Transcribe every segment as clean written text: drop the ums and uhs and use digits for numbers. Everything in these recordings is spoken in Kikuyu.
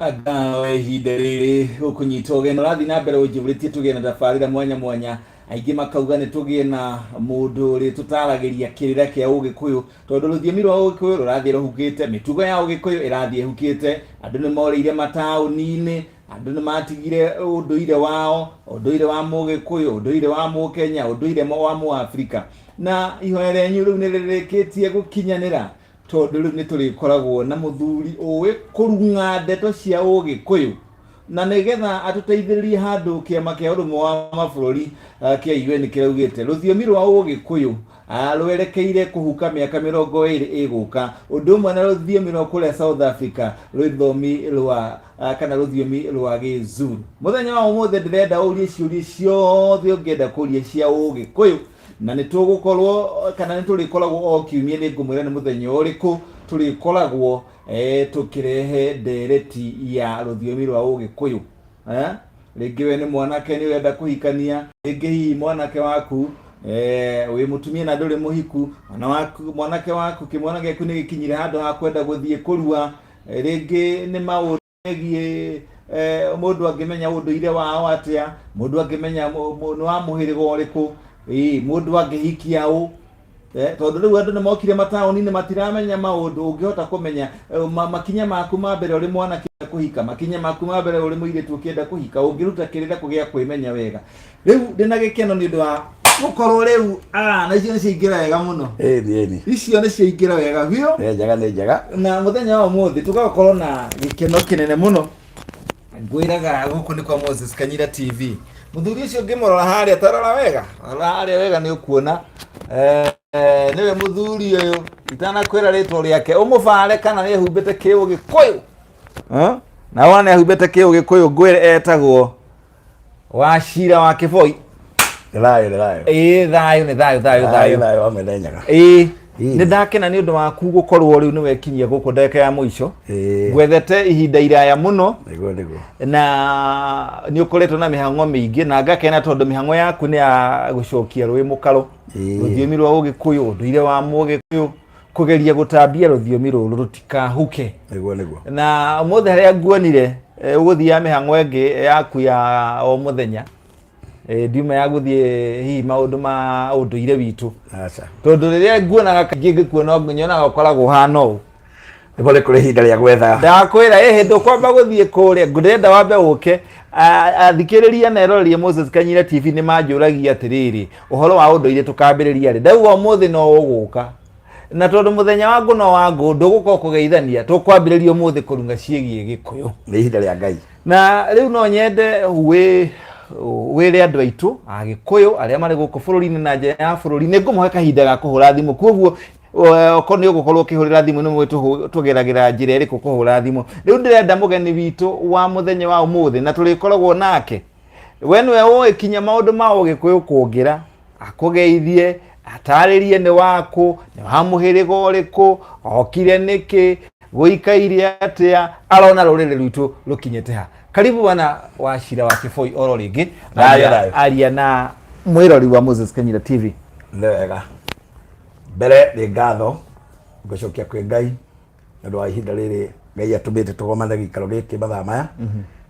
Ngawe ihinda rĩrĩ gũkũnyita ũgeni ũrathiĩ na mbere ũnjĩbũrĩtie tũgĩe na tabarĩra mwanya mwanya. Aingĩ makauga nĩ tũgĩe na mũndũ ũrĩ tũtaragĩria kĩrĩra kĩa Ũgĩkũyũ, tondũ rũthiomi rwa Ũgĩkũyũ rũrathiĩ rũhukĩte, mĩtugo ya Ũgĩkũyũ ĩrathiĩ ĩhukĩte, andũ nĩ morĩire mataũni-inĩ, andũ nĩ matigire ũndũire wao, ũndũire wa Mũgĩkũyũ, ũndũire wa Mũkenya, ũndũire wa Mũafrika. Na ihoya rĩanyu rĩu nĩ rĩrĩkĩtie gũkinyanĩra, tondũ rĩu nĩ tũrĩkoragwo na mũthuri ũĩ kũrung'a ndeto cia Ũgĩkũyũ, na nĩgetha atũteithĩrĩrie handũ kĩama kĩa ũrũmwe wa mabũrũri kĩa UN kĩraugĩte rũthiomi rwa Ũgĩkũyũ rwerekeire kũhuka mĩaka 20 ĩgũka, ũndũ ũmwe na rũthiomi rwa kũrĩa South Africa, rũthiomi rwa kana rũthiomi rwa Gĩzulu. Mũthenya wa ũmũthĩ ndĩrenda ũrie ciũria ciothe ũngĩenda kũria cia Ũgĩkũyũ, na nĩ tũgũkorwo kana nĩ tũrĩkoragwo o kiumia, nĩ ngũmwĩra nĩ mũthenya ũrĩkũ tũrĩkoragwo tũkĩrehe ndereti ya rũthiomi rwa Ũgĩkũyũ. Rĩngĩ we nĩ mwanake nĩ ũrenda kũhikania, rĩngĩ hihi mwanake waku wĩ mũtumia na ndũrĩ mũhiku, mwana waku, mwanake waku, kĩmwana gĩaku nĩ gĩkinyire handũ ha kwenda gũthiĩ kũrua, rĩngĩ nĩ maũndũ megiĩ mũndũ angĩmenya ũndũire wao atĩa, mũndũ angĩmenya nĩ wa mũhĩrĩga ũrĩkũ, mũndũ angĩhikia ũ. Tondũ rĩu andũ nĩ mokire mataũni-inĩ matiramenya maũndũ, ũngĩhota kũmenya makinya maku ma mbere ũrĩ mwanake kũhika, makinya maku ma mbere ũrĩ mũirĩtu ũkĩenda kũhika, ũngĩruta kĩrĩra kũgĩa kwĩmenya wega. Rĩu ndĩna gĩkeno nĩ ũndũ wa gũkorwo rĩu, na icio nĩ ciaingĩra wega mũno. Ĩni ĩni. Icio nĩ ciaingĩra wega biũ. Nĩ njega, nĩ njega. Na mũthenya wa ũmũthĩ tũgakorwo na gĩkeno kĩnene mũno. Ngwĩraga gũkũ nĩ kwa Moses Kanyira TV. Mũthuri ũcio ngĩmũrora harĩa, tarora wega, rora harĩa wega nĩ ũkuona nĩwe mũthuri ũyũ itanakwĩra rĩtwa rĩake, ũmũbare kana nĩ ehumbĩte kĩũgĩkũyũ. Na wona nĩ ehumbĩte kĩũgĩkũyũ, ngwĩre etagwo Wachira wa Kĩboi. Nĩ thayũ, nĩ thayũ. Ĩĩ, thayũ nĩ thayũ, thayũ thayũ. Thayũ wa mwene Nyaga. Ĩĩ, nĩ ndakena nĩ ũndũ waku gũkorwo rĩu nĩ wekinyia gũkũ ndagĩka ya mũico. Ngwethete ihinda iraya mũno. Nĩguo, nĩguo. Na nĩ ũkoretwo na mĩhang'o mĩingĩ, na ngakena tondũ mĩhang'o yaku nĩ ya gũcokia rũĩ mũkaro, rũthiomi rwa Ũgĩkũyũ, ũndũire wa Mũgĩkũyũ, kũgeria gũtambia rũthiomi rũrũ rũtikahuke. Nĩguo, nĩguo. Na ũmũthĩ harĩa nguonire ũgũthiaga mĩhang'o ĩngĩ yaku ya o mũthenya, ndiuma ya gũthiĩ hihi maũndũ ma ũndũire witũ. Aca. Tondũ rĩrĩa nguonaga kaingĩ ngĩkuona nyonaga ũkoragwo ũhana ũũ. Nĩguo, nĩ kũrĩ ihinda rĩa gwetha. Ndakwĩra ĩ hĩndĩ ũkwamba gũthiĩ kũrĩa, ndĩrenda wambe ũke. Athikĩrĩria na eroreria Moses Kanyira TV nĩ manjũragia atĩrĩrĩ, ũhoro wa ũndũire tũkambĩrĩria rĩ? Ndauga ũmũthĩ no ũgũka, na tondũ mũthenya wa ngũ no wa ngũ, ndũgũka kũgeithania, tũkwambĩrĩria ũmũthĩ kũrunga ciĩgiĩ Gĩkũyũ. Nĩ ihinda rĩa Ngai. Na rĩu no nyende wĩre andũ aitũ Agĩkũyũ arĩa marĩ gũkũ bũrũri-inĩ na nja ya bũrũri, nĩ ngũmũhe kahinda ga kũhũra thimũ, koguo okorwo nĩ ũgũkorwo ũkĩhũrĩra thimũ nĩ mũĩ tũgeragĩra njĩra ĩrĩkũ kũhũra thimũ. Rĩu ndĩrenda mũgeni witũ wa mũthenya wa ũmũthĩ, na tũrĩkoragwo nake, we nĩwe ũĩ kinya maũndũ ma Ũgĩkũyũ kũngĩra, akũgeithie, atarĩrie nĩ wakũ, nĩ wa mũhĩrĩga ũrĩkũ, okire nĩkĩ, gũikaire atĩa, arona rũrĩrĩ rwitũ rũkinyĩte ha. Karibu bwana Wachira wa Kĩboi oro rĩngĩ. Thayũ, thayũ. Aria na mwĩrori wa Moses Kanyira TV. Nĩ wega. Mbere nĩ ngatho ngũcokia kwĩ Ngai nĩ ũndũ wa ihinda rĩrĩ Ngai atũmĩte tũgomane gĩikaro gĩkĩ mathaa maya,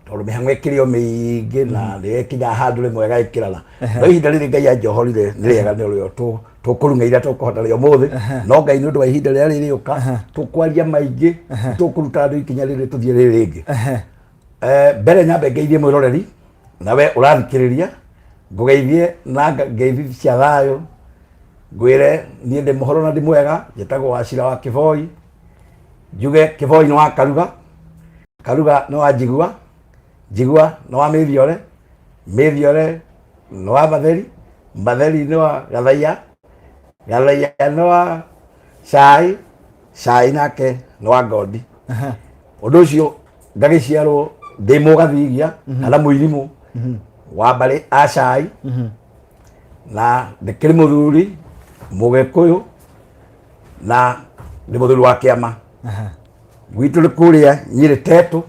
tondũ mĩhang'o ĩkĩrĩ o mĩingĩ na nĩ ĩkinya handũ rĩmwe ĩgagĩkĩrana, no ihinda rĩrĩ Ngai anjohorire nĩ rĩega, nĩ ũrĩa tũkũrung'a iria tũkũhota rĩa ũmũthĩ. No Ngai nĩ ũndũ wa ihinda rĩrĩa rĩrĩũka tũkwaria maingĩ, tũkũruta andũ ikinya rĩrĩ tũthiĩ rĩrĩ rĩngĩ. Mbere nyambe ngeithie mwĩroreri nawe ũrathikĩrĩria, ngũgeithie na ngeithi cia thayũ, ngwĩre niĩ ndĩ mũhoro na ndĩ mwega. Njĩtagwo Wachira wa Kĩboi. Njuge Kĩboi nĩ wa Karuga, Karuga nĩ wa Njigua, Njigua nĩ wa Mĩthiore, Mĩthiore nĩ wa Matheri, Matheri nĩ wa Gathaiya, Gathaiya nĩ wa Cai, Cai nake nĩ wa Ngondi. Ũndũ ũcio ngagĩciarwo ndĩ mũgathigia kana mũirimũ wa mbarĩ a Cai, na ndĩkĩrĩ mũthuri Mũgĩkũyũ na ndĩ mũthuri wa kĩama. Gwitũ nĩ kũrĩa Nyĩrĩ Tetũ,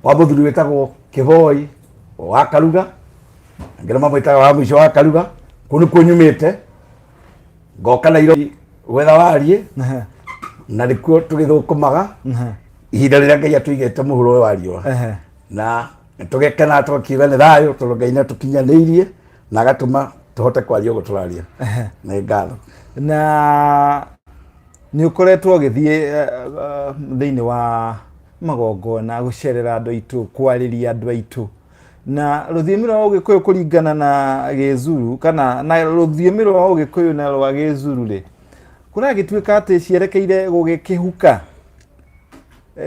kwa mũthuri wĩtagwo Kĩboi wa Karuga, angĩ nĩ mamwĩtaga wa mũico wa Karuga. Kũu nĩkuo nyumĩte ngoka Nairobi gwetha wariĩ, na nĩkuo tũgĩthũkũmaga. Ihinda rĩrĩa Ngai atũigĩte mũhuro ũyũ wa riũa. Na tũgĩkena tũgakiuga nĩ thayũ tondũ Ngai nĩ atũkinyanĩirie na agatũma tũhote kwaria ũguo tũraria. Nĩ ngatho. Na nĩ ũkoretwo ũgĩthiĩ thĩinĩ wa magongona gũcerera andũ aitũ, kwarĩria andũ aitũ, na rũthiomi rwa Ũgĩkũyũ kũringana na Gĩzuru kana na rũthiomi rwa Ũgĩkũyũ na rwa Gĩzuru rĩ, kũragĩtuĩka atĩ cierekeire gũgĩkĩhuka.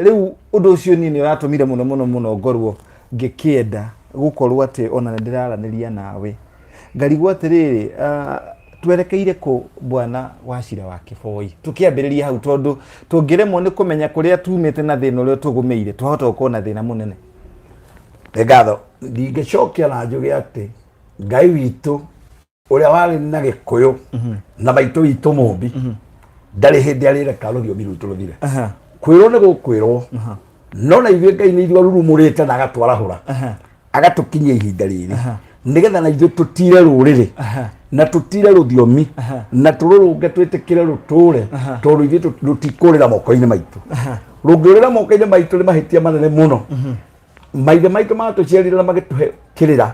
Rĩu ũndũ ũcio niĩ nĩ ũratũmire mũno mũno mũno ngorwo ngĩkĩenda gũkorwo atĩ ona nĩ ndĩraranĩria nawe. Ngarigwo atĩrĩrĩ, twerekeire kũ bwana Wachira wa Kĩboi? Tũkĩambĩrĩria hau tondũ tũngĩremwo nĩ kũmenya kũrĩa tumĩte na thĩna ũrĩa tũgũmĩire, twahota gũkorwo na thĩna mũnene. Nĩ ngatho. Ndingĩcokia na njuge atĩ Ngai witũ ũrĩa warĩ na Gĩkũyũ na maitũ witũ mũmbi ndarĩ hĩndĩ arĩreka rũthiomi rwitũ rũthire. Kwĩrwo nĩ gũkwĩrwo, no na ithuĩ Ngai nĩ ithuĩ arurumũrĩte na agatwarahũra agatũkinyia ihinda rĩrĩ nĩgetha na ithuĩ tũtire rũrĩrĩ na tũtire rũthiomi na tũrũrũnge twĩtĩkĩre rũtũre, tondũ ithuĩ rũtikũrĩra moko-inĩ maitũ. Rũngĩũrĩra moko-inĩ maitũ nĩ mahĩtia manene mũno. Maithe maitũ matũciarire na magĩtũhe kĩrĩra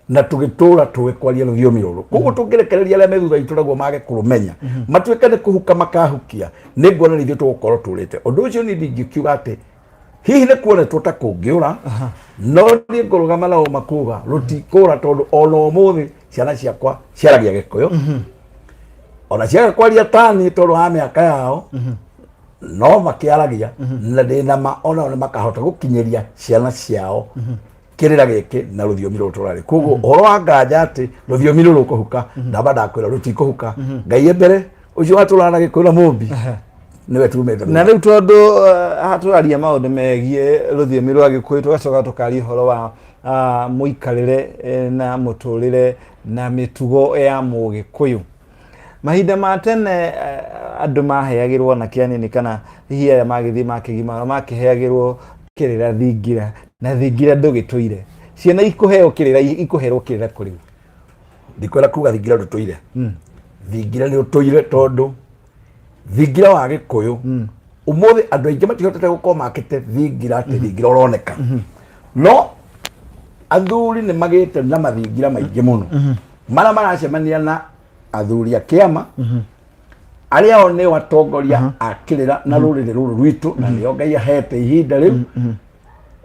na tũgĩtũra tũĩ kwaria rũthiomi rũrũ. Koguo tũngĩrekereria arĩa me thutha witũ naguo mage kũrũmenya, matuĩke nĩ kũhuka makahukia, nĩ nguona nĩ ithuĩ tũgũkorwo tũrĩte ũndũ ũcio. Niĩ ndingĩkiuga atĩ hihi nĩ kuonetwo ta kũngĩũra, no niĩ ngũrũgama na ũma kuga rũtikũra, tondũ ona ũmũthĩ ciana ciakwa ciaragia Gĩkũyũ, ona ciaga kwaria tani tondũ wa mĩaka yao, no makĩaragia, na ndĩ na ma onao nĩ makahota gũkinyĩria ciana ciao kĩrĩra gĩkĩ na rũthiomi rũrũ tũrarĩ. Koguo ũhoro wa nganja atĩ rũthiomi rũrũ rũkũhuka, ndamba ndakwĩra rũtikũhuka. Ngai e mbere, ũcio watũraga na Gĩkũyũ na mũmbi nĩwe tumĩte. Na rĩu tondũ haha tũraria maũndũ megiĩ rũthiomi rwa Gĩkũyũ, tũgacoka tũkaria ũhoro wa mũikarĩre na mũtũrĩre na mĩtugo ya Mũgĩkũyũ. Mahinda ma tene andũ maheagĩrwo anake anini kana hihi aya magĩthiĩ makĩgimara makĩheagĩrwo kĩrĩra thingira, na thingira ndũgĩtũire. Ciana ikũheo kĩrĩra, ikũherwo kĩrĩra kũ rĩu? Ndikwenda kuga thingira ndũtũire. Thingira nĩ ũtũire, tondũ thingira wa Gĩkũyũ ũmũthĩ andũ aingĩ matihotete gũkorwo makĩte thingira atĩ thingira ũroneka, no athuri nĩ magĩte na mathingira maingĩ mũno marĩa maracemania na athuri a kĩama arĩa o nĩo atongoria a kĩrĩra na rũrĩrĩ rũrũ rwitũ, na nĩo Ngai ahete ihinda rĩu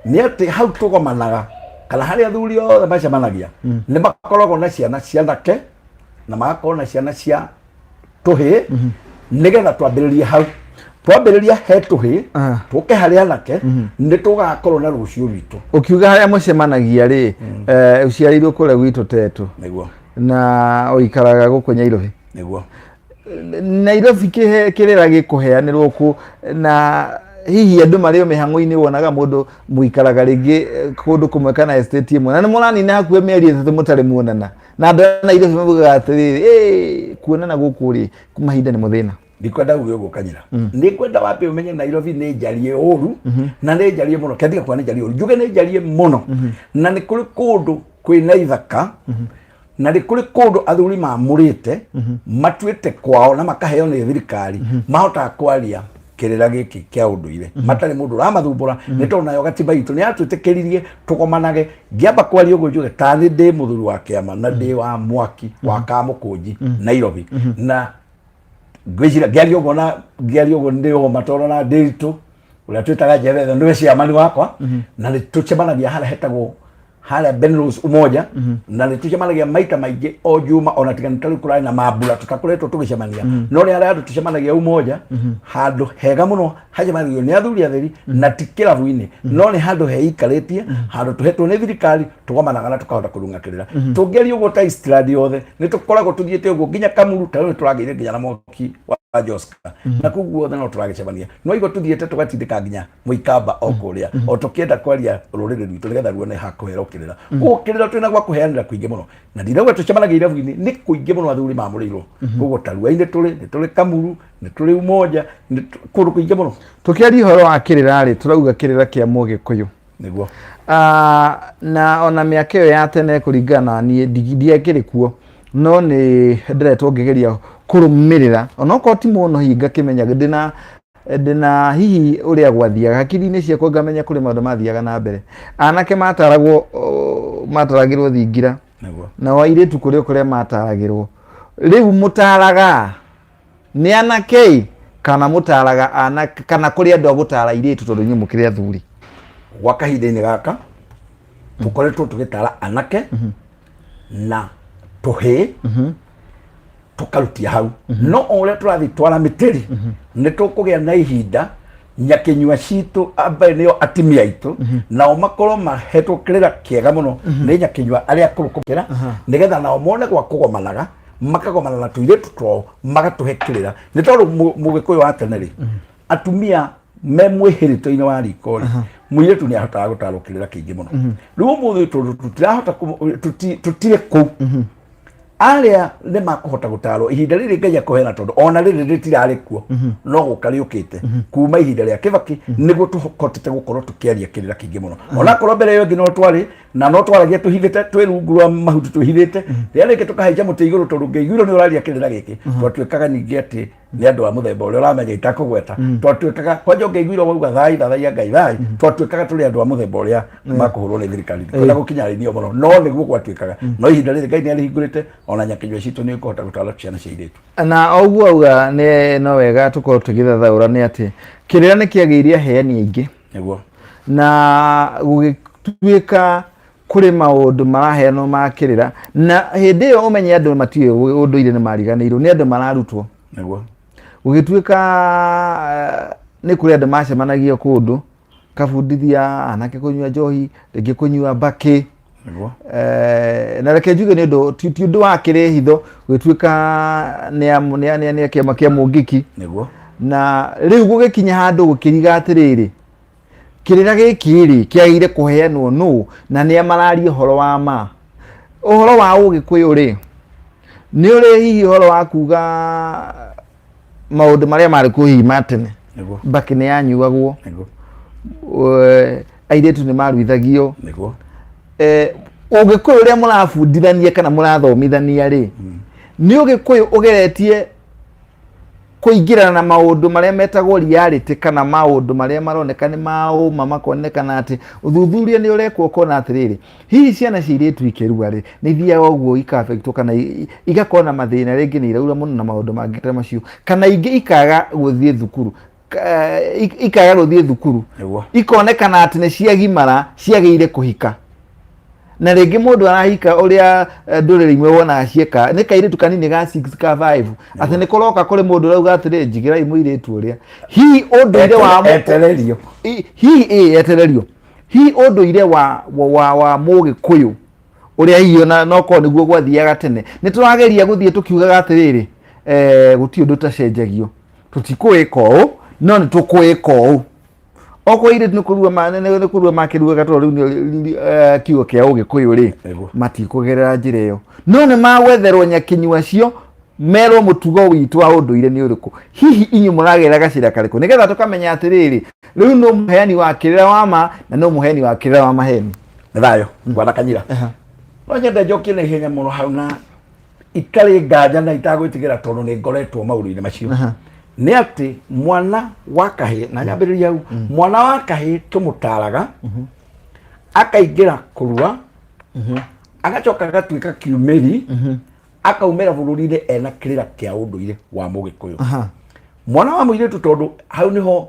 nĩ atĩ hau tũgomanaga kana harĩa athuri othe macemanagia nĩ makoragwo na ciana cianake na magakorwo na ciana cia tũhĩĩ, nĩgetha twambĩrĩrie hau, twambĩrĩria he tũhĩĩ, tũke harĩ anake, nĩ tũgakorwo na rũciũ rwitũ. Ũkiuga harĩa mũcemanagia rĩ, ũciarĩirwo kũrĩa gwitũ Tetu? Nĩguo. Na ũikaraga gũkũ Nyairobi? Nĩguo. Nairobi kĩrĩra gĩkũheanĩrwo kũ, na hihi andũ marĩ o mĩhang'o-inĩ, wonaga mũndũ mũikaraga rĩngĩ kũndũ kũmwe kana estate ĩmwe na nĩ mũranina hakuhĩ mĩeri 3 mũtarĩ muonana, na andũ a Nairobi maugaga atĩrĩrĩ, kuonana gũkũ rĩ mahinda nĩ mũthĩna. Ndikwenda uge ũguo kanyira, nĩ kwenda wambe ũmenye Nairobi nĩ njarie ũru na nĩ njarie mũno. Kendiga kuga nĩ njarie ũru, njuge nĩ njarie mũno, na nĩ kũrĩ kũndũ kwĩna ithaka, na nĩ kũrĩ kũndũ athuri mamũrĩte matuĩte kwao na makaheo nĩ thirikari, mahotaga kwaria kĩrĩra gĩkĩ kĩa ũndũire matarĩ mũndũ ũramathumbũra, nĩ tondũ nayo gatiba itũ nĩ yatwĩtĩkĩririe tũgomanage. Ngĩamba kwaria ũguo njuge ta nĩ ndĩ mũthuri wa kĩama na ndĩ wa mwaki wa Kamũkũnji Nairobi, na ngwĩciria ngĩaria ũguo na ngĩaria ũguo ndĩ ũma, tondũ na ndĩritũ ũrĩa twĩtaga Njebethe nĩwe ciamani wakwa, na nĩ tũcemanagia harĩa hetagwo harĩa Benrose Umoja, na nĩ tũcemanagia maita maingĩ o juma, ona tiga nĩ tarĩu kũrarĩ na mambura tũtakoretwo tũgĩcemania, no nĩ harĩa handũ tũcemanagia Umoja, handũ hega mũno hacemanagio nĩ athuri atheri, na ti kĩrabu-inĩ, no nĩ handũ heikarĩtie, handũ tũhetwo nĩ thirikari, tũgomanaga na tũkahota kũrunga kĩrĩra. Tũngĩaria ũguo ta Eastland yothe nĩ tũkoragwo tũthiĩte ũguo nginya Kamuru, ta rĩu nĩ tũragĩire nginya na mwaki wa Joska na kũu guothe no tũragĩcemania, no igua tũthiĩte tũgatindĩka nginya Mũikamba o kũrĩa o tũkĩenda kwaria rũrĩrĩ rwitũ nĩgetha ruone ha kũhera kĩrĩra. Koguo kĩrĩra twĩna gwa kũheanĩra kũingĩ mũno, na ndirauga tũcemanagia irabu-inĩ, nĩ kũingĩ mũno athuri mamũrĩirwo. Koguo Tarua-inĩ tũrĩ, nĩ tũrĩ Kamuru, nĩ tũrĩ Umoja, nĩ kũndũ kũingĩ mũno. Tũkĩaria ũhoro wa kĩrĩra rĩ, tũrauga kĩrĩra kĩa Mũgĩkũyũ. Nĩguo. Na ona mĩaka ĩyo ya tene, kũringana na niĩ ndiakĩrĩ kuo, no nĩ ndĩretwo ngĩgeria kũrũmĩrĩra onokorwo ti mũno, hihi ngakĩmenya ndĩna Ndĩna hihi ũrĩa gwathiaga hakiri-inĩ ciakwa ngamenya kũrĩ maũndũ mathiaga na mbere. Anake mataragwo mataragĩrwo thingira. Nĩguo. Nao airĩtu kũrĩ o kũrĩa mataragĩrwo. Rĩu mũtaraga nĩ anake kana mũtaraga anake kana kũrĩ andũ a gũtara airĩtu tondũ inyuĩ mũkĩrĩ athuri? Gwa kahinda-inĩ gaka tũkoretwo tũgĩtara anake na tũhĩĩ tũkarutia hau. No o ũrĩa tũrathiĩ twara mĩtĩri nĩ tũkũgĩa na ihinda nyakĩnyua citũ ambaye nĩo atimia aitũ nao makorwo mahetwo kĩrĩra kĩega mũno nĩ nyakĩnyua arĩa akũrũ kũkĩra, nĩgetha nao mone gwa kũgomanaga, makagomana na tũirĩtu twao magatũhe kĩrĩra. Nĩ tondũ mũgĩkũyũ wa tene rĩ, atumia me mwĩhĩrĩto-inĩ wa riko rĩ, mũirĩtu nĩ ahotaga gũtarwo kĩrĩra kĩingĩ mũno. Rĩu ũmũthĩ tondũ tũtirahota tũtirĩ kũu, arĩa nĩ makũhota gũtarwo ihinda rĩrĩ Ngai akũheana, tondũ ona rĩrĩ rĩtirarĩ kuo no gũka rĩũkĩte kuma ihinda rĩa Kĩbaki, nĩguo tũhotete gũkorwo tũkĩaria kĩrĩra kĩingĩ mũno. Onakorwo mbere ĩyo ĩngĩ no twarĩ na no twaragia tũhithĩte, twĩ rungu rwa mahuti twĩhithĩte, rĩrĩa rĩngĩ tũkahaica mũtĩ igũrũ, tondũ ngĩiguirwo nĩ ũraria kĩrĩra gĩkĩ, twatuĩkaga ningĩ atĩ nĩ andũ a mũthemba ũrĩa ũramenya itakũgweta. Twatuĩkaga kwanja ũngĩaiguirwo wauga thai thathaiya Ngai thai, twatuĩkaga tũrĩ andũ a mũthemba ũrĩa makũhũrwo nĩ thirikari. Kwenda gũkinya mũno no nĩguo gwatuĩkaga. No ihinda rĩrĩ Ngai nĩ arĩhingũrĩte, ona nyakĩnyua citũ nĩ ĩkũhota gũtwara ciana cia airĩtu. Na o ũguo auga nĩ no wega tũkorwo tũgĩthathaũra nĩ atĩ kĩrĩra nĩ kĩagĩire aheani aingĩ. Nĩguo. Na gũgĩtuĩka kũrĩ maũndũ maraheanwo ma kĩrĩra, na hĩndĩ ĩyo ũmenye andũ matiũĩ ũndũire, nĩ mariganĩirwo nĩ andũ mararutwo. Nĩguo. Gũgĩtuĩka nĩ kũrĩ andũ macemanagia kũndũ kabundithia anake kũnyua njohi, rĩngĩ kũnyua mbakĩ. Nĩguo. Na reke njuge nĩ ũndũ ti ũndũ wa kĩrĩ hitho, gũgĩtuĩka nĩ a kĩama kĩa Mũngĩki. Nĩguo. Na rĩu gũgĩkinya handũ gũkĩriga atĩrĩrĩ, kĩrĩra gĩkĩ rĩ kĩagĩrĩire kũheanwo nũ na nĩa mararia ũhoro wa ma? Ũhoro wa ũgĩkũyũ rĩ, nĩ ũrĩ hihi ũhoro wa kuga maũndũ marĩa marĩ kuo hihi ma tene? Nĩguo. Mbakĩ nĩ yanyuagwo? Nĩguo. Airĩtu nĩ maruithagio? Nĩguo. Ũgĩkũyũ ũrĩa mũrabundithania kana mũrathomithania rĩ, nĩ ũgĩkũyũ ũgeretie kũingĩrana na maũndũ marĩa metagwo reality kana maũndũ marĩa maroneka nĩ ma ũma, makonekana atĩ ũthuthuria nĩ ũrekwo ũkona atĩrĩrĩ, hihi ciana cia airĩtu ikĩrua rĩ, nĩ ithiaga ũguo ikabetwo kana igakorwo na mathĩna, rĩngĩ nĩ iraura mũno na maũndũ mangĩ ta macio, kana ingĩ ikaga gũthiĩ thukuru, ikaga gũthiĩ thukuru? Nĩguo. Ikonekana atĩ nĩ ciagimara ciagĩire kũhika, na rĩngĩ mũndũ arahika ũrĩa ndũrĩrĩ imwe wonaga cieka nĩ kairĩtu kanini ga 6 ka 5, atĩ nĩ kũroka kũrĩ mũndũ ũrauga atĩrĩ, njigĩrai mũirĩtu ũrĩa hihi ũndũire wa Etererio. Hihi ĩ etererio, hihi ũndũire wa mũgĩkũyũ ũrĩa hihi ona no korwo nĩguo gwathiaga tene, nĩ tũrageria gũthiĩ tũkiugaga atĩrĩrĩ, gũtirĩ ũndũ ũtacenjagio, tũtikũĩka ũũ no nĩ tũkũĩka ũũ. Okorwo airĩtu nĩ kũrua nĩ kũrua makĩruaga, tondũ rĩu nĩ kiugo kĩa ũgĩkũyũ rĩ, matikũgerera njĩra ĩyo, no nĩ magwetherwo nyakinyua acio merwo mũtugo witũ wa ũndũire nĩ ũrĩkũ. Hihi inyuĩ mũragerera gacĩra karĩkũ nĩgetha tũkamenya atĩrĩrĩ, rĩu nũ mũheani wa kĩrĩra wa ma na nũ mũheani wa kĩrĩra wa maheni? Nĩ thayũ bwana Kanyira. No nyende njokie na ihenya mũno hau na itarĩ nganja na itagwĩtigĩra, tondũ nĩ ngoretwo maũndũ-inĩ macio, nĩ atĩ mwana wa kahĩĩ, na nyambĩrĩria hau, mwana wa kahĩĩ tũmũtaraga akaingĩra kũrua, agacoka agatuĩka kiumĩri, akaumĩra bũrũri-inĩ ena kĩrĩra kĩa ũndũire wa mũgĩkũyũ. Mwana wa mũirĩtu, tondũ hau nĩho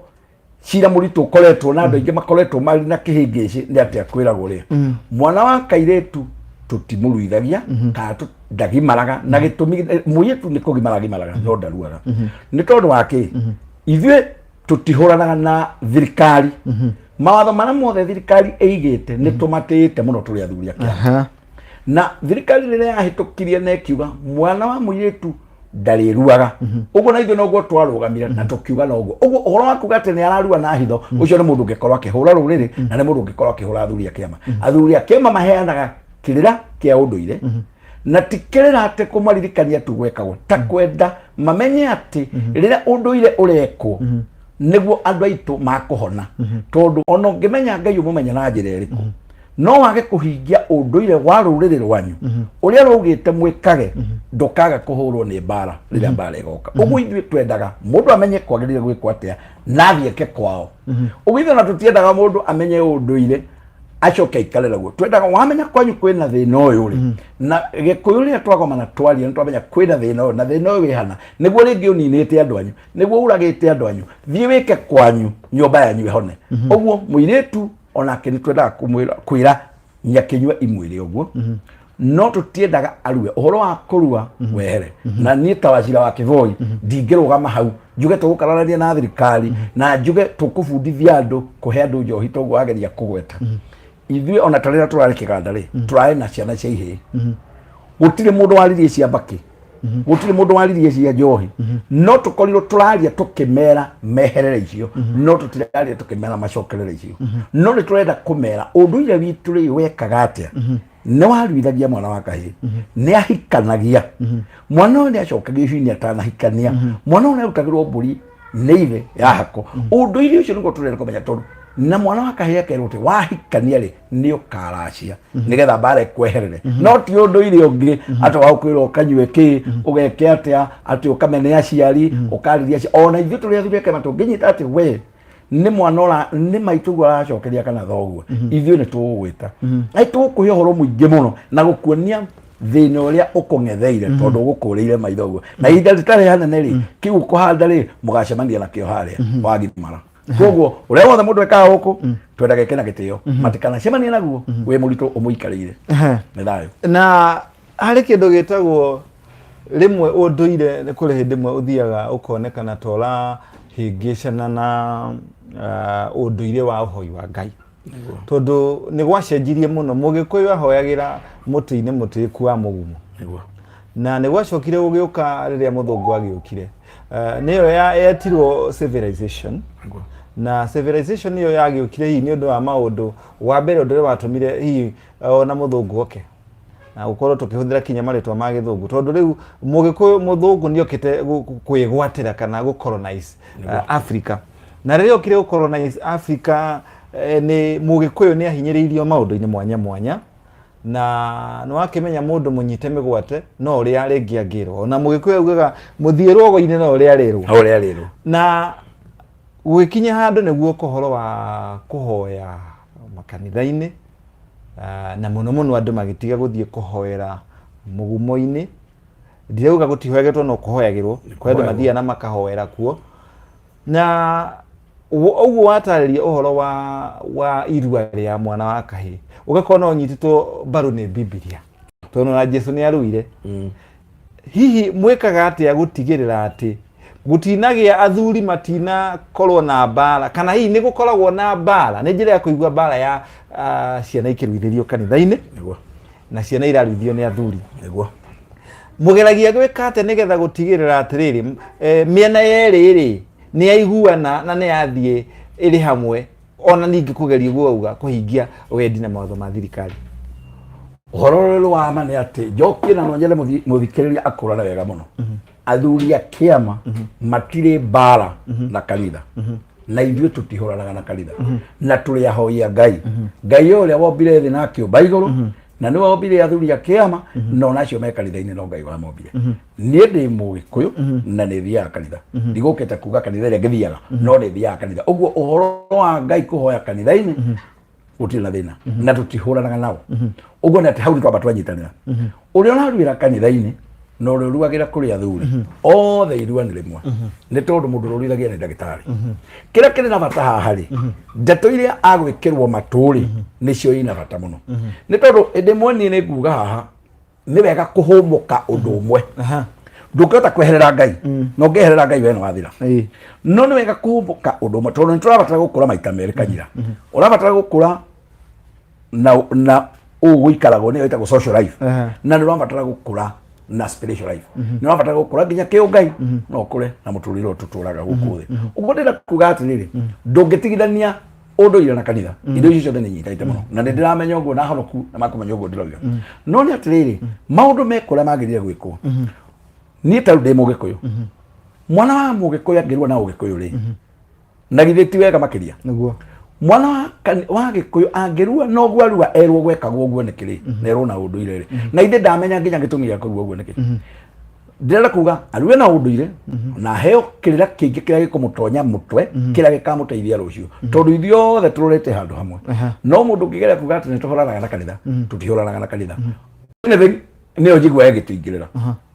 cira mũritũ ũkoretwo na andũ aingĩ makoretwo marĩ na kĩhĩngĩcĩ, nĩ atĩa kwĩragwo rĩ, mwana wa kairĩtu tũtimũruithagia kana ndagimaraga, na gĩtũmi mũirĩtu nĩ kũgimara agimaraga no ndaruaga. Nĩ tondũ wa kĩ? Ithuĩ tũtihũranaga na thirikari. Mawatho marĩa mothe thirikari ĩigĩte nĩ tũmatĩĩte mũno tũrĩ athuri a kĩama. Na thirikari rĩrĩa yahĩtũkirie na ĩkiuga mwana wa mũirĩtu ndarĩruaga, ũguo na ithuĩ noguo twarũgamire na tũkiuga noguo. Ũguo ũhoro wa kuga atĩ nĩ ararua na hitho, ũcio nĩ mũndũ ũngĩkorwo akĩhũra rũrĩrĩ na nĩ mũndũ ũngĩkorwo akĩhũra athuri a kĩama. Athuri a kĩama maheanaga kĩrĩra kĩa ũndũire, na ti kĩrĩra atĩ kũmaririkania tu gwekagwo ta kwenda mamenye atĩ rĩrĩa ũndũire ũrekwo nĩguo andũ aitũ makũhona, tondũ ona ũngĩmenya Ngai ũmũmenye na njĩra ĩrĩkũ. No wage kũhingia ũndũire wa rũrĩrĩ rwanyu ũrĩa rũgĩte mwĩkage, ndũkaga kũhũrwo nĩ mbara rĩrĩa mbara ĩgoka. Ũguo ithuĩ twendaga mũndũ amenye kwagĩrĩire gwĩkwo atĩa na athiĩ eke kwao. Ũguo ithuĩ ona tũtiendaga mũndũ amenye ũndũire acoke aikare naguo. Twendaga wamenya kwanyu kwĩna thĩna ũyũ rĩ, na Gĩkũyũ rĩrĩa twagomana twaria nĩ twamenya kwĩna thĩna ũyũ na thĩna ũyũ wĩ hana, nĩguo rĩngĩ ũninĩte andũ anyu, nĩguo ũragĩte andũ anyu, thiĩ wĩke kwanyu nyũmba yanyu ĩhone. Ũguo mũirĩtu onake nĩ twendaga kũmwĩra kwĩra nyakĩnyua imwĩre ũguo, no tũtiendaga arue. Ũhoro wa kũrua wehere. Na niĩ ta Wacira wa Kĩboi ndingĩrũgama hau njuge tũgũkararania na thirikari na njuge tũkũbundithia andũ kũhe andũ njohi toguo wageria kũgweta. Ithuĩ ona ta rĩrĩa tũrarĩ kĩganda rĩ, tũrarĩ na ciana cia ihĩĩ, gũtirĩ mũndũ waririe cia mbakĩ, gũtirĩ mũndũ waririe cia njohi, no tũkorirwo tũraria tũkĩmera meherere icio, no tũtiraria tũkĩmera macokerere icio. No nĩ tũrenda kũmera ũndũire witũ rĩ wekaga atĩa. Nĩ waruithagia mwana wa kahĩĩ, nĩ ahikanagia mwana ũyũ, nĩ acokagia ihu-inĩ atanahikania, mwana ũyũ nĩ arutagĩrwo mbũri nĩ ithe ya hako. Ũndũire ũcio nĩguo tũrenda kũmenya, tondũ na mwana wa kahĩĩ akerwo atĩ wahikania rĩ nĩ ũkaracia nĩgetha mbara ĩkweherere, no ti ũndũire ũngĩ atĩ wa ũkwĩrwo ũkanyue kĩ, ũgeke atĩa, atĩ ũkamene aciari, ũkarĩria aciari. Ona ithuĩ tũrĩ athuri akema tũngĩnyita atĩ we nĩ mwana ũra nĩ maitũguo aracokeria kana thoguo, ithuĩ nĩ tũgũgwĩta na tũgũkũhe ũhoro mũingĩ mũno na gũkuonia thĩna ũrĩa ũkũng'etheire, tondũ ũgũkũrĩire maitho ũguo na ihinda rĩtarĩ hanene rĩ kĩu ũkũhanda rĩ mũgacemania nakĩo harĩa wagimara. Koguo ũrĩa wothe mũndũ ekaga gũkũ twendaga eke na gĩtĩo, matikanacemanie naguo wĩ mũritũ ũmũikarĩire. Nĩ thayũ. Na harĩ kĩndũ gĩtagwo rĩmwe ũndũire, nĩ kũrĩ hĩndĩ ĩmwe ũthiaga ũkonekana ta ũrahĩngĩcana na ũndũire wa ũhoi wa Ngai, tondũ nĩ gwacenjirie mũno. Mũgĩkũyũ ahoyagĩra mũtĩ-inĩ mũtĩku wa mũgumo. Na nĩ gwacokire gũgĩũka rĩrĩa mũthũngũ agĩũkire. Nĩyo yetirwo civilization. Na civilization ĩyo yagĩũkire hihi nĩ ũndũ wa maũndũ wa mbere, ũndũ ũrĩa watũmire hihi ona mũthũngũ oke na gũkorwo tũkĩhũthĩra kinya marĩtwa ma gĩthũngũ, tondũ rĩu mũgĩkũyũ mũthũngũ nĩ okĩte kwĩgwatĩra kana gũ colonize Africa. Na rĩrĩa okire gũ colonize Africa, nĩ mũgĩkũyũ nĩ ahinyĩrĩirio maũndũ-inĩ mwanya mwanya, na nĩ wakĩmenya mũndũ mũnyite mĩgwate no ũrĩa rĩngĩ angĩrwo. Ona mũgĩkũyũ augaga mũthiĩ rũgo-inĩ no ũrĩa arĩrwo. No ũrĩa arĩrwo. Na gũgĩkinya handũ nĩguo ũhoro wa kũhoya makanitha-inĩ, na mũno mũno andũ magĩtiga gũthiĩ kũhoera mũgumo-inĩ. Ndirauga gũtihoyagĩrwo, no kũhoyagĩrwo kũrĩ andũ mathiaga na makahoera kuo. Na ũguo watarĩria ũhoro wa irua rĩa mwana wa kahĩĩ, ũgakorwo no ũnyitĩtwo mbaru nĩ Bibilia, tondũ na Jesu nĩ aruire. Hihi mwĩkaga atĩa gũtigĩrĩra atĩ gũtinagĩa athuri matinakorwo na mbara, kana hihi nĩ gũkoragwo na mbara? Nĩ njĩra ya kũigua mbara ya ciana ikĩruithĩrio kanitha-inĩ na ciana iraruithio nĩ athuri. Mũgeragia gwĩka atĩa nĩgetha gũtigĩrĩra atĩrĩrĩ, mĩena yerĩ rĩ nĩ yaiguana na nĩ yathiĩ ĩrĩ hamwe, ona ningĩ kũgeria ũguo wauga kũhingia wendi na mawatho ma thirikari? Ũhoro ũrĩa wa ma nĩ atĩ njokie na no nyende mũthikĩrĩria akũrane wega mũno. Athuri a kĩama matirĩ mbara na kanitha, na ithuĩ tũtihũranaga na kanitha, na tũrĩ ahoi a Ngai. Ngai ũrĩa wombire thĩ na akĩũmba igũrũ, na nĩwe wombire athuri a kĩama, na ona acio me kanitha-inĩ no Ngai wamombire. Niĩ ndĩ mũgĩkũyũ na nĩ thiaga kanitha. Ndigũkĩte kuga kanitha ĩrĩa ngĩthiaga, no nĩ thiaga kanitha. Ũguo ũhoro wa Ngai kũhoya kanitha-inĩ gũtirĩ na thĩna, na tũtihũranaga nao. Ũguo nĩ atĩ hau nĩ twamba twanyitanĩra. Ũrĩa ũraruĩra kanitha-inĩ na ũrĩa ũruagĩra kũrĩ athuri othe, irua nĩ rĩmwe, nĩ tondũ mũndũ ũrĩa ũruithagia nĩ ndagĩtarĩ. Kĩrĩa kĩrĩ na bata haha rĩ, ndeto iria agwĩkĩrwo matũ rĩ, nĩcio ina bata mũno, nĩ tondũ hĩndĩ ĩmwe niĩ nĩ nguga haha nĩ wega kũhũmũka ũndũ ũmwe. Ndũngĩhota kweherera Ngai, na ũngĩeherera Ngai we nĩ wathira. No nĩ wega kũhũmũka ũndũ ũmwe, tondũ nĩ tũrabatara gũkũra maita merĩ kanyira. Ũrabatara gũkũra na ũũ gũikaragwo nĩyo ĩtagwo social life, na nĩ ũrabatara gũkũra na spiritual life. Nĩ ũrabatara gũkũra nginya kĩũngai no ũkũre na mũtũrĩre ũyũ tũtũraga gũkũ thĩ. Ũguo ndĩrenda kuga atĩrĩrĩ, ndũngĩtigithania ũndũire na kanitha. Indo icio ciothe nĩ nyitanĩte mũno, na nĩ ndĩramenya ũguo na honoku na makũmenya ũguo ndĩrauga. No nĩ atĩrĩrĩ, maũndũ mekũrĩa magĩrĩire gwĩkwo, niĩ ta rĩu ndĩ mũgĩkũyũ, mwana wa mũgĩkũyũ angĩrua na ũgĩkũyũ rĩ, na githĩ ti wega makĩria? Nĩguo. Mwana wa Gĩkũyũ angĩrua noguo arua erwo gwekagwo ũguo nĩkĩ rĩ, na erwo na ũndũire rĩ, na ithe ndamenya nginya gĩtũmi gĩa kũrua ũguo nĩkĩ. Ndĩrenda kuga arue na ũndũire na aheo kĩrĩra kĩingĩ kĩrĩa gĩkũmũtonya mũtwe, kĩrĩa gĩkamũteithia rũciũ, tondũ ithuothe tũrorete handũ hamwe. No mũndũ ũngĩgeria kuga atĩ nĩ tũhũranaga na kanitha, tũtihũranaga na kanitha. Anything nĩyo njiguaga ĩgĩtũingĩrĩra,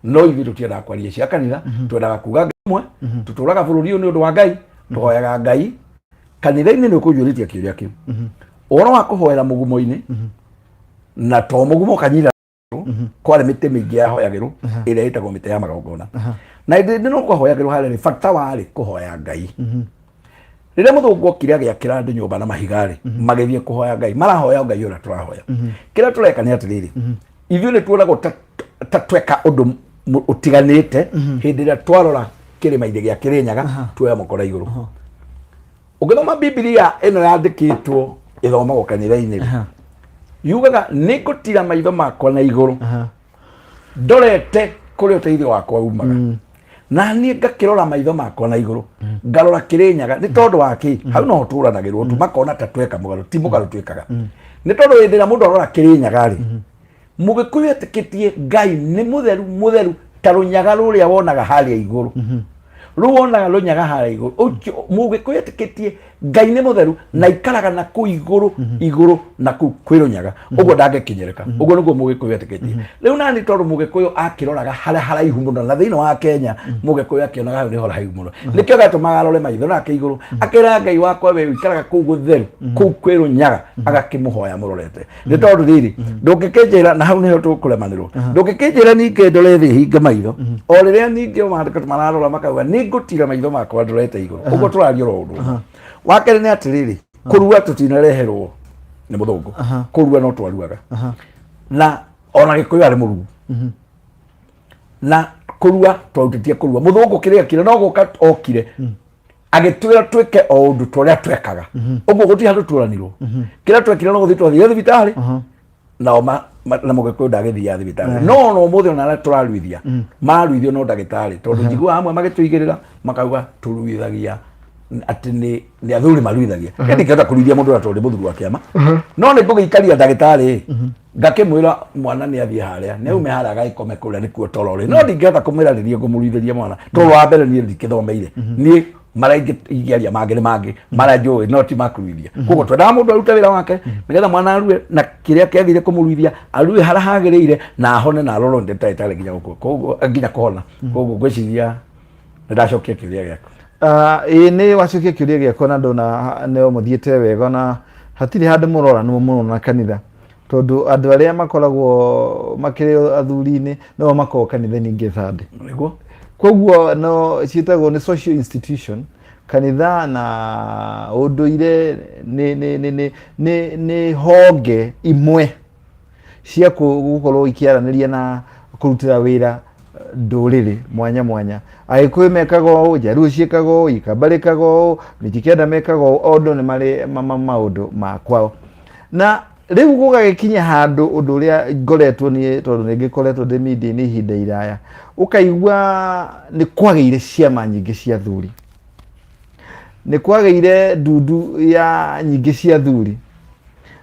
no ithuĩ tũtiendaga kwaria cia kanitha, twendaga kuga Ngai ũmwe. Tũtũraga bũrũri ũyũ nĩ ũndũ wa Ngai, tũhoyaga Ngai kanitha-inĩ. Nĩ ũkũnjũrĩtie kĩũria kĩu, ũhoro wa kũhoera mũgumo-inĩ, na to mũgumo kanyira, kwarĩ mĩtĩ mĩingĩ yahoyagĩrwo ĩrĩa ĩtagwo mĩtĩ ya magongona, na hĩndĩ ĩno kwahoyagĩrwo harĩa rĩ, bata warĩ kũhoya Ngai. Rĩrĩa mũthũngũ okire agĩakĩra andũ nyũmba na mahiga rĩ, magĩthiĩ kũhoya Ngai, marahoya o Ngai ũrĩa tũrahoya. Kĩrĩa tũreka nĩ atĩrĩrĩ, ithuĩ nĩ tuonagwo ta tweka ũndũ ũtiganĩte hĩndĩ ĩrĩa twarora kĩrĩma-inĩ gĩa Kĩrĩnyaga, tuoya mũkora igũrũ. Ũngĩthoma Bibilia ĩno yandĩkĩtwo ĩthomagwo kanitha-inĩ rĩ, yugaga nĩ ngũtira maitho makwa na igũrũ ndorete kũrĩa ũteithio wakwa umaga. Na niĩ ngakĩrora maitho makwa na igũrũ, ngarora Kĩrĩnyaga. Nĩ tondũ wa kĩ? Hau no tũranagĩrwo tu, makona ta tweka mũgarũ. Ti mũgarũ twĩkaga, nĩ tondũ hĩndĩ ĩrĩa mũndũ arora Kĩrĩnyaga rĩ, Mũgĩkũyũ etĩkĩtie Ngai nĩ mũtheru, mũtheru ta rũnyaga rũrĩa wonaga harĩa igũrũ, rũu wonaga rũnyaga harĩa igũrũ. Mũgĩkũyũ etĩkĩtie Ngai nĩ mũtheru na ikaraga na kũu igũrũ, igũrũ na kũu kwĩ rũnyaga ũguo, ndangĩkinyĩrĩka. Ũguo nĩguo Mũgĩkũyũ etĩkĩtie. Rĩu nani, tondũ Mũgĩkũyũ akĩroraga harĩa haraihu mũno, na thĩinĩ wa Kenya Mũgĩkũyũ akĩonaga hau nĩho haraihu mũno, nĩkĩo gatũmaga arore maitho nake igũrũ, akĩra Ngai wakwa, we ũikaraga kũu gũtheru, kũu kwĩ rũnyaga, agakĩmũhoya mũrorete. Nĩ tondũ rĩrĩ, ndũngĩkĩnjĩra, na hau nĩho tũkũremanĩrwo, ndũngĩkĩnjĩra ningĩ ndore thĩ hinge maitho o rĩrĩa ningĩ o maandĩko mararora makauga nĩ ngũtira maitho makwa ndorete igũrũ. Ũguo tũraria oro ũndũ ũmwe. Wa kerĩ nĩ atĩrĩrĩ, kũrua tũtinareherwo nĩ mũthũngũ. Kũrua no twaruaga, na ona Gĩkũyũ arĩ mũruu, na kũrua twarutĩtie kũrua mũthũngũ kĩrĩa kire no gũka okire agĩtwĩra twĩke o ũndũ ta ũrĩa twekaga. Ũguo gũtirĩ handũ tuoranirwo. Kĩrĩa twekire no gũthiĩ twathire thibitarĩ, nao na Mũgĩkũyũ ndagĩthiaga thibitarĩ. No ona ũmũthĩ ona arĩa tũraruithia maruithio no ndagĩtarĩ, tondũ njiguaga amwe magĩtũigĩrĩra makauga tũruithagia atĩ nĩ athuri maruithagia. Ĩndĩ ndingĩhota kũruithia mũndũ na tondũ ndĩ mũthuri wa kĩama, no nĩ ngũgĩikaria ndagĩtarĩ ngakĩmwĩra mwana nĩ athiĩ harĩa, nĩ aume harĩa agagĩkome kũrĩa nĩkuo toro rĩ, no ndingĩhota kũmwĩra rĩrĩa ngũmũruithĩria mwana, tondũ wa mbere niĩ ndikĩthomeire. Niĩ marĩa ingĩaria mangĩ nĩ mangĩ marĩa njũĩ, no ti makũruithia. Koguo twendaga mũndũ arute wĩra wake nĩgetha mwana arue na kĩrĩa kĩagĩrĩire kũmũruithia, arue harĩa hagĩrĩire na ahone na arorwo nĩ ndagĩtarĩ nginya gũkua, koguo nginya kũhona. Koguo ngwĩciria nĩ ndacokia kĩũria gĩaku. Ah, ĩĩ, nĩ wacokia kĩũria gĩakwa na ndona nĩ mũthiĩte wega na hatirĩ handũ mũroranwo mũno na kanitha, tondũ andũ arĩa makoragwo makĩrĩ athuri-inĩ no makoragwo kanitha ningĩ Sunday. Nĩguo. Koguo no ciĩtagwo nĩ social institution, kanitha na ũndũire nĩ honge imwe cia gũkorwo ikĩaranĩria na kũrutĩra wĩra ndũrĩrĩ mwanya mwanya. Agĩkũyũ mekaga ũũ, Njaruo ciĩkaga ũũ, Ikamba rĩkaga ũũ, Mijikenda mekaga ũũ, o andũ nĩ marĩ maũndũ ma kwao. Na rĩu gũgagĩkinya handũ ũndũ ũrĩa ngoretwo niĩ, tondũ nĩ ngĩkoretwo ndĩ media-inĩ ihinda iraya, ũkaigua nĩ kwagĩire ciama nyingĩ cia athuri, nĩ kwagĩire ndundu ya nyingĩ cia athuri,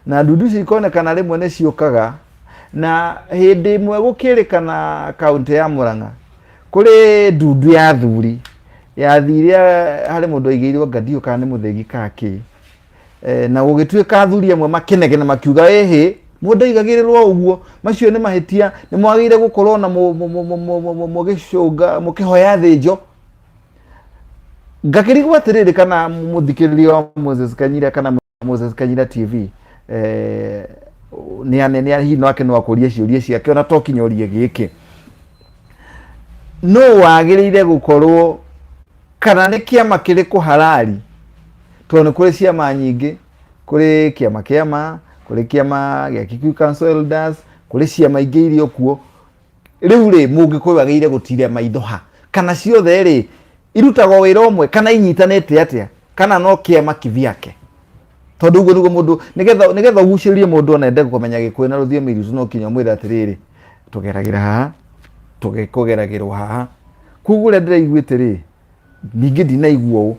na ndundu icio ikonekana rĩmwe nĩ ciũkaga. Na hĩndĩ ĩmwe gũkĩrĩkana kaũntĩ ya Murang'a kũrĩ ndundu ya athuri yathire harĩ mũndũ aigĩirwo ngadio kana nĩ mũthĩgi kana kĩ. Na gũgĩtuĩka athuri amwe makĩnegena makiuga, ĩhĩ, mũndũ aigagĩrĩrwo ũguo, macio nĩ mahĩtia, nĩ mwagĩrĩire gũkorwo na mũgĩcũnga mũkĩhoya thĩnjo. Ngakĩrigwo atĩrĩrĩ, kana mũthikĩrĩria wa Moses Kanyira kana Moses Kanyira TV nĩ anene hihi nake no akũrie ciũria ciake ona to kinya ũrie gĩkĩ, nũ wagĩrĩire gũkorwo kana nĩ kĩama kĩrĩkũ harari? Tondũ nĩ kũrĩ ciama nyingĩ, kũrĩ kĩama kĩama, kũrĩ kĩama gĩa Kikuyu Council Elders, kũrĩ ciama ingĩ iria kuo. Rĩu rĩ, Mũgĩkũyũ agĩrĩire gũtira maitho ha? Kana ciothe rĩ irutagwo wĩra ũmwe, kana inyitanĩte atĩa, kana no kĩama kivyake? Tondũ ũguo nĩguo mũndũ nĩgetha ũgucĩrĩrie mũndũ ona ende kũmenya Gĩkũyũ na rũthiomi rwitũ, no kinya ũmwĩre atĩrĩrĩ, tũgeragĩra haha, tũgĩkũgeragĩrwo haha. Koguo ũrĩa ndĩraiguĩte rĩ, ningĩ ndinaigua ũũ.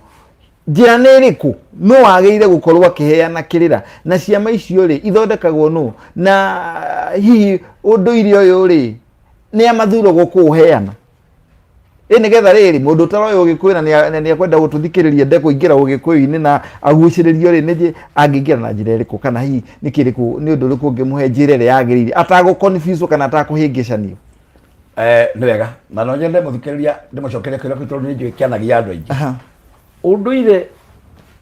Njĩra nĩ ĩrĩkũ? Nũ wagĩrĩire gũkorwo akĩheana kĩrĩra? Na ciama icio rĩ, ithondekagwo nũ? Na hihi ũndũire ũyũ rĩ, nĩ a mathuragwo kũũheana? Ĩ nĩgetha rĩrĩ, mũndũ ũtaroĩ ũgĩkũyũ na nĩ ekwenda gũtũthikĩrĩria ende kũingĩra ũgĩkũyũ-inĩ na agucĩrĩrio rĩ, nĩ angĩingĩra na njĩra ĩrĩkũ? Kana hihi nĩ kĩrĩkũ, nĩ ũndũ ũrĩkũ ũngĩmũhe njĩra ĩrĩa yagĩrĩire atagũ confuse kana atakũhĩngĩcanio? Nĩ wega na no nyende mũthikĩrĩria ndĩmũcokerie kĩũria kĩu tondũ nĩ njũĩ kĩanagia andũ aingĩ. Ũndũire,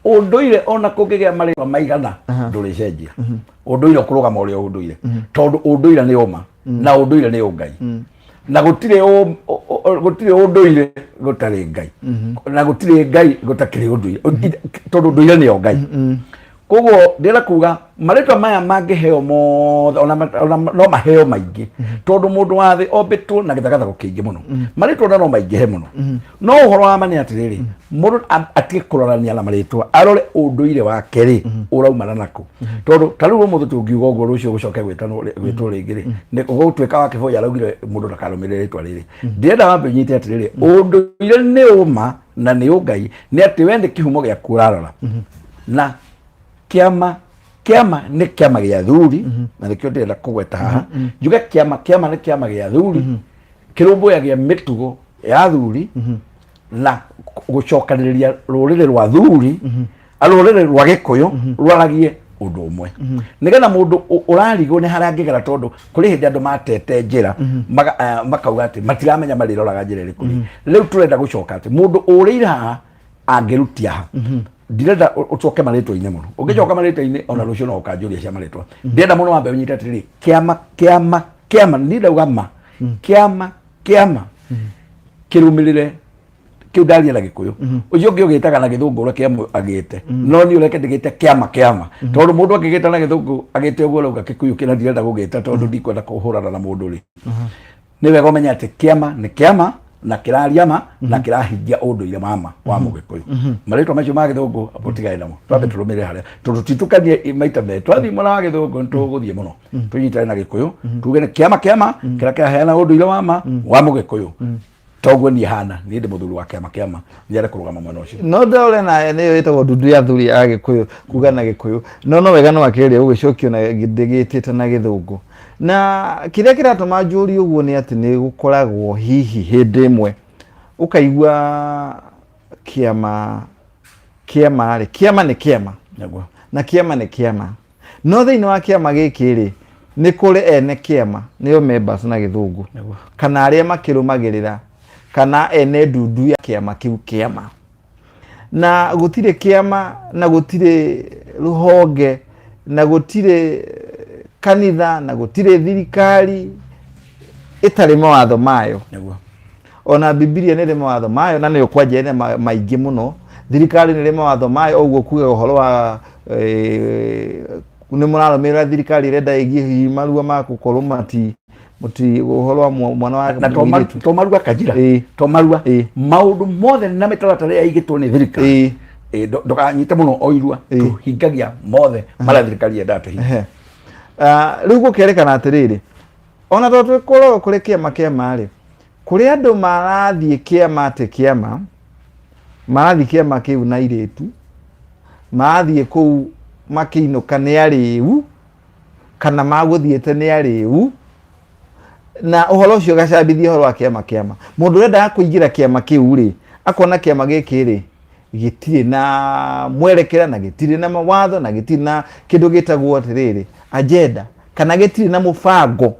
ũndũire ona kũngĩgĩa marĩtwa maigana ndũrĩcenjia. Ũndũire ũkũrũgama ũrĩa ũndũire, tondũ ũndũire nĩ ũma na ũndũire nĩ ũngai, na gũtirĩ gũtirĩ ũndũire gũtarĩ ngai, na gũtirĩ ngai gũtakĩrĩ ũndũire, tondũ ũndũire nĩyo ngai. Koguo ndĩrenda kuga marĩtwa maya mangĩheo mothe, ona no maheo maingĩ, tondũ mũndũ wa thĩ ombĩtwo na gĩthagathago kĩingĩ mũno, marĩtwa ona no maingĩhe mũno. No ũhoro wa ma nĩ atĩrĩrĩ, mũndũ atige kũrorania na marĩtwa, arore ũndũire wake rĩ ũraumana nakũ. Tondũ ta rĩu ũmũthĩ tũngiuga ũguo, rũciũ gũcoke gwĩtwo rĩngĩ rĩ, nĩ gũgũtuĩka wa kĩbũi araugire mũndũ ndakarũmĩrĩre rĩtwa rĩrĩ. Ndĩrenda wambe ũnyite atĩrĩrĩ, ũndũire nĩ ũma na nĩ ũngai, nĩ atĩ we nĩ kĩhumo gĩaku ũrarora. Na kĩama kĩama nĩ kĩama gĩa athuri, na nĩkĩo ndĩrenda kũgweta haha njuge kĩama kĩama nĩ kĩama gĩa athuri kĩrũmbũyagia mĩtugo ya athuri na gũcokanĩrĩria rũrĩrĩ rwa athuri, rũrĩrĩ rwa gĩkũyũ rwaragie ũndũ ũmwe, nĩgetha mũndũ ũrarigwo nĩ harĩa angĩgera, tondũ kũrĩ hĩndĩ andũ matete njĩra makauga atĩ matiramenya marĩroraga njĩra ĩrĩkũ. Rĩu tũrenda gũcoka atĩ mũndũ ũrĩire haha angĩrutia ha. Ndirenda ũcoke marĩtwa-inĩ mũno. Ũngĩcoka marĩtwa-inĩ, ona rũciũ no ũkanjũria cia marĩtwa. Ndĩrenda mũno wambe ũnyite atĩrĩrĩ, kĩama kĩama kĩama, niĩ ndauga ma kĩama kĩama kĩrũmĩrĩre kĩu ndaria na gĩkũyũ, ũcio ũngĩ ũgĩtaga na gĩthũngũ ũrĩa kĩamwe agĩte, no niĩ ũreke ndĩgĩte kĩama kĩama, tondũ mũndũ angĩgĩta na gĩthũngũ agĩte ũguo ũrauga gĩkũyũ kĩna ndirenda gũgĩta, tondũ ndikwenda kũhũrana na mũndũ rĩ. Nĩ wega ũmenye atĩ kĩama nĩ kĩama na kĩraria ma na kĩrahingia ũndũire wa ma wa mũgĩkũyũ. Marĩtwa macio ma gĩthũngũ ũtigane namo, twambe tũrũmĩrĩre harĩa, tondũ titukanie maita merĩ twathiĩ mwena wa gĩthũngũ nĩ tũgũthiĩ mũno. Tũnyitane na gĩkũyũ, tuge nĩ kĩama kĩama kĩrĩa kĩraheana ũndũire wa ma wa mũgĩkũyũ. Toguo niĩ hana, niĩ ndĩ mũthuri wa kĩama kĩama, nyende kũrũgama mwena ũcio. No ndore na nĩyo ĩtagwo ndundu ya athuri a gĩkũyũ kuga na gĩkũyũ, no wega no akĩgeria gũgĩcokio na ndĩgĩtĩte na gĩthũngũ. Na kĩrĩa kĩratũma njũrie ũguo nĩ atĩ nĩ gũkoragwo hihi hĩndĩ ĩmwe ũkaigua kĩama kĩama rĩ, kĩama nĩ kĩama na kĩama nĩ kĩama, no thĩinĩ wa kĩama gĩkĩ rĩ, nĩ kũrĩ ene kĩama, nĩo members na gĩthũngũ, kana arĩa makĩrũmagĩrĩra, kana ene ndundu ya kĩama kĩu kĩama. Na gũtirĩ kĩama na gũtirĩ rũhonge na gũtirĩ kanitha na gũtirĩ thirikari ĩtarĩ mawatho mayo. Ona Bibilia nĩ ĩrĩ mawatho mayo, na nĩyo kwanja ĩna maingĩ mũno. Thirikari nĩ ĩrĩ mawatho mayo, ũguo kuga ũhoro wa nĩ mũrarũmĩrĩra thirikari ĩrenda ĩgiĩ hihi marua ma gũkorwo mati mũti ũhoro wa mwana wa na to mũirĩtu. To marua kajira, to marua, maũndũ mothe na mĩtaratara ĩrĩa ĩigĩtwo nĩ thirikari. Ndũkanyite mũno o irua, tũhingagia mothe marĩa thirikari yendaga tũhingie. Ehe. Ah, rĩu gũkerekana atĩrĩrĩ, ona tondũ twĩkoragwo kũrĩ kĩama kĩama rĩ, kũrĩ andũ marathiĩ kĩama atĩ kĩama marathiĩ kĩama kĩu na irĩtu marathiĩ kũu makĩinũka nĩ arĩu, kana magũthiĩte nĩ arĩu, na ũhoro ũcio ũgacambithia ũhoro wa kĩama kĩama. Mũndũ ũrendaga kũingĩra kĩama kĩu rĩ, akona kĩama gĩkĩ rĩ gĩtirĩ na mwerekera na gĩtirĩ na mawatho na gĩtirĩ na kĩndũ gĩtagwo atĩrĩrĩ agenda, kana gĩtirĩ na mũbango.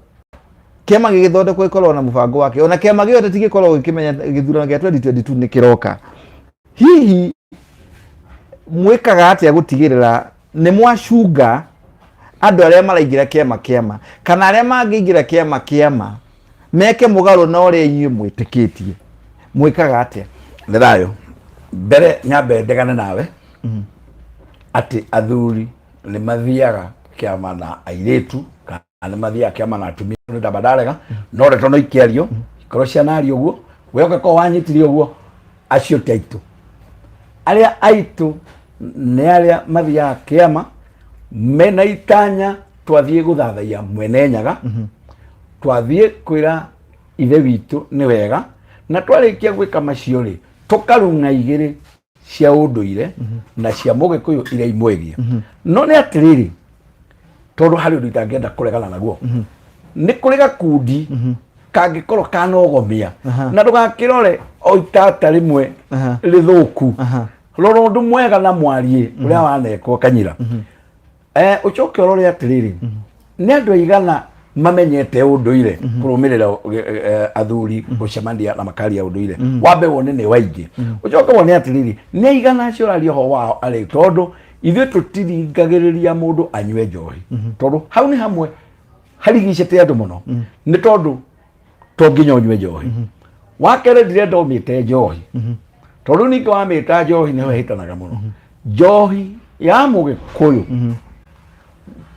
Kĩama gĩgĩthondekwo gĩkoragwo na mũbango wake, ona kĩama gĩothe tigĩkoragwo gĩkĩmenya gĩthurano gĩa 2022 nĩ kĩroka. Hihi mwĩkaga atĩa gũtigĩrĩra nĩ mwacunga andũ arĩa maraingĩra kĩama kĩama, kana arĩa mangĩingĩra kĩama kĩama meke mũgarũ na ũrĩa inyuĩ mwĩtĩkĩtie? Mwĩkaga atĩa? Nĩ thayũ. Mbere nyambe ndegane nawe atĩ athuri nĩ mathiaga kĩama na airĩtu kana nĩ mathiaga kĩama na atumia, nĩ ndamba ndarega, no ndeto no ikĩario ikorwo cianario ũguo, we ũngĩkorwo wanyitire ũguo, acio ti aitũ. Arĩa aitũ nĩ arĩa mathiaga kĩama mena itanya, twathiĩ gũthathaiya Mwene Nyaga, twathiĩ kwĩra ithe witũ nĩ wega, na twarĩkia gwĩka macio rĩ, tũkarung'a igĩrĩ. Cia ũndũire na cia mũgĩkũyũ iria imwĩgiĩ. No nĩ atĩrĩrĩ, tondũ harĩ ũndũ itangĩenda kũregana naguo, nĩ kũrĩ gakundi kangĩkorwo kanogomia na ndũgakĩrore o itata rĩmwe rĩthũku. Rora ũndũ mwega na mwariĩ ũrĩa wanekwo kanyira. Ũcoke ũrore atĩrĩrĩ, nĩ andũ aigana mamenyete ũndũire kũrũmĩrĩra athuri gũcemania na makaria ũndũire? Wambe wone nĩ waingĩ. Ũcoke wone atĩrĩrĩ, nĩ aigana acio ũraria ũhoro wao arĩ, tondũ ithuĩ tũtiringagĩrĩria mũndũ anyue njohi, tondũ hau nĩ hamwe harigicĩte andũ mũno, nĩ tondũ to nginya ũnyue njohi. Wa kerĩ, ndirenda ũmĩte njohi, tondũ ningĩ wamĩta njohi nĩho ĩhĩtanaga mũno. Njohi ya mũgĩkũyũ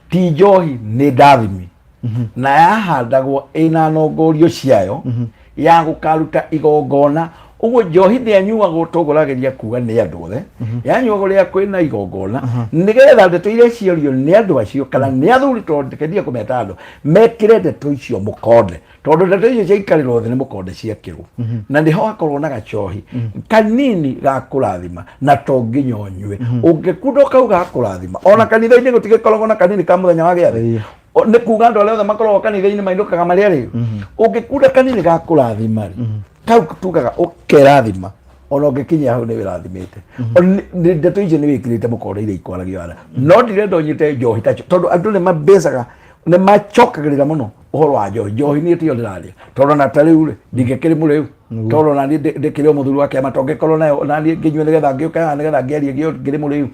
ti njohi, nĩ ndathimi, na yahandagwo ĩna nongorio ciayo ya gũkaruta igongona. Ũguo njohi ndĩanyuagwo tũgũrageria kuga nĩ andũ othe, yanyuagwo rĩrĩa kwĩna igongona, nĩgetha ndeto iria ciorio nĩ andũ acio kana nĩ athuri, tondũ ndikeria kũmeta andũ, mekĩre ndeto icio mũkonde, tondũ ndeto icio ciaikarĩrwo thĩ nĩ mũkonde ciekĩrwo, na nĩho hakorwo na gacohi kanini ga kũrathima, na to nginya ũnyue. Ũngĩkunda kau ga kũrathima, ona kanitha-inĩ gũtigĩkoragwo na kanini ka mũthenya wa gĩathĩ. Nĩ kuga andũ arĩa othe makoragwo kanitha-inĩ mainũkaga marĩ arĩu. Ũngĩkunda kanini ga kũrathima rĩ, kau tugaga ũkerathima, ona ũngĩkinyia hau nĩ wĩrathimĩte. Ndeto icio nĩ wĩkĩrĩte mũkonde iria ikwaragio ara. No ndirenda ũnyite njohi tacio, tondũ andũ nĩ mabĩcaga, nĩ macokagĩrĩra mũno ũhoro wa njohi. Njohi niĩ tiyo ndĩraria, tondũ na ta rĩu rĩ, ndingĩkĩrĩ mũrĩu, tondũ na niĩ ndĩkĩrĩ o mũthuri wa kĩama, tongĩkorwo nayo na niĩ ngĩnyue nĩgetha ngĩũke haha nĩgetha ngĩarie ngĩrĩ mũrĩu.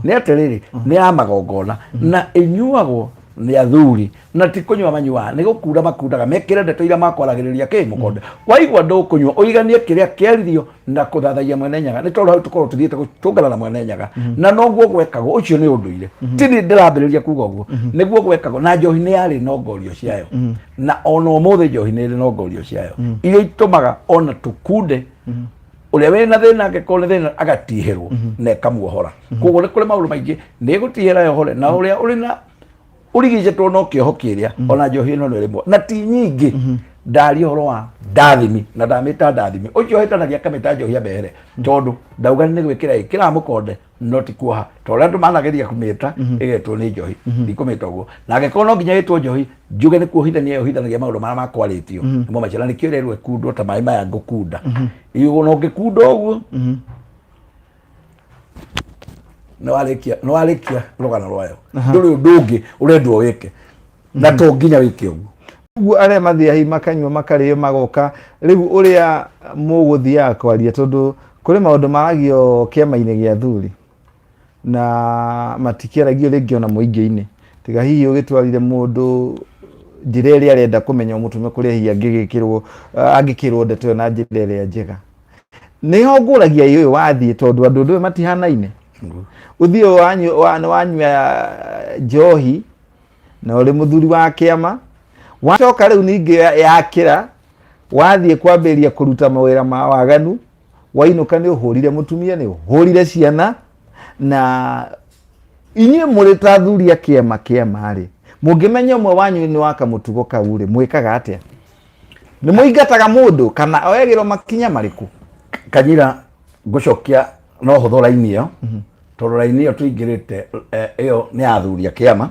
Nĩ atĩrĩrĩ, nĩ ya magongona na ĩnyuagwo nĩ athuri, na ti kũnyua manyuaga, nĩ gũkunda makundaga mekĩre ndeto iria makwaragĩrĩria kĩ mũkonde. Waigua ndũkũnyua, ũiganie kĩrĩa kĩaririo na kũthathaiya Mwene Nyaga, nĩ tondũ hau tũkorwo tũthiĩte gũtũngana na Mwene Nyaga, na noguo gwekagwo. Ũcio nĩ ũndũire, ti niĩ ndĩrambĩrĩria kuga ũguo, nĩguo gwekagwo. Na njohi nĩ yarĩ nongorio ciayo, na ona ũmũthĩ njohi nĩ ĩrĩ nongorio ciayo iria itũmaga ona tũkunde ũrĩa wĩna thĩna, angĩkorwo nĩ thĩna agatihĩrwo na ĩkamuohora. Koguo nĩ kũrĩ maũndũ maingĩ nĩ ĩgũtihĩra yohore, na ũrĩa ũrĩ na ũrigicĩtwo no kĩoho kĩrĩa, ona njohi ĩno nĩ ĩrĩmwe na ti nyingĩ. Ndaria ũhoro wa ndathimi na ndamĩta ndathimi, ũcio hĩtanagia akamĩta njohi amehere, tondũ ndauga nĩ gwĩkĩra ĩkĩraga mũkonde, no ti kuoha ta ũrĩa andũ manageria kũmĩta ĩgetwo nĩ njohi. Ndikũmĩta ũguo, na angĩkorwo no nginya ĩtwo njohi, njuge nĩ kuohithania yohithanagia maũndũ marĩa makwarĩtio nĩmo macio, na nĩkĩo ĩrerwo ĩkundwo ta maĩ maya ngũkunda. Igũrũ na ũngĩkunda ũguo nĩwarĩkia rũgano rwayo, ndũrĩ ũndũ ũngĩ ũrendwo wĩke, na to nginya wĩke ũguo. Ũguo arĩa mathiaga hihi makanyua makarĩo magoka rĩu ũrĩa mũgũthiaga kwaria, tondũ kũrĩ maũndũ maragio kĩama-inĩ gĩa athuri na matikĩaragio rĩngĩ ona mũingĩ-inĩ, tiga hihi ũgĩtwarire mũndũ njĩra ĩrĩa arenda kũmenya, ũmũtũme kũrĩa hihi angĩgĩkĩrwo angĩkĩrwo ndeto ĩyo na njĩra ĩrĩa njega. Nĩho ngũragia ĩ ũyũ wathiĩ, tondũ andũ ũndũ ũyũ matihanaine. Ũthiĩ wanyua njohi na ũrĩ mũthuri wa kĩama, wacoka rĩu ningĩ yakĩra wathiĩ kwambĩrĩria kũruta mawĩra ma waganu, wainũka nĩ ũhũrire mũtumia, nĩ ũhũrire ciana. Na inyuĩ mũrĩ ta athuri a kĩama kĩama rĩ, mũngĩmenya ũmwe wanyu nĩ waka mũtugo kau rĩ, mwĩkaga atĩa? Nĩ mũingataga mũndũ kana oyagĩrwo makinya marĩkũ? Kanyira, ngũcokia no hũthũ raini ĩyo, tondũ raini ĩyo tũingĩrĩte ĩyo nĩ ya athuri a kĩama.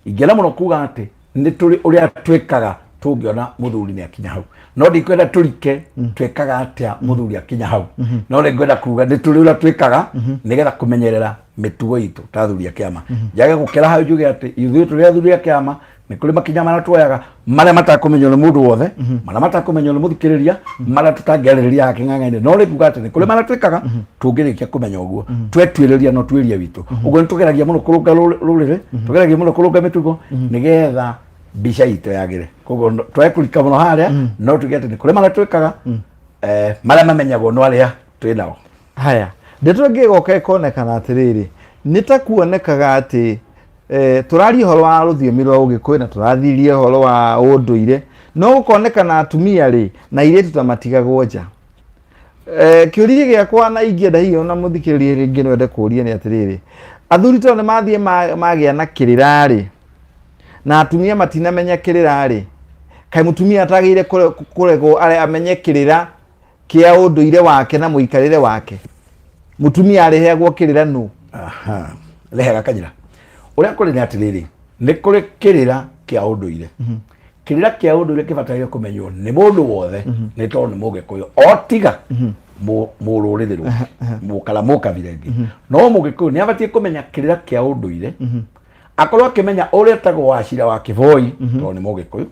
Ingĩenda mũno kuga atĩ nĩ tũrĩ ũrĩa twĩkaga tũngĩona mũthuri nĩ akinya hau, no ndikwenda tũrike twĩkaga atĩa mũthuri akinya hau, no nĩ ngwenda kuga nĩ tũrĩ ũrĩa twĩkaga nĩgetha kũmenyerera mĩtugo itũ ta athuri a kĩama. Njage gũkĩra hau, njuge atĩ ithuĩ tũrĩ athuri a kĩama nĩ kũrĩ makinya marĩa tuoyaga, marĩa matakũmenywo nĩ mũndũ wothe, marĩa matakũmenywo nĩ mũthikĩrĩria, marĩa tũtangĩarĩrĩria haha kĩng'ang'a-inĩ, no rĩ kuga atĩ nĩ kũrĩ marĩa twĩkaga tũngĩrĩkia kũmenya ũguo twetuĩrĩria no tuĩria witũ. Ũguo nĩ tũgeragia mũno kũrũnga rũrĩrĩ, tũgeragia mũno kũrũnga mĩtugo nĩgetha mbica itũ yagĩre. Koguo twage kũrika mũno harĩa, no tuge atĩ nĩ kũrĩ marĩa twĩkaga marĩa mamenyagwo no arĩa twĩ nao. Haya, ndeto ĩngĩ ĩgoka ĩkonekana atĩrĩrĩ, nĩ ta kuonekaga atĩ tũraria ũhoro wa rũthiomi rwa ũgĩkũyũ na tũrathirie ũhoro wa ũndũire, no gũkonekana atumia rĩ na airĩtu ta matigagwo nja. Kĩũria gĩakwa na ingĩenda hihi ona mũthikĩrĩria rĩngĩ no ende kũũria nĩ atĩrĩrĩ, athuri tondũ nĩ mathiĩ magĩa na kĩrĩra rĩ, na atumia matinamenya kĩrĩra rĩ, kaĩ mũtumia atagĩrĩire kũregwo amenye kĩrĩra kĩa ũndũire wake na mũikarĩre wake? Mũtumia arĩheagwo kĩrĩra nũ? Aha. Rehega kanyira. Ũrĩa kũrĩ nĩ atĩrĩrĩ, nĩ kũrĩ kĩrĩra kĩa ũndũire. Kĩrĩra kĩa ũndũire kĩbataire kũmenywo nĩ mũndũ wothe nĩ tondũ nĩ mũgĩkũyũ o tiga mũrũrĩrĩ rwake kana mũkabira ĩngĩ. No mũgĩkũyũ nĩ abatiĩ kũmenya kĩrĩra kĩa ũndũire akorwo akĩmenya ũrĩa etagwo Wacira wa Kĩboi tondũ nĩ mũgĩkũyũ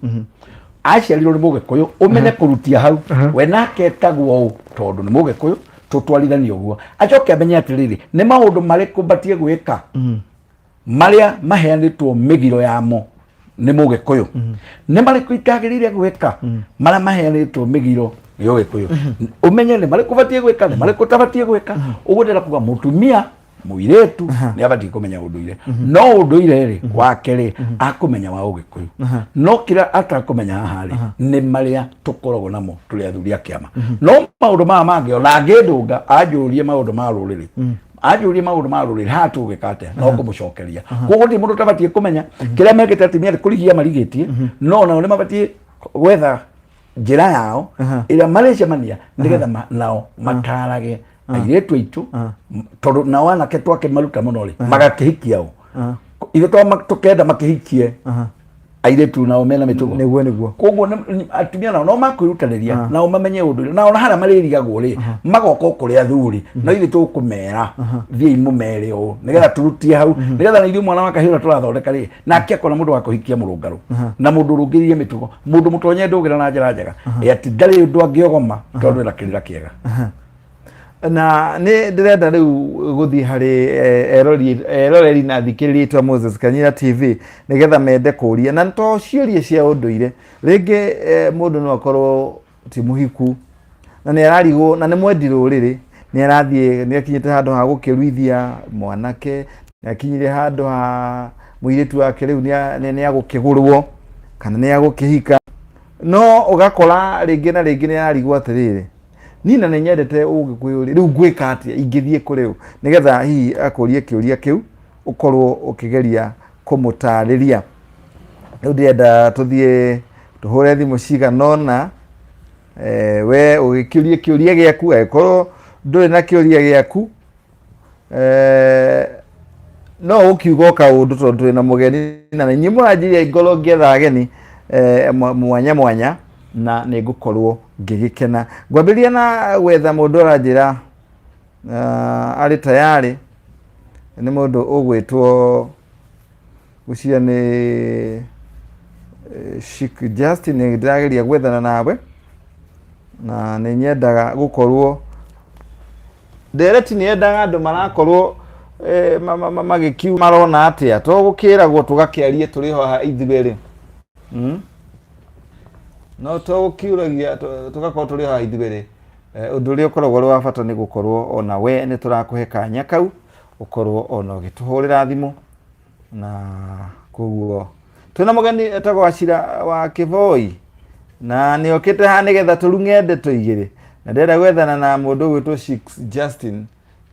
aciarirwo nĩ mũgĩkũyũ ũmenye kũrutia hau we nake etagwo ũ tondũ nĩ mũgĩkũyũ tũtwarithanie ũguo acoke amenye atĩrĩrĩ nĩ maũndũ marĩkũ mbatie gwĩka marĩa maheanĩtwo mĩgiro yamo nĩ mũgĩkũyũ nĩ marĩkũ itagĩrĩire gwĩka marĩa maheanĩtwo mĩgiro nĩ ũgĩkũyũ ũmenye nĩ marĩkũ ũbatiĩ gwĩka nĩ marĩkũ ũtabatiĩ gwĩka ũguo ndĩrenda kuga mũtumia mũirĩtu nĩ abatiĩ kũmenya ũndũire no ũndũire rĩ wake rĩ akũmenya wa ũgĩkũyũ no kĩrĩa atakũmenya haha rĩ nĩ marĩa tũkoragwo namo tũrĩ athuri a kĩama no maũndũ maya mangĩ ona angĩndũnga anjũrie maũndũ ma rũrĩrĩ anjũrie maũndũ ma rũrĩrĩ haha tũgĩka atĩa no kũmũcokeria koguo gũtirĩ mũndũ ũtabatiĩ kũmenya kĩrĩa mekĩte atumia nĩ kũrigia marigĩtie no nao nĩ mabatiĩ gwetha njĩra yao ĩrĩa marĩcemania nĩgetha nao matarage airĩtu aitũ tondũ nao anake twakĩmaruta mũno rĩ magakĩhikia o ithuĩ tũkenda makĩhikie airĩtu nao mena mĩtugo. Nĩguo nĩguo. Koguo atumia nao no makwĩrutanĩria nao mamenye ũndũire nao harĩa marĩrigagwo rĩ magoka o kũrĩ athuri no ithuĩ tũkũmera thiĩi mũmere ũũ nĩgetha tũrutie hau nĩgetha na ithuĩ mwana wa kahĩĩ ũrĩa tũrathondeka rĩ nake akona mũndũ wa kũhikia mũrũngarũ na mũndũ ũrũngĩrĩrie mĩtugo mũndũ mũtonye ndũgĩra na njĩra njega ĩ atĩ ndarĩ ũndũ angĩogoma tondũ ena kĩrĩra kĩega. Na nĩ ndĩrenda rĩu gũthiĩ harĩ eroreri na athikĩrĩria aitũ a Moses Kanyira TV nĩgetha mende kũria na to ciũria cia ũndũire rĩngĩ mũndũ no akorwo ti mũhiku na nĩ ararigwo na nĩ mwendi rũrĩrĩ nĩ arathiĩ nĩ akinyĩte handũ ha gũkĩruithia mwanake nĩ akinyire handũ ha mũirĩtu wake rĩu nĩ agũkĩgũrwo kana nĩ agũkĩhika no ũgakora rĩngĩ na rĩngĩ nĩ ararigwo atĩrĩrĩ niĩ na nĩ nyendete ũgĩkũyũ rĩ rĩu ngwĩka atĩa ingĩthiĩ kũ rĩu nĩgetha hihi akũrie kĩũria kĩu ũkorwo ũkĩgeria kũmũtarĩria. Rĩu ndĩrenda tũthiĩ tũhũre thimũ cigana ũna we ũgĩkĩũrie kĩũria gĩaku angĩkorwo ndũrĩ na kĩũria gĩaku no ũkiuga o kaũndũ tondũ twĩ na mũgeni na inyuĩ mũranjiria ngorwo ngĩetha ageni mwanya mwanya na nĩ ngũkorwo ngĩgĩkena. Ngwambĩrĩria na gwetha mũndũ ũranjĩra arĩ tayarĩ nĩ mũndũ ũgwĩtwo ngwĩciria nĩ Sheikh Justin nĩ ndĩrageria gwethana nawe na nĩ nyendaga gũkorwo ndereti nĩ yendaga andũ marakorwo magĩkiu marona atĩa to gũkĩragwo tũgakĩarie tũrĩ haha ithuerĩ. No to gũkiũragia tũgakorwo tũrĩ haha ithuerĩ. Ũndũ ũrĩa ũkoragwo ũrĩ wa bata nĩ gũkorwo ona we nĩ tũrakũhe kanya kau ũkorwo ona ũgĩtũhũrĩra thimũ na koguo twĩna mũgeni etagwo Wachira wa Kĩboi na nĩ okĩte haha nĩgetha tũrung'e ndeto igĩrĩ na ndĩrenda gwethana na mũndũ ũgwĩtwo Sheikh Justin.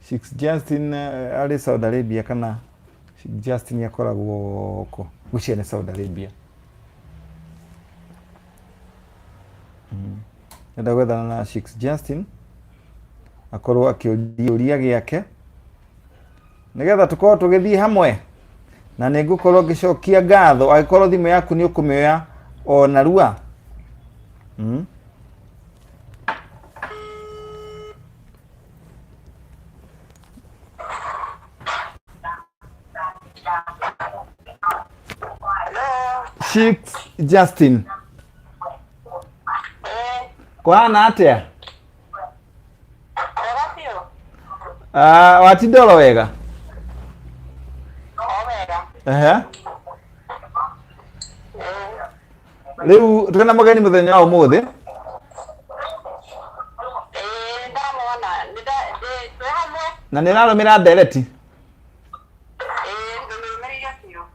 Sheikh Justin arĩ Saudi Arabia kana Sheikh Justin akoragwo kũ? Ngwĩciria nĩ Saudi Arabia. Ndĩrenda gwethana na Sheikh Justin akorwo akĩũria kĩũria gĩake nĩgetha tũkorwo tũgĩthiĩ hamwe na nĩ ngũkorwo ngĩcokia ngatho angĩkorwo thimũ yaku nĩ ũkũmĩoya o narua. Sheikh Justin. Kũhana atĩa? Ah, watinda oro wega? Ehe. Rĩu twĩna mũgeni mũthenya wa ũmũthĩ. Na nĩ ũrarũmĩra ndereti?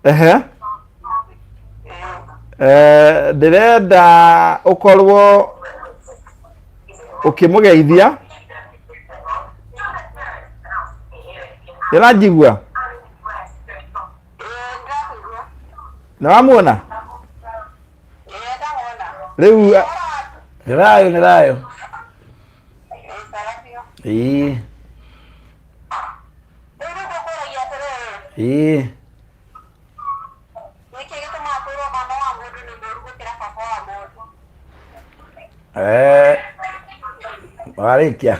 Ehe. Ndĩrenda ũkorwo ũkĩmũgeithia. Ndĩranjigua? Nĩ wamuona? Rĩu Nĩ thayũ, nĩ thayũ. Ĩĩ. Ĩĩ. Nĩkĩ gĩtũmaga kwĩrwo mama wa mũndũ nĩ mũũru gũkĩra baba wa mũndũ? Eh, warĩkia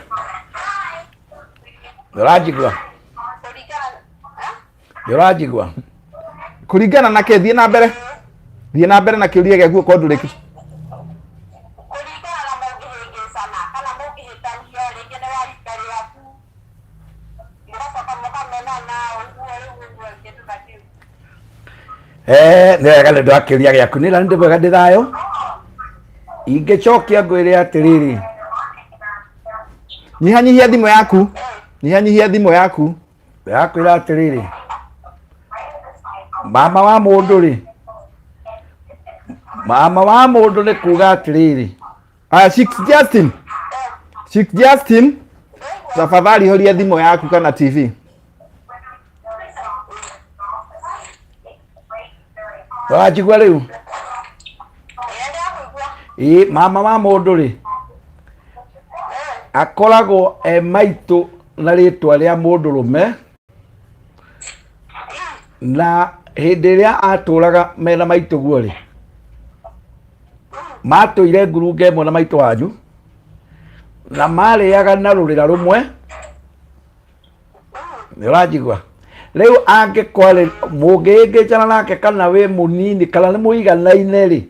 nĩũranjigua? Kũringana eh? Nĩũranjigua? Kũringana na kĩ? Thiĩ na mbere, thiĩ na mbere na kĩũria gĩaku okorwo ndũrĩki. Kũringana na mũngĩhĩngĩcana kana mũngĩhĩtania, rĩngĩ nĩ wa rika rĩaku, mũgacoka mũkamenana ũguo, rĩu ũguo kĩndũ ta kĩu. Eh, nĩ wega nĩ ũndũ wa kĩũria gĩaku. Nĩ nĩ mwega, ndĩ thayũ. Ingĩcokia ngwĩre atĩrĩrĩ, Nyihanyihia thimũ yaku, nyihanyihia thimũ yaku. Ndĩrakwĩra atĩrĩrĩ, mama wa mũndũ rĩ, mama wa mũndũ nĩ kuga atĩrĩrĩ. Aya, Six Justin, Six Justin, tafadhali horia thimũ yaku kana TV. Ũranjigua rĩu? Ĩĩ, mama wa mũndũ rĩ, akoragwo e maitũ na rĩtwa rĩa mũndũrũme, na hĩndĩ ĩrĩa atũraga mena maitũguo rĩ, matũire ngurunga ĩmwe na maitũ wanyu, na marĩaga na rũrĩra rũmwe. Nĩ ũranjigua rĩu? Angĩkwarĩ mũngĩhĩngĩcana nake kana wĩ mũnini kana nĩ mũiganaine rĩ,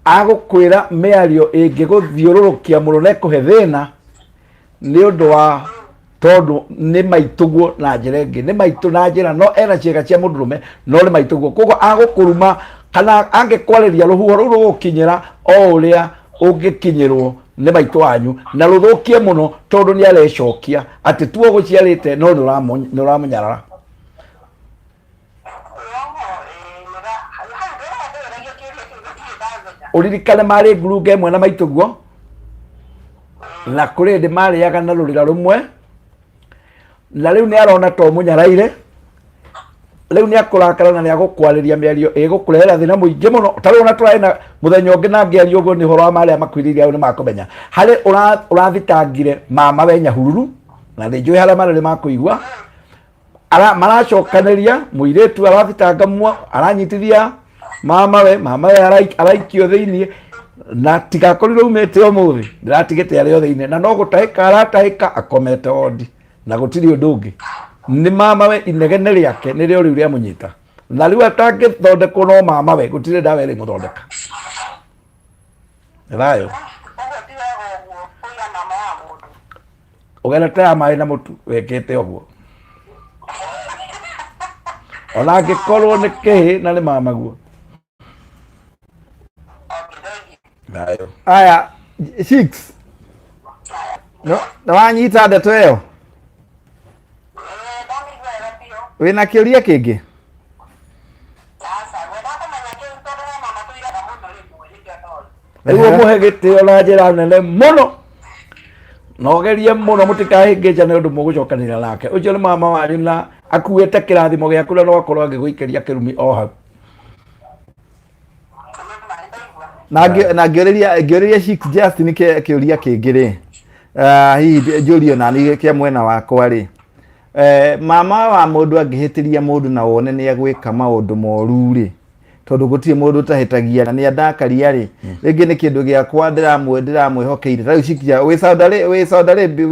agũkwĩra mĩario ĩngĩgũthiũrũrũkia mũno na ĩkũhe thĩna, nĩ ũndũ wa tondũ nĩ maitũguo na njĩra ĩngĩ, nĩ maitũ na njĩra no ena ciĩga cia mũndũrũme, no nĩ maitũguo. Koguo agũkũruma kana angĩkwarĩria, rũhuho rũu rũgũkinyĩra o ũrĩa ũngĩkinyĩrwo nĩ maitũ wanyu, na rũthũkie mũno, tondũ nĩ arecokia atĩ tuo gũciarĩte, no nĩ ũramũnyarara. Ũririkane marĩ ngurunga ĩmwe na maitũguo, na kũrĩ hĩndĩ marĩaga na rũrĩra rũmwe, na rĩu nĩ arona to mũnyaraire. Rĩu nĩ akũrakara na nĩ agũkwarĩria mĩario ĩgũkũrehera thĩna mũingĩ mũno. Ta rĩu ona tũrarĩ na mũthenya ũngĩ na ngĩaria ũguo, nĩ ũhoro wa marĩa makuhĩrĩirie au, nĩ makũmenya harĩ ũrathitangire mama we Nyahururu, na nĩ njũĩ harĩa marĩ nĩ makũigua. Maracokanĩria mũirĩtu arathitanga aranyitithia mama we, mama we araikio thĩiniĩ, na tigakorirwo umĩte ũmũthĩ, ndĩratigĩte arĩ o thĩiniĩ, na no gũtahĩka aratahĩka akomete wondi, na gũtirĩ ũndũ ũngĩ, nĩ mama we. Inegene rĩake nĩrĩo rĩu rĩamũnyita, na rĩu atangĩthondekwo no mama we, gũtirĩ ndawa ĩrĩmũthondeka. Nĩ thayũ. Ũguo ti wega ũguo kũiga mama wa mũndũ. Ũgerete ya maĩ na mũtu wĩkĩte ũguo, ona angĩkorwo nĩ kĩhĩ na nĩ mamaguo. Thayũ. Aya, six no wanyita ndeto ĩyo? Ndamĩigua wega biũ. Wĩna kĩũria kĩngĩ? Aca, ngwendaga kũmenya kĩu tondũ he mama tũiraga mũno rĩmwe, nĩkĩo ndoĩ. Rĩu ũmũhe gĩtĩo na njĩra nene mũno, na ũgerie mũno mũtikahĩngĩcane ũndũ mũgũcokanĩra nake. Ũcio nĩ mama wanyu na akuĩte kĩrathimo gĩaku, na no akorwo agĩgũikĩria kĩrumi o hau. Na ngĩũrĩria Chief Justin kĩũria kĩngĩ rĩ, hihi njũrio nani kĩa mwena wakwa rĩ, mama wa mũndũ angĩhĩtĩria mũndũ na wone nĩ agwĩka maũndũ moru rĩ, tondũ gũtirĩ mũndũ ũtahĩtagia, na nĩ andakaria rĩ, rĩngĩ nĩ kĩndũ gĩakwa ndĩramwĩhokeire. Ta rĩu Chief, wĩ Saudi Arabia, wĩ Saudi Arabia,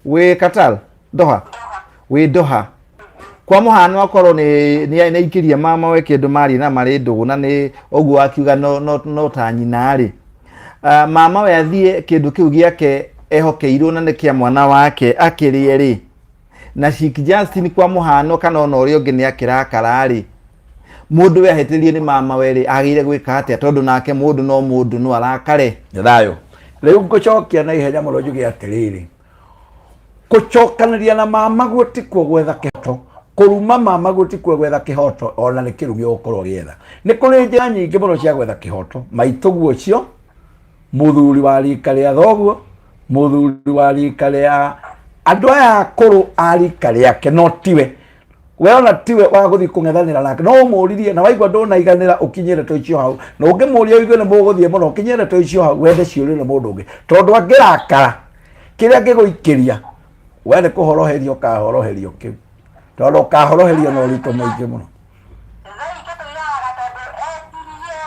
wĩ Qatar, Doha, wĩ Doha. Kwa mũhano, akorwo nĩ aikĩria mama we kĩndũ, marĩ na marĩ ndũgũ, na nĩ ũguo akiuga no ta nyina rĩ, mama we athiĩ kĩndũ kĩu gĩake ehokeirwo na nĩ kĩa mwana wake akĩrĩe rĩ, na Sheikh Justin kwa mũhano kana ona ũrĩa ũngĩ nĩ akĩrakara rĩ, mũndũ we ahĩtĩrie nĩ mama we rĩ, agĩrĩire gwĩka atĩa? Tondũ nake mũndũ no mũndũ, no arakare. Nĩ thayũ. Rĩu ngũcokia na ihenya mũno njuge atĩrĩrĩ, gũcokanĩria na mamaguo tikuo gwetha kĩhoto, kũruma mamaguo tikuo gwetha kĩhoto, ona nĩ kĩrumi ũgũkorwo ũgĩetha. Nĩ kũrĩ njĩra nyingĩ mũno cia gwetha kĩhoto. Maitũguo ũcio, mũthuri wa rika rĩa thoguo, mũthuri wa rika rĩa andũ aya akũrũ a rika rĩake, no tiwe we, ona tiwe wa gũthiĩ kũng'ethanĩra nake. No ũmũririe, na waigua ndũnaiganĩra, ũkinyie ndeto icio hau, na ũngĩmũria ũigue nĩ mũgũthiĩ mũno, ũkinyie ndeto icio hau, wende ciũrio nĩ mũndũ ũngĩ, tondũ angĩrakara kĩrĩa angĩgũikĩria we nĩ kũhoroherio kahoroherio kĩu. Tondũ ũkahoroherio na ũritũ mũingĩ mũno. Thaa ingĩ tũiraga tondũ etirie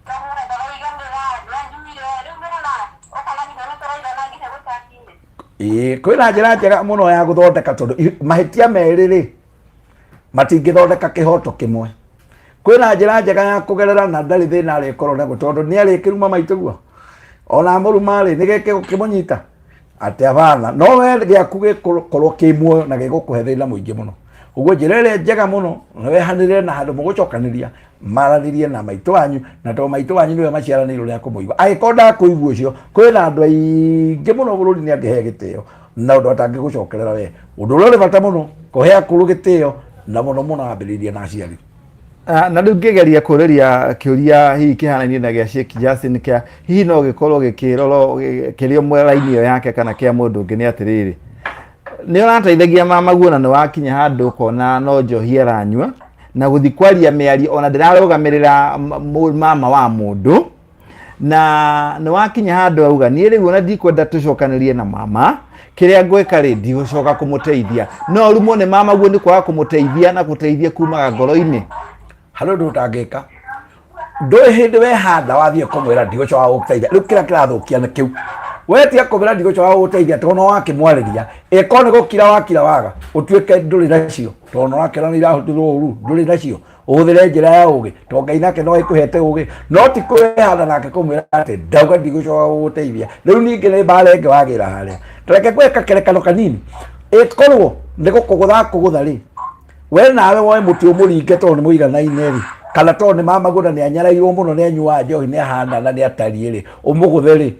kamũra ndaraiganĩra ndanyuire rĩu nĩwona ũkona nginya nĩ tũrairana nginya gũcakinĩ. Ĩĩ, kwĩna njĩra njega mũno ya gũthondeka tondũ mahĩtia merĩ rĩ matingĩthondeka kĩhoto kĩmwe. Kwĩna njĩra njega ya kũgerera na ndarĩ thĩna arĩkorwo naguo tondũ nĩ arĩkĩruma maitũguo ona mũruma rĩ nĩ gĩkĩ gũkĩmũnyita atĩ abana no we gĩaku gĩkũkorwo kĩ muoyo na gĩgũkũhe thĩna mũingĩ mũno. Ũguo njĩra ĩrĩa njega mũno nĩ wehanĩrĩre na handũ mũgũcokanĩria maranĩrie na maitũ wanyu na tondũ maitũ wanyu nĩwe maciaranĩirwo nĩ akũmũigua. Angĩkorwo ndakũigua ũcio kwĩna andũ aingĩ mũno bũrũri-inĩ angĩhe gĩtĩo na ũndũ atangĩgũcokerera we. Ũndũ ũrĩa ũrĩ bata mũno kũhe akũrũ gĩtĩo na mũno mũno ambĩrĩirie na aciari. Na rĩu ngĩgeria kũrĩria kĩũria hihi kĩhanaine na gĩa Sheikh Justin kĩa hihi no gĩkorwo gĩkĩrorwo kĩrĩ ũmwe raini ĩyo yake kana kĩa mũndũ ũngĩ nĩ atĩrĩrĩ, nĩ ũrateithagia mamaguo na nĩ wakinya handũ ũkona no njohi aranyua na gũthiĩ kwaria mĩario ona ndĩrarũgamĩrĩra mama wa mũndũ na nĩ wakinya handũ auga niĩ rĩu ona ndikwenda tũcokanĩrie na mama kĩrĩa ngwĩka rĩ ndigũcoka kũmũteithia no rumwo nĩ mama guo nĩ kwaga kũmũteithia na gũteithia kumaga ngoro-inĩ. Harĩ ũndũ ũtangĩka ndũrĩ hĩndĩ wehanda wathiĩ kũmwĩra ndigũcoka gũgũteithia. Rĩu kĩrĩa kĩrathũkia nĩ kĩu wetia kũmwĩra ndigũcoka gũgũteithia tondũ no wakĩmwarĩria ĩkorwo nĩ gũkira wakira waga ũtuĩke ndũrĩ nacio tondũ no wakĩra nĩ irahũthĩrwo ũru ndũrĩ nacio ũhũthĩre njĩra ya ũgĩ tondũ Ngai nake no ĩkũhete ũgĩ no ti kwĩhanda nake kũmwĩra atĩ ndauga ndigũcoka gũgũteithia. Rĩu ningĩ nĩ mbara ĩngĩ wagĩra harĩa. Reke ngwĩke kerekano kanini ĩkorwo nĩ gũkũgũtha akũgũtha rĩ we nawe woe mũtĩ ũmũringe tondũ nĩ mũiganaine rĩ kana tondũ nĩ mamaguo na nĩ anyarairwo mũno nĩ anyuaga njohi nĩ ahana na nĩ atariĩ rĩ ũmũgũthe rĩ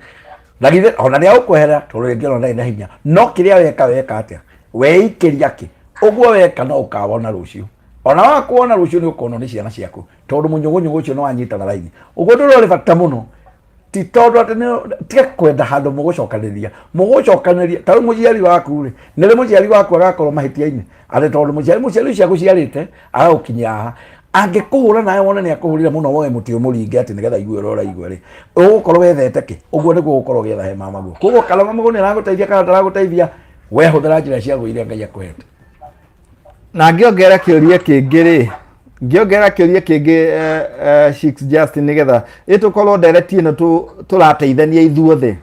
na githĩ ona nĩ agũkweherera tondũ rĩngĩ ona ndarĩ na hinya no kĩrĩa weka weka atĩa weikĩria kĩ ũguo weka no ũkawona rũciũ ona wakuona rũciũ nĩ ũkonwo nĩ ciana ciaku tondũ mũnyũgũnyũgũ ũcio nĩ wanyita na raini. Ũguo ũndũ ũrĩa ũrĩ bata mũno ti tondũ atĩ nĩ tiga kwenda handũ mũgũcokanĩria mũgũcokanĩria ta rĩu mũciari waku rĩ nĩ rĩ mũciari waku agakorwo mahĩtia-inĩ atĩ tondũ mũciari mũciari ũcio agũciarĩte agagũkinyia haha angĩkũhũra nawe wone nĩ akũhũrire mũno woe mũtĩ ũmũringe atĩ nĩgetha aigue ũrĩa ũraigua rĩ ũgũkorwo wethete kĩ ũguo nĩguo ũgũkorwo ũgĩetha he mamaguo koguo kana mamaguo nĩ aragũteithia kana ndaragũteithia we hũthĩra njĩra cia iria Ngai akũhete. Na ngĩongerera kĩũria kĩngĩ rĩ, ngĩongerera kĩũria kĩngĩ Sheiks Justin nĩgetha ĩtũkorwo ndereti ĩno tũrateithania ithuothe.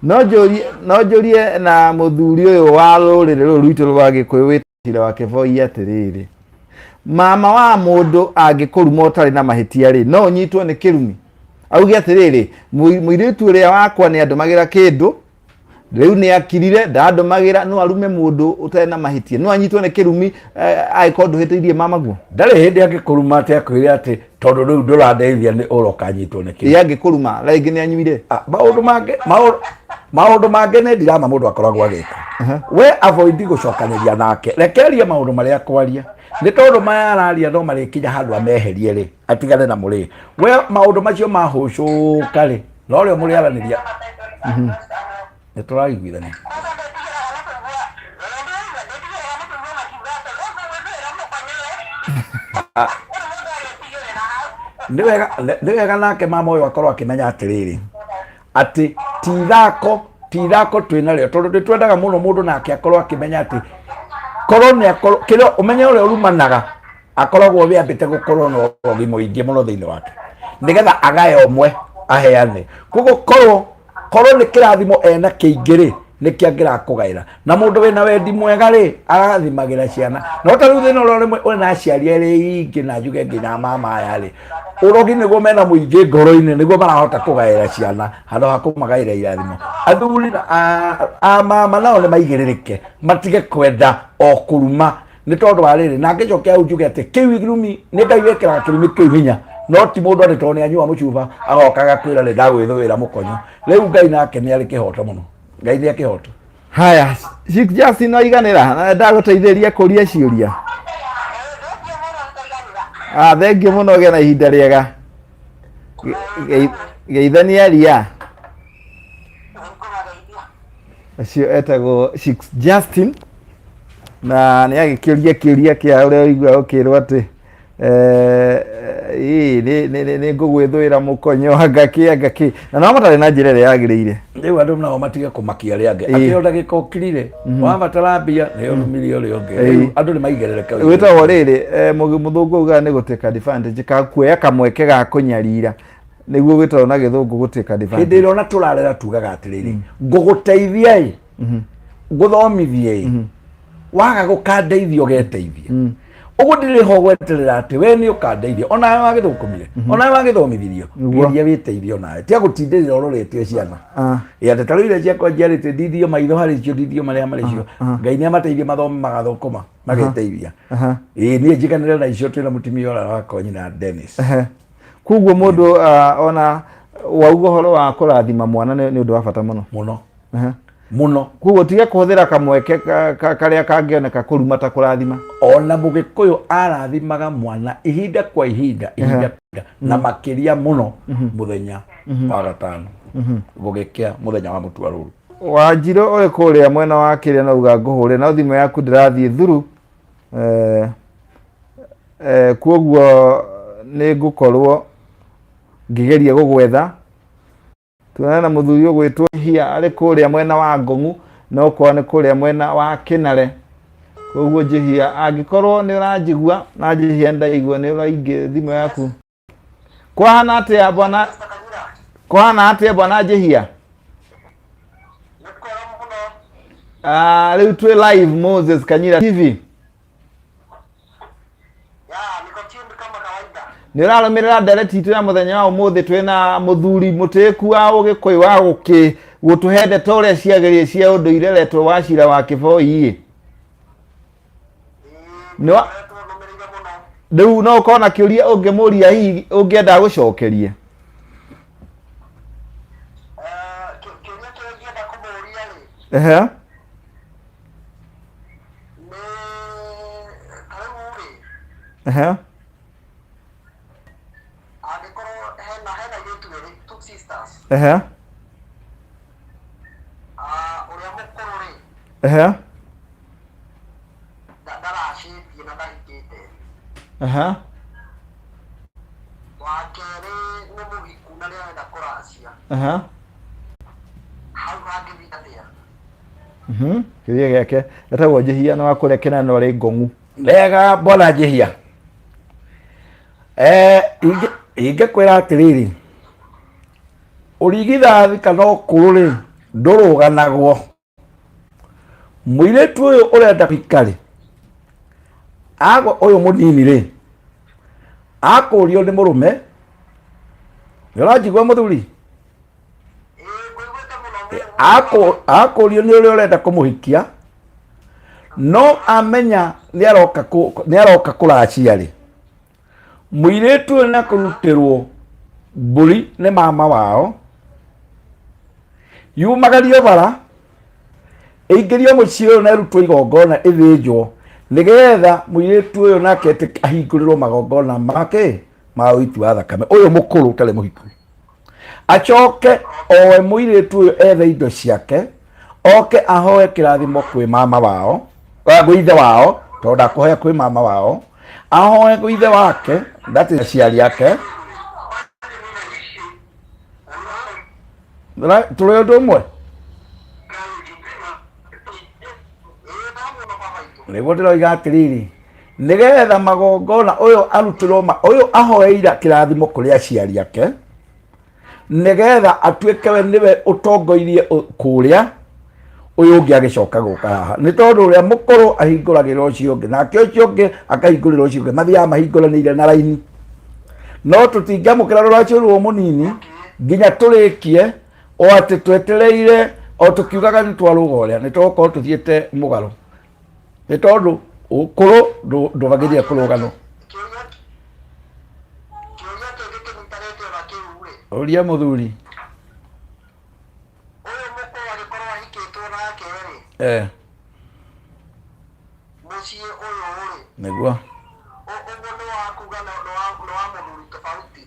No njũrie, no njũrie na mũthuri ũyũ wa rũrĩrĩ rũrũ rwitũ rwa Gĩkũyũ wĩtire wa Kĩboi atĩrĩrĩ, mama wa mũndũ angĩkũruma ũtarĩ na mahĩtia rĩ, no ũnyitwo nĩ kĩrumi? Auge atĩrĩrĩ, mũirĩtu ũrĩa wakwa nĩ andũmagĩra kĩndũ, rĩu nĩ akirire ndandũmagĩra, no arume mũndũ ũtarĩ na mahĩtia, no anyitwo nĩ kĩrumi angĩkorwo ndũhĩtĩirie mamaguo? Ndarĩ hĩndĩ angĩkũruma atĩ akwĩre atĩ tondũ rĩu ndũrandeithia nĩ ũroka anyitwo nĩ kĩrumi. Ĩ angĩkũruma rĩngĩ nĩ anyuire? Maũndũ mangĩ, maũndũ mangĩ nĩ ndirama mũndũ akoragwo agĩka. We avoid gũcokanĩria nake, rekereria maũndũ marĩa akwaria, nĩ tondũ maya araria no marĩkinya handũ ameherie rĩ, atigane namo rĩ. We maũndũ macio mahũcũka rĩ, no rĩo mũrĩaranĩria. Nĩ tũraiguithania. Nĩ wega, nĩ wega nake mama ũyũ akorwo akĩmenya atĩrĩrĩ atĩ ti ithako, ti ithako twĩ narĩo tondũ nĩ twendaga mũno mũndũ nake akorwo akĩmenya atĩ korwo nĩ akorwo kĩrĩa ũmenye ũrĩa ũrumanaga akoragwo wĩambĩte gũkorwo na ũrogi mũingĩ mũno thĩinĩ wake nĩgetha agae ũmwe aheane. Koguo korwo korwo nĩ kĩrathimo ena kĩingĩ rĩ nĩkĩo angĩrakũgaĩra na mũndũ wĩna wendi mwega rĩ arathimagĩra ciana no ta rĩu thĩna ũrĩa rĩmwe wĩna aciari erĩ ingĩ na njuge nginya mama aya rĩ ũrogi nĩguo mena mũingĩ ngoro-inĩ nĩguo marahota kũgaĩra ciana handũ ha kũmagaĩra irathimo. Athuri na a mama nao nĩ maigĩrĩrĩke matige kwenda o kũruma nĩ tondũ wa rĩrĩ na ngĩcoke hau njuge atĩ kĩu irumi nĩ Ngai wĩkĩraga kĩrumi kĩu hinya no ti mũndũ atĩ tondũ nĩ anyua mũcuba agoka agakwĩra rĩ ndagwĩthũĩra mũkonyo. Rĩu Ngai nake nĩ arĩ kĩhoto mũno, Ngai nĩ akĩhoto. Haya, Chief Justin no iganĩra na ndagũteithĩrĩria kũria ciũria. Ah, thengiũ mũno ũgĩe na ihinda rĩega. Geithania ria. Ũcio etagwo Chief Justin na nĩ agĩkĩũria kĩũria kĩa ũrĩa ũigua ũkĩrwo atĩ Ĩĩ nĩ ngũgwĩthũĩra mũkonyo anga kĩ anga kĩ, na no matarĩ na njĩra ĩrĩa yagĩrĩire. Rĩu andũ nao matige kũmakia arĩa angĩ atĩ o ndagĩka ũkirire wabatara mbia nĩ ũrumirie ũrĩa ũngĩ. Rĩu andũ nĩ maigerereke. Gwĩtagwo rĩrĩ, mũthũngũ augaga nĩ gũtake advantage, ka kuoya kamweke ga kũnyarira, nĩguo gwĩtagwo na gĩthũngũ gũtake Hĩndĩ advantage. ĩrĩa ona tũrarera tugaga atĩrĩrĩ, ngũgũteithia ĩ, ngũthomithie ĩ, waga gũkandeithia ũgeteithia. Ũguo ndirĩ ho gweterera atĩ we nĩ ũkandeithia, onawe wagĩthũkũmire, onawe wagĩthomithirio. Geria wĩteithie onawe, tiga gũtindĩrĩra ũrorete ciana. Ĩ atĩ ta rĩu iria ciakwa njiarĩte, ndithio maitho harĩ cio, ndithio marĩa marĩ cio. Ngai nĩ amateithie mathome, magathũkũma, mageteithia. Ĩ niĩ njiganĩre na icio twĩna mũtumia ũrĩa wakwa nyina Dennis. Koguo mũndũ ona wauga ũhoro wa kũrathima mwana nĩ ũndũ wa bata mũno. Mũno. Mũno. Koguo tige kũhũthĩra kamweke karĩa kangĩoneka kũruma ta kũrathima. Ona mũgĩkũyũ arathimaga mwana ihinda kwa ihinda, ihinda kwa ihinda, na makĩria mũno mũthenya wa gatano gũgĩkĩa, mũthenya wa mũtua rũru. Wanjirũ ũrĩ kũrĩa mwena wa kĩrĩa na uga ngũhũre, no thimũ yaku ndĩrathiĩ thuru, koguo nĩ ngũkorwo ngĩgeria gũgwetha. Tuonane na mũthuri ũgwĩtwo Hia arĩ kũrĩa mwena wa Ngong'u, no korwo nĩ kũrĩa mwena wa Kĩnare. Koguo Njihia, angĩkorwo nĩ ũranjigua, na Njihia ndaigua nĩ ũraingĩ thimũ yaku. Kwahana atĩa bwana? Kwahana atĩa bwana Njihia? Ah, rĩu twĩ live Moses Kanyira TV. Nĩ ũrarũmĩrĩra ndereti itũ ya mũthenya wa ũmũthĩ. Twĩna mũthuri mũtĩku wa ũgĩkũyũ wa gũkĩ gũtũhe ndeto ũrĩa ciagĩrĩire cia ũndũire retwo wa cira wa kĩboi ĩ. Rĩu no ũkorwo na kĩũria ũngĩmũria, hihi ũngĩenda gũcokerie. Kĩũria kĩrĩa ingĩenda kũmũria rĩ, nĩ ta rĩu rĩ, angĩkorwo hena airĩtu erĩ, two sisters, ũrĩa mũkũrũ rĩ, ndaracĩtie na ndahikĩte. Wa kerĩ nĩ mũhiku na nĩarenda kũracia. Hau hangĩthiĩ atĩa? Kĩũria gĩake, etagwo Njihia na wa kũrĩa Kĩnana arĩ Ngong'u. Wega bwana Njihia. Ingĩkwĩra atĩrĩrĩ, ũrigithathi kana ũkũrũ rĩ, ndũrũganagwo. Mũirĩtu ũyũ ũrenda kũhika rĩ, agwa ũyũ mũnini rĩ, akũrio nĩ mũrũme, nĩ ũranjigua mũthuri? Akũrio nĩ ũrĩa ũrenda kũmũhikia, no amenya nĩ aroka kũracia rĩ, mũirĩtu ũyũ nĩ akũrutĩrwo mbũri nĩ mama wao, yumagario bara, ĩingĩrio mũciĩ ũyũ na ĩrutwo igongona, ĩthĩnjwo, nĩgetha mũirĩtu ũyũ nake ahingũrĩrwo magongona make ma ũiti wa thakame. Ũyũ mũkũrũ ũtarĩ mũhiku acoke oe mũirĩtu ũyũ, ethe indo ciake, oke ahoe kĩrathimo kwĩ mama wao, gwĩ ithe wao, tondũ ndakũhoya kwĩ mama wao, ahoe gwĩ ithe wake, that is aciari ake. Tũrĩ ũndũ ũmwe nĩguo ndĩroiga atĩrĩrĩ, nĩgetha magongona ũyũ arutĩrwo ũyũ ahoeira kĩrathimo kũrĩ aciari ake, nĩgetha atuĩke we nĩwe ũtongoirie kũrĩa ũyũ ũngĩ agĩcoka gũka haha, nĩ tondũ ũrĩa mũkũrũ ahingũragĩra ũcio ũngĩ, nake ũcio ũngĩ akahingũrĩra ũcio ũngĩ, mathiaga mahingũranĩire na raini. No tũtingĩamũkĩra rũracio ruo mũnini nginya tũrĩkie o atĩ twetereire o tũkiugaga nĩ twarũga ũrĩa nĩ tũgũkorwo tũthiĩte mũgarũ, nĩ tondũ ũkũrũ ndũbagĩrĩire kũrũganwo. Kĩũria kĩngĩ kĩnyitanĩtio na kĩu rĩ, Ũria mũthuri. Ũyũ mũkũrũ angĩkorwo ahikĩtwo nake rĩ, mũciĩ ũyũ rĩ, ũguo nĩ wa kuga nĩ wa mũthuri tofauti.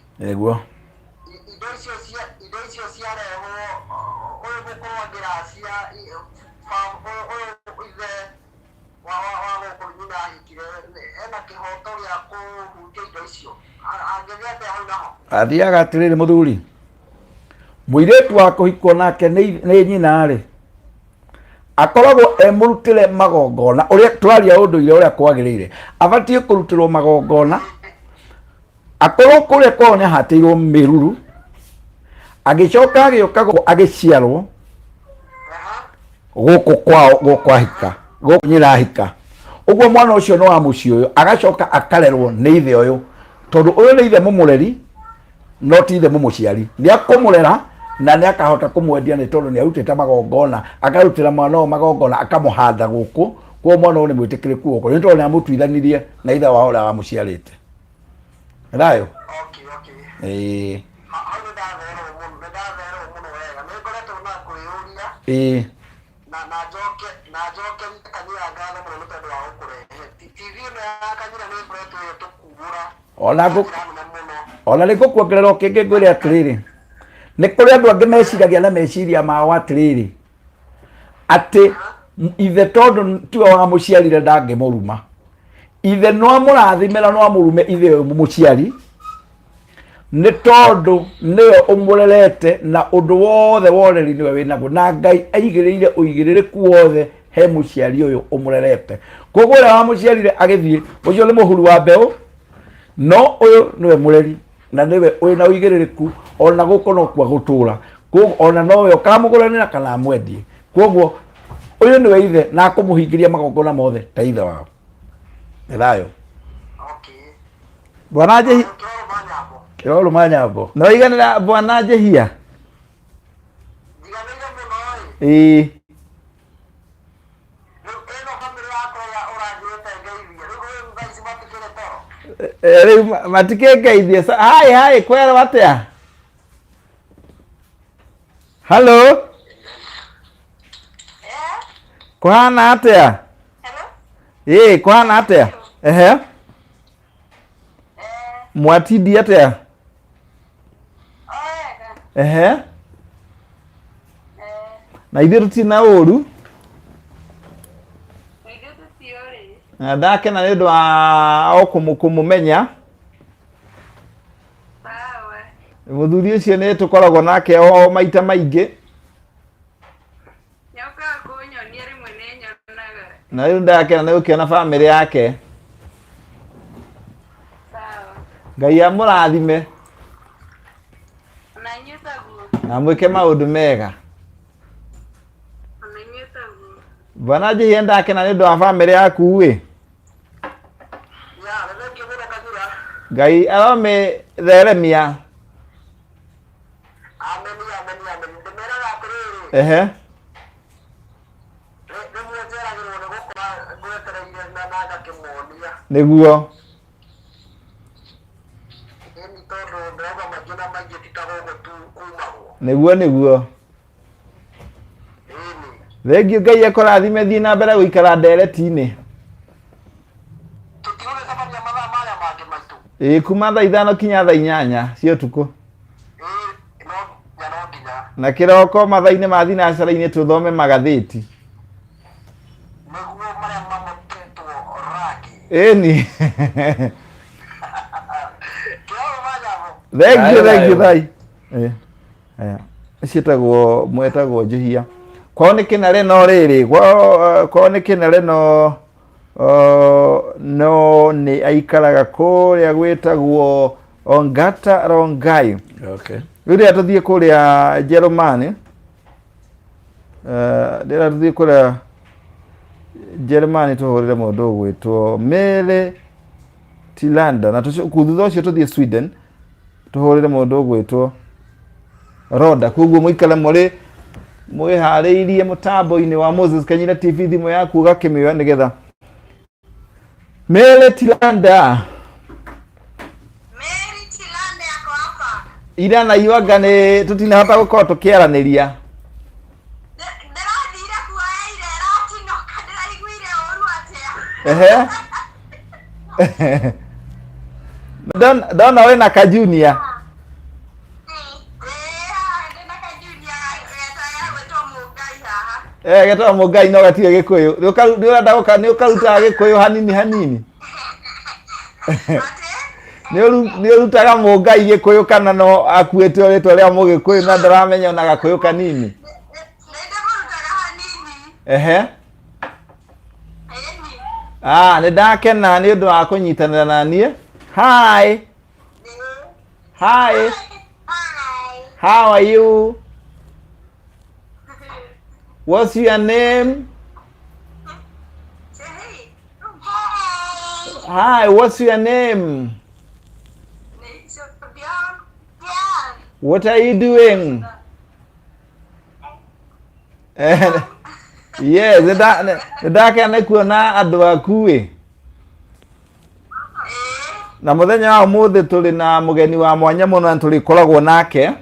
Indo icio ciarehwo, ũyũ mũkũrũ angĩracia, ũyũ ithe Wa wa wa gũkũ nyina ahikire ena kĩhoto gĩa kũhutia indo icio? Angĩthiĩ atĩa hau naho? Athiaga atĩrĩrĩ, mũthuri, mũirĩtu wa kũhikwo nake nĩ nyina rĩ, akoragwo e mũrutĩre magongona ũrĩa twaria ũndũire ũrĩa kwagĩrĩire, abatiĩ kũrutĩrwo magongona, akorwo kũrĩa kwao nĩ ahatĩirwo mĩruru, agĩcoka agĩũka gũkũ agĩciarwo gũkũ kwao, gũkũ ahika, gũkũ nyina ahika, ũguo mwana ũcio nĩ wa mũciĩ ũyũ, agacoka akarerwo nĩ ithe ũyũ, tondũ ũyũ nĩ ithe mũmũreri no ti ithe mũmũciari. Nĩ akũmũrera na nĩ akahota kũmwendia, nĩ tondũ nĩ arutĩte magongona, akarutĩra mwana ũyũ magongona, akamũhanda gũkũ. Koguo mwana ũyũ nĩ mwĩtĩkĩrĩku gũkũ, nĩ tondũ nĩ amũtuithanirie na ithe wao ũrĩa wamũciarĩte. Thayũ. Okay. Ĩĩ. Hau nĩ ndathererwo mũno, nĩ ndathererwo mũno wega. Nĩ ngoretwo na kwĩyũria na njoke na njokerie Kanyira ngatho mũno nĩ tondũ wa gũkũrehe. TV ĩno ya Kanyira nĩ ĩkoretwo ĩgĩtũkuũra Ona na njĩra nene mũno. Ona nĩ ngũkuongerera o kĩngĩ, ngwĩre atĩrĩrĩ, nĩ kũrĩ andũ angĩ meciragia na meciria mao atĩrĩrĩ, atĩ ithe tondũ tiwe wamũciarire ndangĩmũruma. Ithe no amũrathime na no amũrume ithe ũyũ mũciari, nĩ tondũ nĩwe ũmũrerete na ũndũ wothe wa ũreri nĩwe wĩnaguo, na Ngai aigĩrĩire ũigĩrĩrĩku wothe he mũciari ũyũ ũmũrerete. Koguo ũrĩa wamũciarire agĩthiĩ, ũcio nĩ mũhuru wa mbeũ, no ũyũ nĩwe mũreri na nĩwe wĩna ũigĩrĩrĩku, ona gũkũ no kuo gũtũra. Koguo ona nowe ũkamũgũranĩra kana amwendie. Koguo ũyũ nĩwe ithe na akũmũhingĩria magongona mothe ta ithe wao. Nĩ thayũ. Okay. Bwana Njehia. Kĩrorũma nyambo. Kĩrorũma nyambo. No iganĩra, bwana Njehia. Njiganĩire mũno ĩ. Ĩĩ. Rĩu ĩno bamĩrĩ yakwa ĩrĩa ũranjĩrĩte ngeithie. Rĩu rĩu thaa ici matikĩrĩ toro. Rĩu matikĩngeithie. Hi hi, kwerwo atĩa? Hello. Eh? Kũhana atĩa? Hello? Ĩĩ, kũhana atĩa? Ehe. Eh, Mwatindi atĩa? Wega. Ehe. Eh, Na ithuĩ tũtirĩ na ũru. Ithuĩ tũtiũrĩ. Na ndakena nĩ ũndũ wa o kũmũmenya. Sawa. Mũthuri ũcio nĩ tũkoragwo nake o maita maingĩ. Nĩũkaga kũnyonia rĩmwe, nĩ nyonaga. Na rĩu ndakena nĩ gũkĩona bamĩrĩ yake. Sawa. Ngai amũrathime. Ona inyuĩ taguo. Na mwĩke maũndũ mega. Ona inyuĩ taguo. Bwana Njihia, ndakena nĩ ũndũ wa bamĩrĩ yaku ĩ. Ya, nĩ thengiũ mũno Kanyura. Ngai aromĩtheremia. Ameni, ameni, ameni. Ndĩmeraga atĩrĩrĩ, rĩmwe njeragĩrwo nĩ gũkora ngwetereire na ngakĩmuonia. Nĩguo. Ĩni, tondũ ndĩrauga maingĩ na maingĩ ti ta gũkũ tu kumagwo. Nĩguo. Ĩni. Thengiũ, Ngai akũrathime, thiĩ na mbere gũikara ndereti-inĩ. Tũtigũgĩcemania mathaa marĩa mangĩ maitũ. Ĩĩ, kuma thaa 5 kinya thaa 8 cia ũtukũ. Ĩĩ, no nginya, no nginya. Na kĩroko mathaa-inĩ ma thinacara-inĩ tũthome magathĩti. Nĩguo marĩa mamũkĩtwo rangi. Ĩni. Kĩrorũma nyamũ. Thengiũ. Thayũ, Thengiũ. thayũ. Thai. Ĩĩ. Aya. Ciĩtagwo mwetagwo Njihia. Kwao nĩ kĩnare, no rĩrĩ kwao nĩ kĩnare, no nĩ aikaraga kũrĩa gwĩtagwo Ongata Rongai. Rĩu rĩrĩa tũthiĩ kũrĩa Njerumani, rĩrĩa tũthiĩ kũrĩa Njerumani tũhũrĩre mũndũ ũgwĩtwo Mary Tilanda, na thutha ũcio tũthiĩ Sweden tũhũrĩre mũndũ ũgwĩtwo Roda. Koguo mũikare mũrĩ mwĩharĩirie mũtambo-inĩ wa Moses Kanyira TV, thimũ yaku ũgakĩmĩoya nĩgetha Mary Tilanda. Mary Tilande ako hapa. Ira na iwanga nĩ tũtinahota gũkorwo tũkĩaranĩria. Ndĩrathire kuoya ira ĩratinũka, ndĩraiguire ũru atĩa. Ehe. Ndona wĩna ka junior. Ĩĩ, ndĩna ka junior getagwĩtwo Mũngai haha. Eh, getagwo Mũngai no gatirĩ Gĩkũyũ. Nĩ ũrenda gũka nĩ ũkarutaga Gĩkũyũ hanini hanini? Nĩ ũrutaga Mũngai Gĩkũyũ kana no akuĩte o rĩtwa rĩa Mũgĩkũyũ na ndaramenya ona Gakũyũ kanini? Ehe. Ah, nĩ ndakena nĩ ũndũ wa kũnyitanĩra na niĩ. Hi. Hi. How are you? What's your name? Hi, what's your name? What are you doing? Yes, nĩ ndakena nĩ kuona andũ aku ĩ. Na mũthenya wa ũmũthĩ tũrĩ na mũgeni wa mwanya mũno na tũrĩkoragwo nake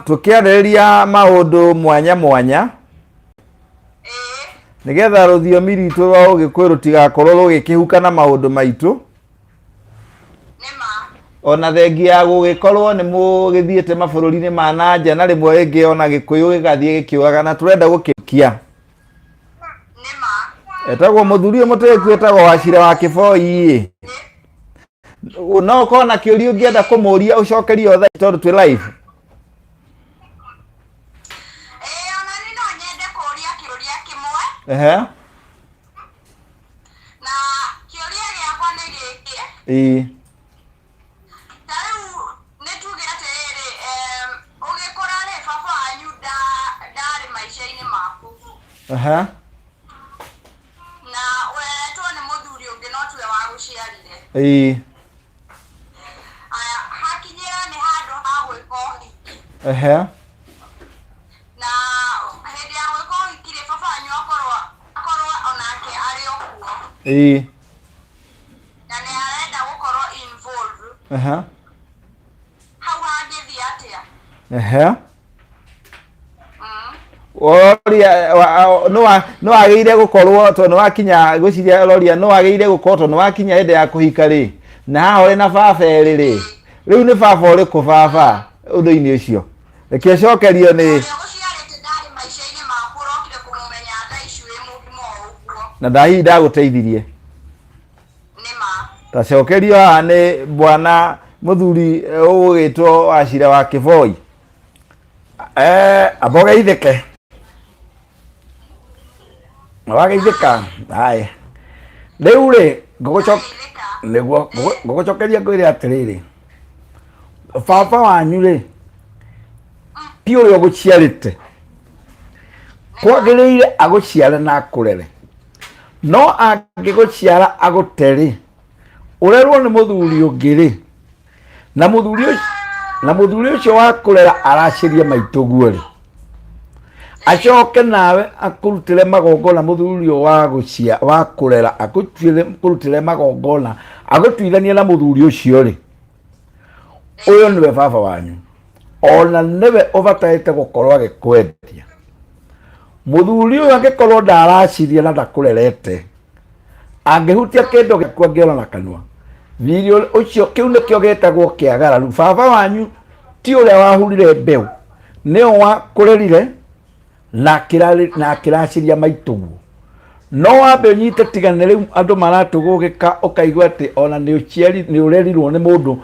tũkĩarĩrĩria maũndũ mwanya mwanya nĩgetha rũthiomi rwitũ rwa Ũgĩkũyũ rũtigakorwo rũgĩkĩhuka na maũndũ maitũ. Ona thengia ya gũgĩkorwo nĩ mũgĩthiĩte mabũrũri-inĩ ma na nja na rĩmwe rĩngĩ ona Gĩkũyũ gĩgathiĩ gĩkĩũraga na tũrenda gũkĩkia. Etagwo mũthuri ũyũ mũtĩku etagwo Wachira wa Kĩboi ĩ. No ũkorwo na kĩũria ũngĩenda kũmũria ũcokerio thaa ici tondũ twĩ live. Ĩĩ ona niĩ no nyende kũria kĩũria kĩmwe. Ehe. Na kĩũria gĩakwa nĩ gĩkĩ. Ĩĩ. Ta rĩu nĩ tuge atĩrĩrĩ, ũgĩkũra rĩ, baba wanyu ndarĩ maica-inĩ maku. Ehe. Na ũreretwo nĩ mũthuri ũngĩ no tiwe wagũciarire. Ĩĩ. Aya, hakinyĩra nĩ handũ ha gwĩka ũhiki. Ehe. Na hĩndĩ ya gwĩka ũhiki rĩ, baba wanyu akorwo akorwo onake arĩ o kuo. Ĩĩ. Na nĩ arenda gũkorwo involved. Ehe. Hau hangĩthiĩ atĩa? Ehe. Ũroria nĩ wagĩrĩire gũkorwo tondũ nĩ wakinya ngwĩciria ũroria nĩ wagĩrĩire gũkorwo tondũ nĩ wakinya hĩndĩ ya kũhika rĩ na haha ũrĩ na baba erĩ rĩ rĩu nĩ baba ũrĩkũ baba ũndũ-inĩ ũcio reke ũcokerio nĩ Ũrĩa ũgũciarĩte ndarĩ maica-inĩ maku ũrokire kũmũmenya thaa ici wĩ mũgima o ũguo. Na ndahihi ndagũteithirie. Nĩ ma. Tacokerio haha nĩ bwana mũthuri ũgũgĩtwo Wachira wa Kĩboi. Eh, amba ũgeithĩke. Wageithĩka? Haya. Rĩu rĩ, nĩguo ngũgũcokeria ngwĩre atĩrĩrĩ, baba wanyu rĩ, ti ũrĩa ũgũciarĩte. Kwagĩrĩire agũciare na akũrere. No angĩgũciara agũte rĩ, ũrerwo nĩ mũthuri ũngĩ rĩ, na mũthuri ũcio na mũthuri ũcio wa kũrera aracĩrie maitũguo rĩ acoke nawe akũrutĩre magongona mũthuri ũyũ wa gũcia wa kũrera akũtuĩre kũrutĩre magongona agũtuithanie na mũthuri ũcio rĩ ũyũ nĩwe baba wanyu ona nĩwe ũbataĩte gũkorwo agĩkwendia mũthuri ũyũ angĩkorwo ndaraciria na ndakũrerete angĩhutia kĩndũ gĩaku angĩona na kanua thirĩ ũcio kĩu nĩkĩo gĩtagwo kĩagararu baba wanyu ti ũrĩa wahurire mbeũ nĩo wakũrerire na na akĩracĩria maitũguo no wambe ũnyite tiga nĩ rĩu andũ maratũgũgĩka ũkaigua atĩ ona nĩ ũciari nĩ ũrerirwo nĩ mũndũ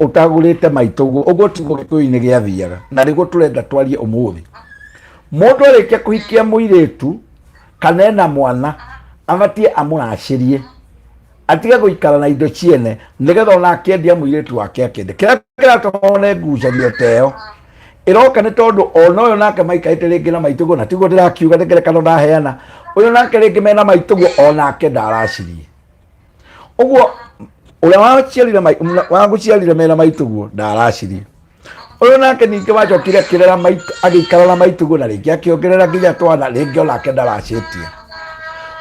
ũtagũrĩte maitũguo ũguo tiguo gĩkũyũ-inĩ gĩathiaga na nĩguo tũrenda twarie ũmũthĩ mũndũ arĩkia kũhikia mũirĩtu kana ena mwana abatie amũracĩrie atige gũikara na indo ciene nĩgetha ona akĩendia mũirĩtu wake akĩende kĩrĩa kĩratũma one ngucanio ta ĩyo ĩroka nĩ tondũ ona ũyũ nake maikarĩte rĩngĩ na maitũguo na tiguo ndĩrakiuga nĩ ngerekano ndaheana ũyũ nake rĩngĩ mena maitũguo onake ndaracirie ũguo ũrĩa waciarire wagũciarire mena maitũguo ndaracirie ũyũ nake ningĩ wacokire akĩrera maitũ agĩikara na maitũguo na rĩngĩ akĩongerera nginya twana rĩngĩ onake ndaracĩtie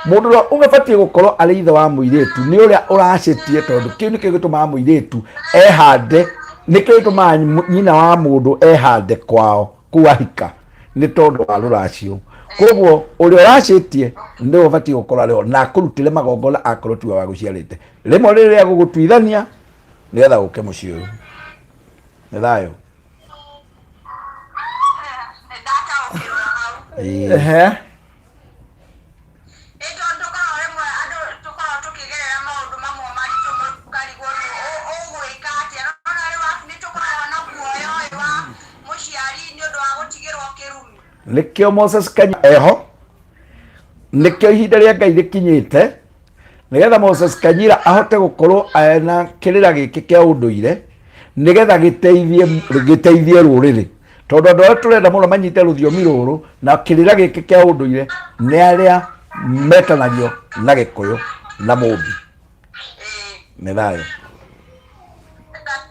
mũndũ ũrĩa ũgĩbatiĩ gũkorwo arĩ ithe wa mũirĩtu nĩ ũrĩa ũracĩtie tondũ kĩu nĩkĩo gĩtũmaga mũirĩtu ehande nĩkĩo gĩtũmaga nyina wa mũndũ ehande kwao kũu ahika nĩ tondũ wa rũracio koguo ũrĩa ũracĩtie nĩwe ũbatiĩ gũkorwo arĩ ho na akũrutĩre magongona akorwo tiwe wagũciarĩte rĩmwe rĩrĩa gũgũtuithania nĩgetha ũke mũciĩ ũyũ nĩ thayũ. Nĩ Ehe. Ĩ tondũ tũkoragwo rĩmwe andũ tũkoragwo tũkĩgerera maũndũ mamwe maritũ mũno ũkarigwo rĩu ũgwĩka atĩa. Nĩwona rĩu arabu nĩ tũkoragwo na guoya ũyũ wa mũciari nĩ ũndũ wa gũtigĩrwo kĩrumi. Nĩkĩo Moses Kanya eho, nĩkĩo ihinda rĩa Ngai rĩkinyĩte nĩgetha Moses Kanyira ahote gũkorwo ena kĩrĩra gĩkĩ kĩa ũndũire nĩgetha gĩteithie gĩteithie rũrĩrĩ, tondũ andũ arĩa tũrenda mũno manyite rũthiomi rũrũ na kĩrĩra gĩkĩ kĩa ũndũire nĩ arĩa metanagio na Gĩkũyũ na Mũmbi. Nĩ thayũ.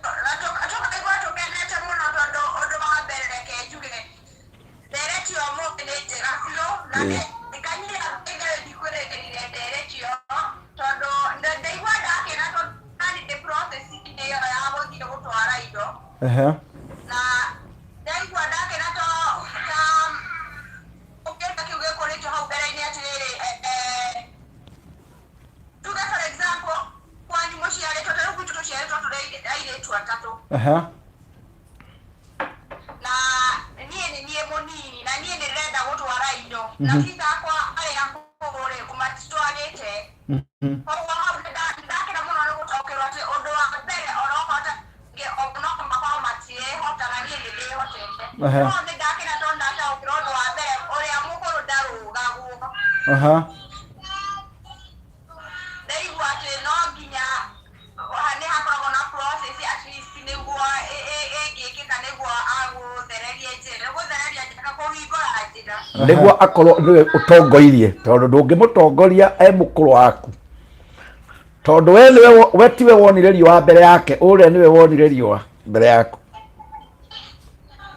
Tũkaigua tũkenete mũno tondũ ũndũ wa mbere reke njuge ndereti ĩyo ũmũthĩ nĩ njega biũ na Kanyira Ngai ndikwĩrĩgĩrire ndereti ĩyo tondũ ndaigua ndakena tondũ nani ndĩ process-inĩ ĩyo ya gũthiĩ gũtwara indo. Na ndaigua ndakena to ta kĩũria kĩu gĩkũrĩtio hau mbere-inĩ atĩrĩrĩ, tuge for example kwanyu mũciarĩtwo ta rĩu gwitũ tũciarĩtwo tũrĩ airĩtu atatũ. Na niĩ nĩ niĩ mũnini na niĩ nĩ ndĩrenda gũtwara indo na sister akwa arĩa akũrũ rĩ matitwarĩte. Koguo hau nĩ ndakena mũno nĩ gũtaũkĩrwo atĩ ũndũ wa mbere ona okorwo ta no makorwo matiĩhota na niĩ nĩ ndĩhotete. No nĩ ndakena tondũ ndataũkĩrwo ũndũ wa mbere ũrĩa mũkũrũ ndarũgagwo. Ndaigua atĩ no nginya nĩ hakoragwo na process at least nĩguo ĩngĩkĩka nĩguo agũthererie njĩra, gũthereria njĩra, kũhingũra njĩra. Nĩguo akorwo nĩwe ũtongoirie, tondũ ndũngĩmũtongoria e mũkũrũ waku, tondũ we nĩwe we tiwe wonire riũa mbere yake, ũrĩa nĩwe wonire riũa mbere yaku.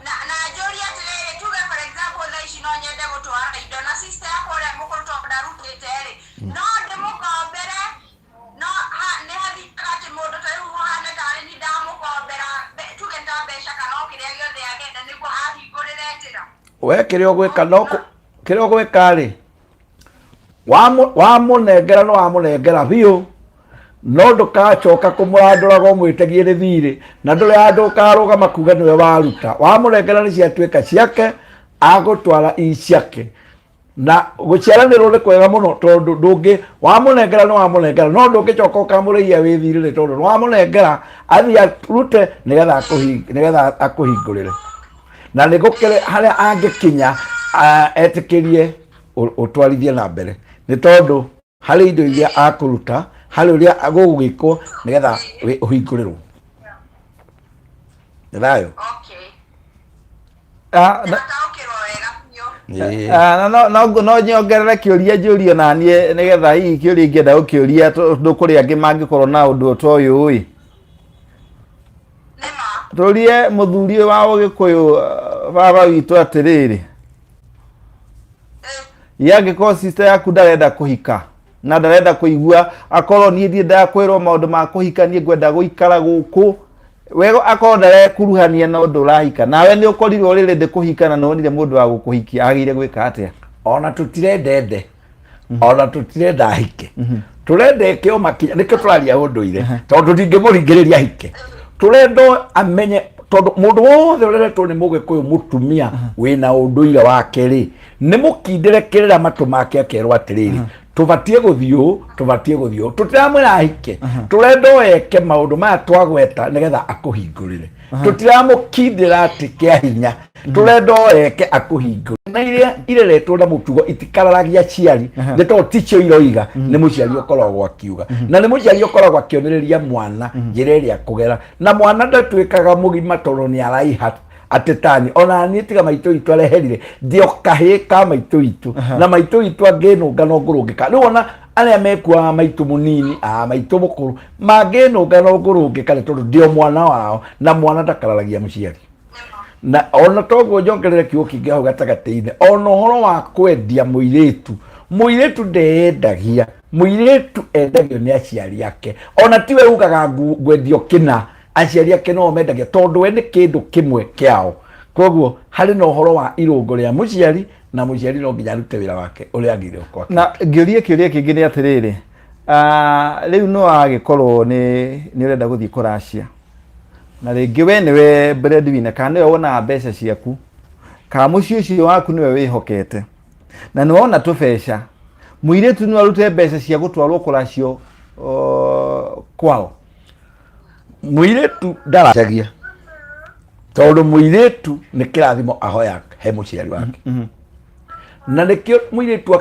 Na na njũrie atĩrĩrĩ, tuge for example thaa ici no nyende gũtwara indo na sister yakwa ũrĩa mũkũrũ tondũ ndarutĩte rĩ, no ndĩmũkombere, no ha, nĩ hathiaga atĩ mũndũ ta rĩu ũhane tarĩ ni ndamũkombera tuge ta mbeca kana o kĩrĩa gĩothe angĩenda nĩguo ahingũrĩre njĩra. We kĩrĩa ũgwĩka no kĩrĩa ũgwĩka rĩ, wamũnengera no wamũnengera biũ, no ndũgacoka kũmũrandũraga ũmwĩtegie rĩthirĩ, na ndũrĩ handũ ũkarũgama kuga nĩwe waruta. Wamũnengera nĩ ciatuĩka ciake, agũtwara i ciake. Na gũciaranĩrwo nĩ kwega mũno, tondũ ndũngĩ wamũnengera nĩ wamũnengera, no ndũngĩcoka ũkamũrĩhia wĩ thirĩ, tondũ nĩ wamũnengera athiĩ arute nĩgetha nĩgetha akũhingũrĩre. Na nĩ gũkĩrĩ harĩa angĩkinya etĩkĩrie ũtwarithie na mbere, nĩ tondũ harĩ indo iria akũruta, harĩ ũrĩa gũgwĩkwo nĩgetha ũhingũrĩrwo. Nĩ thayũ. Okay. Na Ndataũkĩrwo wega biũ. Ah, na no no nyongerere kĩũria njũrie na niĩ nĩgetha hihi kĩũria ingĩenda gũkĩũria tondũ kũrĩ angĩ mangĩkorwo na ũndũ ta ũyũ ĩ. Nĩma. Tũrie mũthuri ũyũ wa Ũgĩkũyũ, baba witũ atĩrĩrĩ, ye angĩkorwo sister yaku ndarenda kũhika na ndarenda kũigua, akorwo niĩ ndiendaga kwĩrwo maũndũ ma kũhika, niĩ ngwenda gũikara gũkũ, we akorwo ndarekuruhania na ũndũ ũrahika, nawe nĩ ũkorirwo ũrĩ ready kũhika na nĩwonire mũndũ wa gũkũhikia, agĩrĩire gwĩka atĩa? Ona tũtirenda ende, ona tũtirenda ahike, tũrenda eke o makinya. Nĩkĩo tũraria ũndũire, tondũ ndingĩmũringĩrĩria ahike. Tũrenda amenye, tondũ mũndũ wothe ũreretwo nĩ Mũgĩkũyũ mũtumia wĩna ũndũire wake rĩ, nĩ mũkindĩre kĩrĩra matũ make akerwo atĩrĩrĩ, tũbatiĩ gũthiĩ ũũ, tũbatiĩ gũthiĩ ũũ. Tũtiramwĩra ahike, tũrenda o eke maũndũ maya twagweta nĩgetha akũhingũrĩre. Tũtiramũkindĩra atĩ kĩa hinya, tũrenda o eke akũhingũrĩre. Na iria ireretwo na mũtugo itikararagia aciari, nĩ tondũ ticio iroiga, nĩ mũciari ũkoragwo akiuga, na nĩ mũciari ũkoragwo akĩonereria mwana njĩra ĩrĩa akũgera, na mwana ndatuĩkaga mũgima tondũ nĩ araiha atĩ tani ona niĩ tiga maitũ witũ areherire ndĩ o kahĩĩ ka maitũ witũ, na maitũ witũ angĩnũnga no ngũrũngĩka. Rĩu ona arĩa mekuaga maitũ mũnini a maitũ mũkũrũ mangĩnũnga no ngũrũngĩka, nĩ tondũ ndĩ o mwana wao, na mwana ndakararagia mũciari. Na ona toguo njongerere kiugo kĩngĩ hau gatagatĩ-inĩ, ona ũhoro wa kwendia mũirĩtu, mũirĩtu ndeyendagia, mũirĩtu endagio nĩ aciari ake. Ona tiwe ugaga ngwendio kĩna, aciari ake no mendagia, tondũ we nĩ kĩndũ kĩmwe kĩao. Koguo harĩ na ũhoro wa irũngo rĩa mũciari, na mũciari no nginya arute wĩra wake ũrĩa agĩrĩirwo kwake. Na ngĩũrie kĩũria kĩngĩ nĩ atĩrĩrĩ, rĩu no agĩkorwo nĩ ũrenda gũthiĩ kũracia, na rĩngĩ we nĩwe breadwinner kana nĩwe wonaga mbeca ciaku, Kana mũciĩ ũcio waku nĩwe wĩhokete na nĩ wona tũbeca, mũirĩtu no arute mbeca cia gũtwarwo kũracio kwao? Mũirĩtu ndaracagia, tondũ mũirĩtu nĩ kĩrathimo ahoya he mũciari wake, na nĩkĩo mũirĩtu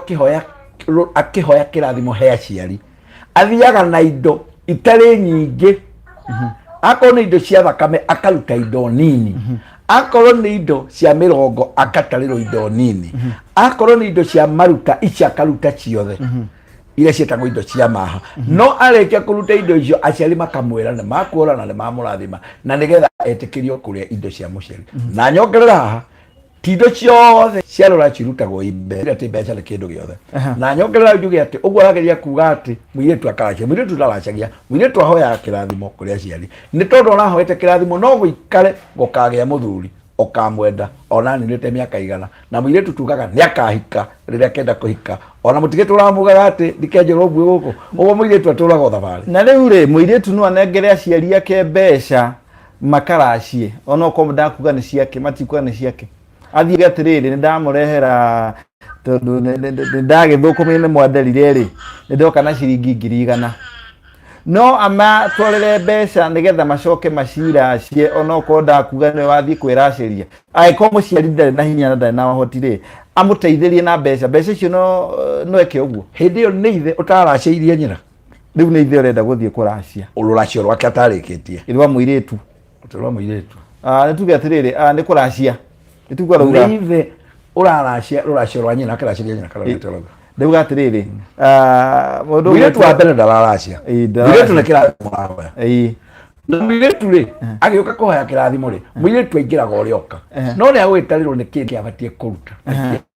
akĩhoya kĩrathimo he aciari athiaga na indo itarĩ nyingĩ. Akorwo nĩ indo cia thakame, akaruta indo nini. Akorwo nĩ indo cia mĩrongo, akatarĩrwo indo nini. Akorwo nĩ indo cia maruta ici, akaruta ciothe iria ciĩtagwo indo cia maha. No arĩkia kũruta indo icio, aciari makamwĩra nĩ makuora na nĩ mamũrathima, na nĩgetha etĩkĩrio kũrĩa indo cia mũciari. Na nyongerera haha, ti indo ciothe cia rũracio cirutagwo i mbeca, atĩ mbeca nĩ kĩndũ gĩothe. Na nyongerera njuge atĩ ũguo arageria kuga atĩ mũirĩtu akaracia, mũirĩtu ndaracagia, mũirĩtu ahoyaga kĩrathimo kũrĩ aciari, nĩ tondũ arahoete kĩrathimo no gũikare gũkagĩa mũthuri ũkamwenda ona aninĩte mĩaka 100. Na mũirĩtu tugaga nĩ akahika rĩrĩa akenda kũhika, ona mũtigĩtũraga mugaga atĩ ndikenjerwo mbuĩ gũkũ ũguo. Mũirĩtu atũraga o thabarĩ. Na rĩu rĩ, mũirĩtu no anengere aciari ake mbeca makaracie, onokorwo ndakuga nĩ ciake, matikuga nĩ ciake, athiĩ atĩrĩrĩ, nĩ ndamũrehera tondũ nĩ ndagĩthũkũmire, nĩ mwanderire rĩ, nĩ ndoka na ciringi 100,000. No amatwarĩre mbeca nĩgetha macoke maciracie, onokorwo ndakuga nĩwe wathiĩ kwĩracĩria? Angĩkorwo mũciari ndarĩ na hinya na ndarĩ na ũhoti rĩ, amũteithĩrie na mbeca, mbeca icio no eke ũguo? Hĩndĩ ĩyo nĩ ithe ũtaracĩirie nyina. Rĩu nĩ ithe ũrenda gũthiĩ kũracia. Rũracio rwake atarĩkĩtie. Rwa mũirĩtu. Rwa mũirĩtu. Ah, nĩ tuge atĩrĩrĩ, nĩ kũracia, nĩ tuge rauga. Nĩ ithe ũraracia rũracio rwa nyina, akĩracĩria nyina kana nĩ rauga. Ndauga atĩrĩrĩ, mũndũ mũirĩtu wa mbere ndararacia. Ndararacia. Mũirĩtu nĩ kĩrathimo arahoya. Na mũirĩtu rĩ, agĩũka kũhoya kĩrathimo rĩ, mũirĩtu aingĩraga ũrĩa oka, no nĩ agũgĩtarĩrwo nĩ kĩĩ kĩabatiĩ kũruta na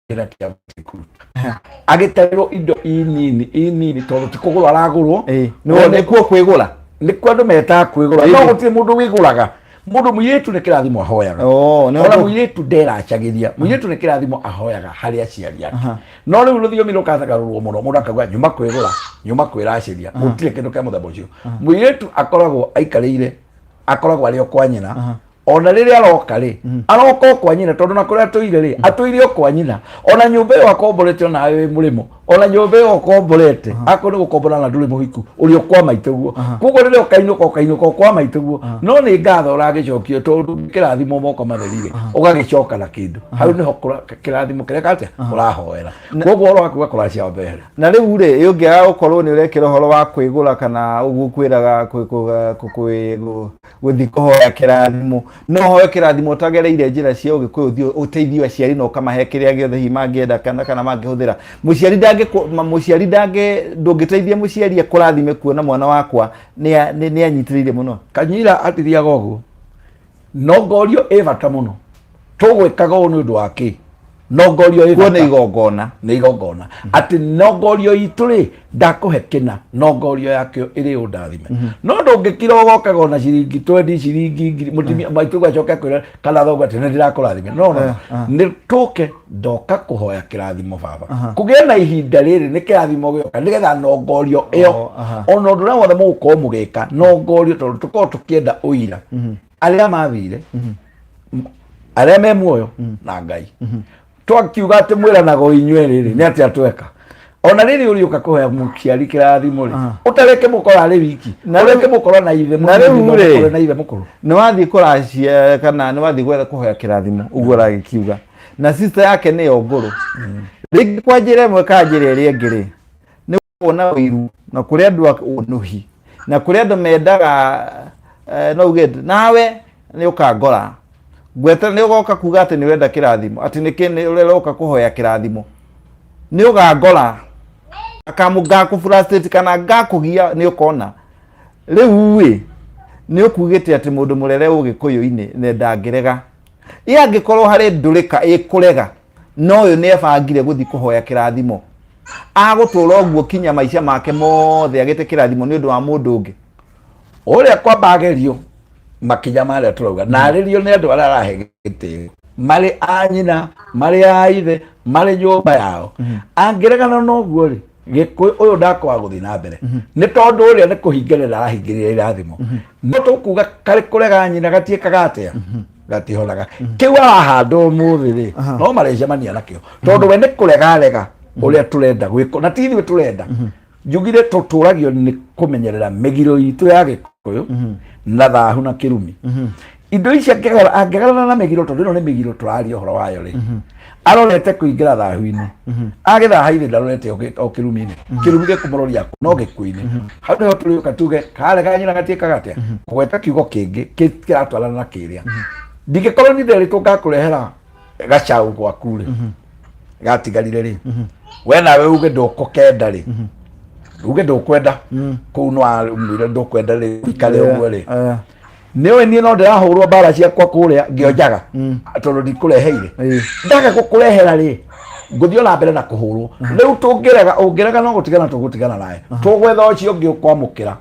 kĩrĩa kĩabatiĩ kũruta. Agĩtarĩrwo indo inini inini, tondũ ti kũgũrwo aragũrwo. Nĩkuo kwĩgũra. Nĩkuo andũ metaga kwĩgũra, no gũtirĩ mũndũ wĩgũraga. Mũndũ mũirĩtu nĩ kĩrathimo ahoyaga. Oh, nĩ ona mũirĩtu nderacagĩria, mũirĩtu nĩ kĩrathimo ahoyaga harĩ aciari ake. No rĩu rũthiomi rũkagarũrwo mũno, mũndũ akauga nyuma kwĩgũra, nyuma kwĩracĩria. Gũtirĩ kĩndũ kĩa mũthemba ũcio. Mũirĩtu akoragwo aikarĩire, akoragwo arĩ o kwa nyina. Ona rĩrĩa aroka rĩ, aroka o kwa nyina, tondũ na kũrĩa atũire rĩ, atũire o kwa nyina. Ona nyũmba ĩyo akomborete, ona wĩ mũrĩmo, ona nyũmba ĩyo ũkomborete, akorwo nĩ gũkombora na ndũrĩ mũhiku, ũrĩ o kwa maitũguo. Koguo rĩrĩa ũkainũka, ũkainũka o kwa maitũguo. No nĩ ngatho ũragĩcokio, tondũ kĩrathimo moko matheri rĩ, ũgagĩcoka na kĩndũ. Hau nĩho kĩrathimo kĩreka atĩa ũrahoera. Koguo ũhoro wa kuga kũracia mbere. Na rĩu rĩ, ũngĩaga gũkorwo nĩ ũrekĩra ũhoro wa kwĩgũra kana ũguo kwĩraga gũthiĩ kũhoya kĩrathimo, no ũhoe kĩrathimo ũtagereire njĩra cia ũgĩkũyũ, ũthiĩ ũteithie aciari na ũkamahe kĩrĩa gĩothe hihi mangĩenda kana mangĩhũthĩra. Mũciari ndangĩ, mũciari ndangĩ, ndũngĩteithia mũciari akũrathime kuona mwana wakwa nĩ anyitĩrĩire mũno. Kanyira atithiaga ũguo, nongorio ĩ bata mũno. Tũgwĩkaga ũũ nĩ ũndũ wa kĩ? Nongorio ĩ Kuo bata. Nĩ igongona. Nĩ igongona, atĩ nongorio itũ rĩ, ndakũhe kĩna, nongorio yakĩo ĩrĩ ũndathime. No ndũngĩkira ũgokaga ona ciringi 20, ciringi 1,000, mũtumia maitũ acoke akwĩra kana thoguo atĩ nĩ ndĩrakũrathime. No, no, nĩ tũke ndoka kũhoya kĩrathimo baba, kũgĩe na ihinda rĩrĩ nĩ kĩrathimo gĩoka, nĩgetha nongorio ĩyo, ona ũndũ ũrĩa wothe mũgũkorwo mũgĩka nongorio, tondũ tũkorwo tũkĩenda ũira arĩa mathire, arĩa me muoyo na Ngai. Twakiuga atĩ mwĩranaga o inyuĩ rĩrĩ, nĩ atĩa tweka? Ona rĩrĩ ũrĩũka kũhoya mũciari kĩrathimo rĩ, ũtareke mũkorwo arĩ wiki, Na ũreke mũkorwo na ithe na rĩu mũnini, rĩ, mũkorwo na ithe mũkũrũ. Nĩ wathiĩ kũracia kana nĩ wathiĩ gwetha kũhoya kĩrathimo ũguo ũragĩkiuga, na sister yake nĩyo ngũrũ, rĩngĩ kwa njĩra ĩmwe kana njĩra ĩrĩa ĩngĩ rĩ, nĩ kuona ũiru na kũrĩ andũ a ũnũhi na kũrĩ andũ mendaga, no uge nawe nĩ ũkangora ngwete, nĩ ũgoka kuga atĩ nĩ ũrenda kĩrathimo, atĩ nĩkĩ nĩ ũroka kũhoya kĩrathimo, nĩ ũgangora akamũ frustrate kana ngakũgia, nĩ ũkona rĩu ĩ nĩ ũkugĩte atĩ mũndũ mũrere ũgĩkũyũ-inĩ nĩ ndangĩrega. Ĩ angĩkorwo harĩ ndũrĩka ĩkũrega, no ũyũ nĩ ebangire gũthiĩ kũhoya kĩrathimo, agũtũra ũguo kinya maica make mothe agĩte kĩrathimo nĩ ũndũ wa mũndũ ũngĩ? Ũrĩa kwamba agerio makinya marĩa tũrauga, na arĩrio nĩ andũ arĩa arahe gĩtĩo, marĩ a nyina, marĩ a ithe, marĩ nyũmba yao. Angĩregana na ũguo rĩ, gĩkũyũ ũyũ ndakwaga gũthiĩ na mbere, nĩ tondũ ũrĩa nĩ kũhingĩrĩra arahingĩrĩria irathimo. No tũkuga karĩ kũrega nyina gatiĩkaga atĩa? Gatihonaga. Kĩu arahanda ũmũthĩ rĩ, no marĩcemania nakĩo, tondũ we nĩ kũrega arega ũrĩa tũrenda gwĩkwo, na ti ithuĩ tũrenda. Njugire tũtũragio nĩ kũmenyerera mĩgiro itũ ya Gĩkũyũ na thahu na kĩrumi. Indo ici angĩgarana na mĩgiro, tondũ ĩno nĩ mĩgiro tũraria ũhoro wayo rĩ, arorete kũingĩra thahu-inĩ, agĩthaha ithe ndarorete o kĩrumi-inĩ. Kĩrumi gĩkũmũroria no gĩkuũ-inĩ. Hau nĩho tũrĩũka tuge karega nyina gatiĩkaga atĩa, kũgweta kiugo kĩngĩ kĩratwarana na kĩrĩa. Ndingĩkorwo niĩ nderĩtwo ngakũrehera gacau gwaku rĩ, gatigarire rĩ, we nawe uge ndũkũkenda rĩ, uge ndũkwenda kũu, no wamwĩra ndũkwenda rĩ, ikare ũguo rĩ. Nĩũĩ niĩ no ndĩrahũrwo mbara ciakwa kũrĩa ngĩonjaga tondũ ndikũreheire. Ndaga gũkũrehera rĩ, ngũthiĩ ona mbere na kũhũrwo. Rĩu tũngĩrega, ũngĩrega no gũtigana tũgũtigana nawe, tũgwetha ũcio ũngĩ ũkwamũkĩra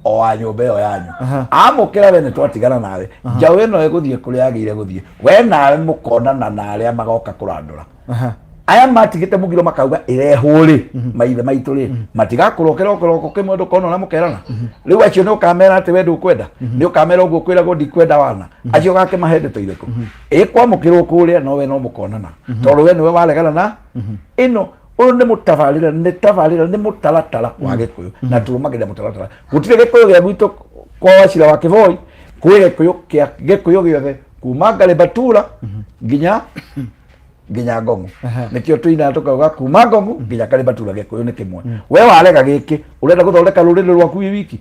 o wa nyũmba ĩyo yanyu. Amũkĩra we, nĩ twatigana nawe. Njaũ ĩno ĩgũthiĩ kũrĩa yagĩrĩire gũthiĩ, we nawe mũkonana na arĩa magoka kũrandũra. Aya matigĩte mũgiro makauga ĩrehwo rĩ, maithe maitũ rĩ, matigakũrokera kĩroko kĩmwe ndũkona ũrĩa mũkerana. Rĩu acio nĩ ũkamera atĩ we ndũkwenda, nĩ ũkamera ũguo kwĩragwo ndikwenda wana acio ũgakĩmahe ndeto irĩkũ? Ĩkwamũkĩrwo kũrĩa, no we no mũkonana, tondũ we nĩwe waregana na ĩno. Ũyũ nĩ mũtabarĩre, nĩ tabarĩra, nĩ mũtaratara wa Gĩkũyũ, na tũrũmagĩrĩra mũtaratara. Gũtirĩ Gĩkũyũ gĩa gwitũ kwa Wacira wa Kĩboi, kwĩ Gĩkũyũ kĩa Gĩkũyũ gĩothe kuma Ngarĩbatura nginya Ngong'u. Nĩkĩo tũinaga tũkauga kuma Ngong'u nginya Karĩbatura, Gĩkũyũ nĩ kĩmwe. We warega gĩkĩ, ũrenda gũthondeka rũrĩrĩ rwaku wĩ wiki?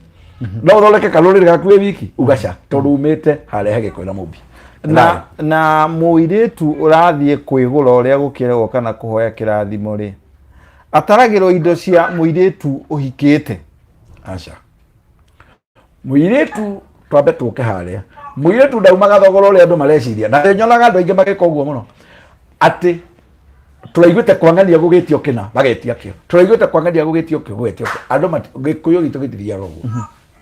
No ũthondeke karũrĩrĩ gaku wĩ wiki? Ugaca, tondũ umĩte harĩa he Gĩkũyũ na Mũmbi. Na mũirĩtu ũrathiĩ kwĩgũra ũrĩa gũkĩragwo kana kũhoya kĩrathimo rĩ, ataragĩrwo indo cia mũirĩtu ũhikĩte? Aca, mũirĩtu, twambe tũke harĩa. Mũirĩtu ndaumaga thogora ũrĩa andũ mareciria, na nyonaga andũ aingĩ magĩka ũguo mũno, atĩ tũraiguĩte kwang'ania gũgĩtio kĩna, magetia kĩo, tũraiguĩte kwang'ania gũgĩtio kĩo, gũgetio kĩo. Andũ Gĩkũyũ gitũ gĩtithiaga ũguo.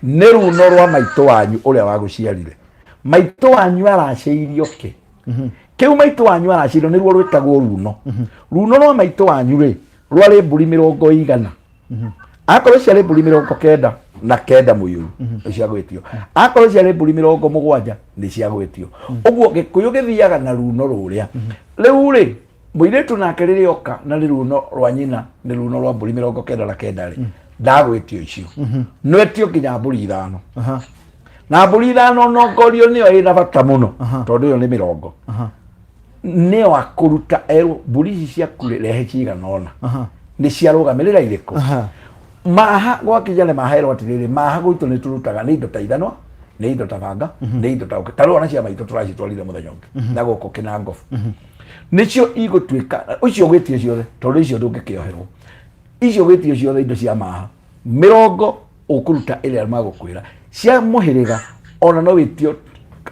Nĩ runo rwa maitũ wanyu ũrĩa wagũciarire. Maitũ wanyu aracĩirio kĩ kĩu? Maitũ wanyu aracĩirio nĩruo rwĩtagwo runo. Runo rwa maitũ wanyu rĩ, rwarĩ mbũri mĩrongo igana? Akorwo ciarĩ mbũri 99 mũiyũru, nĩ cia gwĩtio. Akorwo ciarĩ mbũri 70, nĩ cia gwĩtio. Ũguo Gĩkũyũ gĩthiaga na runo rũrĩa. Rĩu rĩ, mũirĩtu nake rĩrĩa oka na nĩ runo rwa nyina, nĩ runo rwa mbũri 99 rĩ, ndagwĩtio icio, nwetio nginya mbũri 5. Na mbũri 5 nongorio nĩyo ĩna bata mũno, tondũ ĩyo nĩ mĩrongo nĩyo akũruta erwo mbũri ici ciaku rĩ, rehe cigana ũna, nĩ ciarũgamĩrĩra irĩkũ. Maha gwakinya nĩ maherwo atĩrĩrĩ, maha gwitũ nĩ tũrutaga nĩ indo ta ithanwa, nĩ indo ta banga, nĩ indo ta ũkĩ. Ta rĩu ona cia maitũ tũracitwarire mũthenya ũngĩ na gũkũ kĩnangobu, nĩcio igũtuĩka ũcio gwĩtio ciothe, tondũ icio ndũngĩkĩoherwo, icio gwĩtio ciothe. Indo cia maha 20 ũkũruta ĩrĩa magũkwĩra. Cia mũhĩrĩga ona no wĩtio,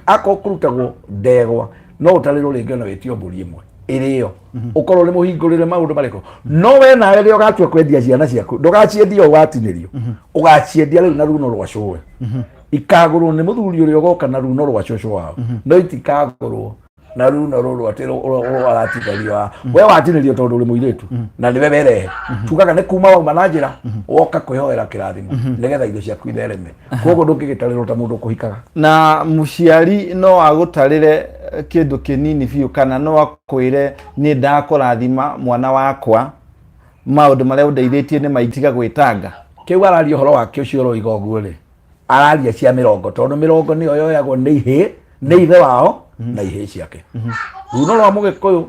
akorwo kũrutagwo ndegwa, no ũtarĩrwo rĩngĩ, ona wĩtio mbũri ĩmwe ĩrĩo, ũkorwo nĩ mũhingũrĩre maũndũ marĩkũ. No we nawe rĩrĩa ũgatua kwendia ciana ciaku, ndũgaciendia ũgatinĩrio, ũgaciendia rĩu na runo rwa cũwe. Ikagũrwo nĩ mũthuri ũrĩa ũgoka na runo rwa cũcũ wao, no itikagũrwo na runo rũrũ atĩ aratinĩrio. We watinĩrio tondũ ũrĩ mũirĩtu na nĩwe werehe. Tugaga nĩ kuma wauma na njĩra woka kwĩhoera kĩrathimo nĩgetha indo ciaku ithereme. Koguo ndũngĩgĩtarĩrwo ta mũndũ ũkũhikaga. Na mũciari no agũtarĩre kĩndũ kĩnini biũ, kana no akwĩre, "Nĩ ndakũrathima mwana wakwa, maũndũ marĩa ũndeithĩtie nĩ maingĩ, tiga gwĩtanga"? Kĩu araria ũhoro wake ũcio ũroiga ũguo rĩ, araria cia 20, tondũ 20 nĩyo yoyagwo nĩ ihĩĩ, nĩ ithe wao na ihĩĩ ciake. Runo rwa Mũgĩkũyũ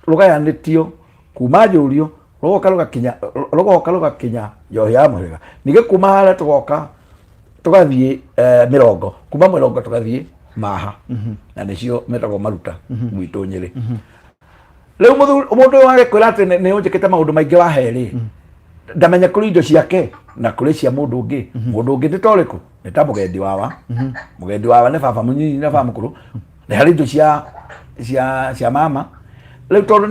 rũgayanĩtio kuma njũrio, rũgoka rũgakinya, rũgoka rũgakinya njohi ya mũhĩrĩga. Ningĩ kuma harĩa tũgoka tũgathiĩ 20, kuma 20 tũgathiĩ maha, na nĩcio metagwo maruta gwitũ Nyĩrĩ. Rĩu mũndũ ũyũ wagĩkwĩra atĩ nĩ ũnjĩkĩte maũndũ maingĩ wa herĩ, ndamenya kũrĩ indo ciake na kũrĩ cia mũndũ ũngĩ. Mũndũ ũngĩ nĩ ta ũrĩkũ? Nĩ ta mũgendi wawa. Mũgendi wawa nĩ baba mũnyinyi na baba mũkũrũ. Nĩ harĩ indo cia mama. Rĩu tondũ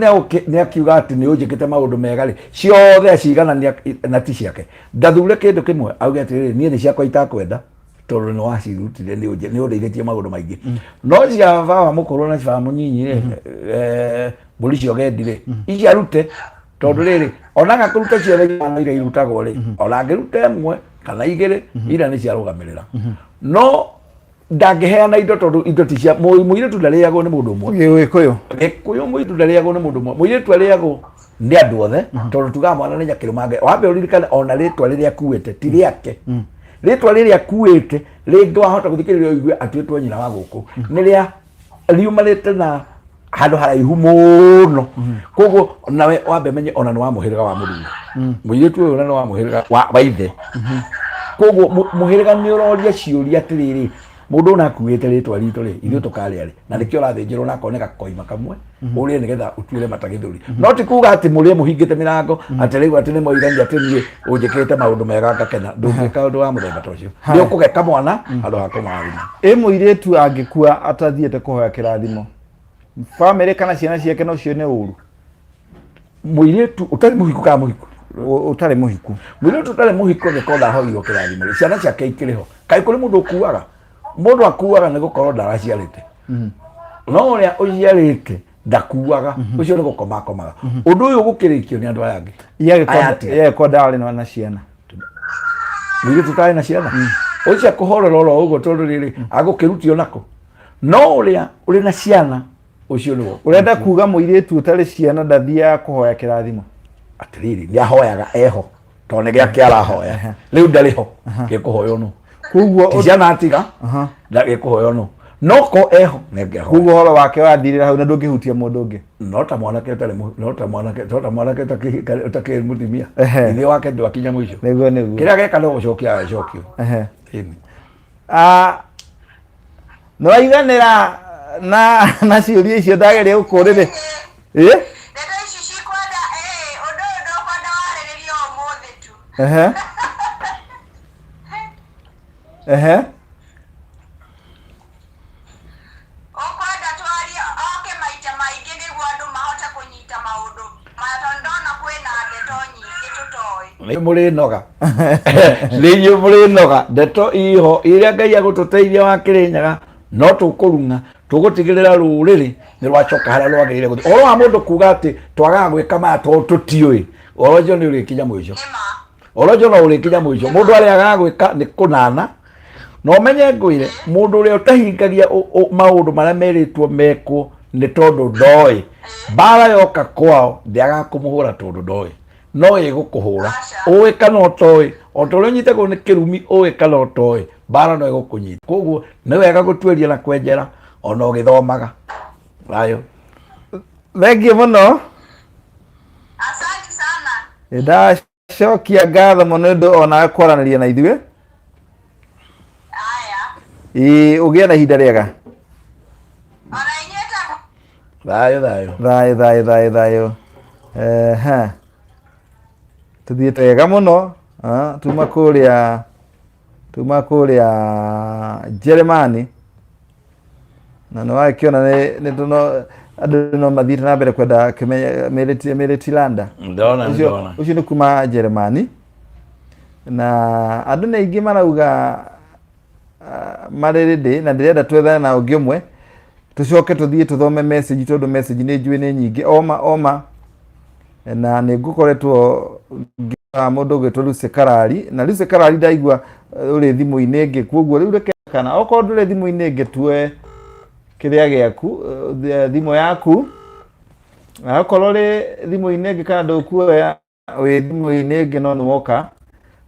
nĩ akiuga atĩ nĩ ũnjĩkĩte maũndũ mega rĩ, ciothe aciganania na ti ciake. Ndathure kĩndũ kĩmwe auge atĩrĩrĩ, niĩ nĩ ciakwa itakwenda, tondũ nĩ wacirutire, nĩ ũndeithĩtie maũndũ maingĩ. No cia baba mũkũrũ na cia baba mũnyinyi rĩ, mbũri cia ũgendi rĩ, ici arute, tondũ rĩrĩ onaga kũruta ciothe ithano iria irutagwo rĩ, ona angĩruta ĩmwe kana igĩrĩ, iria nĩ ciarũgamĩrĩra. No Ndangĩheana indo tondũ indo ti cia mũirĩtu, ndarĩagwo nĩ mũndũ ũmwe. Gĩgĩkũyũ. Gĩkũyũ mũirĩtu ndarĩagwo nĩ mũndũ ũmwe, mũirĩtu arĩagwo nĩ andũ othe, tondũ tugaga mwana nĩ nyakĩrũmange. Wambe ũririkane ona rĩtwa rĩrĩa akuĩte ti rĩake. Rĩtwa rĩrĩa akuĩte rĩngĩ wahota gũthikĩrĩria ũigue atuĩtwo nyina wa gũkũ nĩ rĩa riumanĩte na handũ haraihu mũno. Koguo nawe wambe menye ona nĩ wa mũhĩrĩga wa mũthuri mũirĩtu ũyũ, na nĩ wa mũhĩrĩga wa ithe. Koguo mũhĩrĩga nĩ ũroria ciũria atĩrĩrĩ, mũndũ ũyũ akuĩte rĩtwa ritũ rĩ, ithuĩ tũkarĩa rĩ? Na nĩkĩo ũrathĩnjĩrwo na akoneka koima kamwe ũrĩe nĩgetha ũtuĩre mata gĩthũri. No ti kuga atĩ mũrĩe mũhingĩte mĩrango atĩ rĩu atĩ nĩ moigani atĩ niĩ ũnjĩkĩte maũndũ mega ngakena. Ndũngĩka ũndũ wa mũthemba ta ũcio, nĩ ũkũgeka mwana handũ ha kũmũrathima. Ĩ mũirĩtu angĩkua atathiĩte kũhoya kĩrathimo, bamĩrĩ kana ciana ciake no cione ũru? Mũirĩtu ũtarĩ mũhiku kana mũhiku? Ũtarĩ mũhiku. Mũirĩtu ũtarĩ mũhiku angĩkorwo ndahoirwo kĩrathimo rĩ, ciana ciake ikĩrĩ ho? Kaĩ kũrĩ mũndũ ũkuaga? Mũndũ akuaga nĩ gũkorwo ndaraciarĩte, no ũrĩa ũciarĩte ndakuaga, ũcio nĩ gũkoma akomaga. Ũndũ ũyũ gũkĩrĩkio nĩ andũ aya angĩ. Aya atĩa? Yagĩkorwo ndarĩ na ciana. Mũirĩtu ũtarĩ na ciana ũcio akũhorera oro ũguo, tondũ rĩrĩ agũkĩrutio nako, no ũrĩa ũrĩ na ciana ũcio nĩwe. Ũrenda kuga mũirĩtu ũtarĩ ciana ndathiaga kũhoya kĩrathimo? Atĩrĩrĩ, nĩ ahoyaga eho, tondũ nĩ gĩake arahoya. Rĩu ndarĩ ho, gĩkũhoywo nũ? Koguo ti ciana atiga na gĩkũhoywo nũ? No ko eho nĩ angĩahoya. Koguo ũhoro wake wathirĩra hau na ndũngĩhutia mũndũ ũngĩ. No ta mwanake ũtarĩ no ta mwanake, no ta mwanake ũtakĩrĩ mũtumia. Ithe wake ndwakinya mũico. Nĩguo, nĩguo. Kĩrĩa geka no gũcokia agacokio. Ĩni. Ah, nĩwaiganĩra na ciũria icio ndageria gũkũrĩrĩ ĩ? Ndeto ici cikwenda ũndũ ũyũ ndũkwenda warĩrĩrio ũmũthĩ tu. Ehe ehe. Ũkwenda twarie oke maita maingĩ nĩguo andũ mahote kũnyita maũndũ maya, tondũ ndona kwĩna ndeto nyingĩ tũtoĩ. Nĩ mũrĩ noga, nĩ inyuĩ mũrĩ noga. Ndeto iho iria Ngai agũtũteithia wa Kĩrĩnyaga, no tũkũrung'a tũgũtigĩrĩra rũrĩrĩ nĩ rwacoka harĩa rwagĩrĩire gũthiĩ. Ũhoro wa mũndũ kuga atĩ twagaga gwĩka maya tondũ tũtiũĩ, ũhoro ũcio nĩ ũrĩkinya mũico. Nĩma. Ũhoro ũcio no ũrĩkinya mũico. Mũndũ arĩa agaga gwĩka nĩ kũnana, na ũmenye ngwĩre, mũndũ ũrĩa ũtahingagia maũndũ marĩa merĩtwo mekwo nĩ tondũ ndoĩ, mbara yoka kwao ndĩagaga kũmũhũra, tondũ ndoĩ no ĩgũkũhũra. Ũĩ kana ũtoĩ, o ta ũrĩa ũnyitagwo nĩ kĩrumi, ũĩ kana ũtoĩ, mbara no ĩgũkũnyita. Koguo nĩ wega gũtuĩria na kwenjera ona ũgĩthomaga. Thayũ. Thengiũ mũno. Asante sana. Ndacokia ngatho mũno nĩ ũndũ onawe kwaranĩria na ithuĩ. Aya. Ĩĩ, ũgĩe na ihinda rĩega. Ona inyuĩ ta Thayũ, thayũ. Thayũ, thayũ, thayũ, thayũ. Ehe, tũthiĩte wega mũno. Ah, tuma kũrĩa Jeremani, na nĩ wagĩkĩona nĩ tũno andũ no mathiĩte na mbere kwenda kĩmenya Mĩrĩti Landa. Ndona. Ũcio Ndona. Ũcio nĩ kuma Jeremani, na andũ nĩ aingĩ marauga marĩ ready, na ndĩrenda twethane na ũngĩ ũmwe, tũcoke tũthiĩ tũthome message, tondũ message nĩ njũĩ nĩ nyingĩ oma oma, na nĩ ngũkoretwo ngĩra mũndũ ũgwĩtwo Lucy Karari, na Lucy Karari ndaigua ũrĩ thimũ-inĩ ĩngĩ, koguo rĩu reke kana okorwo ndũrĩ thimũ-inĩ ĩngĩ, tuoe kĩrĩa gĩaku, thimũ yaku, na okorwo ũrĩ thimũ-inĩ ĩngĩ kana ndũkuoya wĩ thimũ-inĩ ĩngĩ, no nĩ woka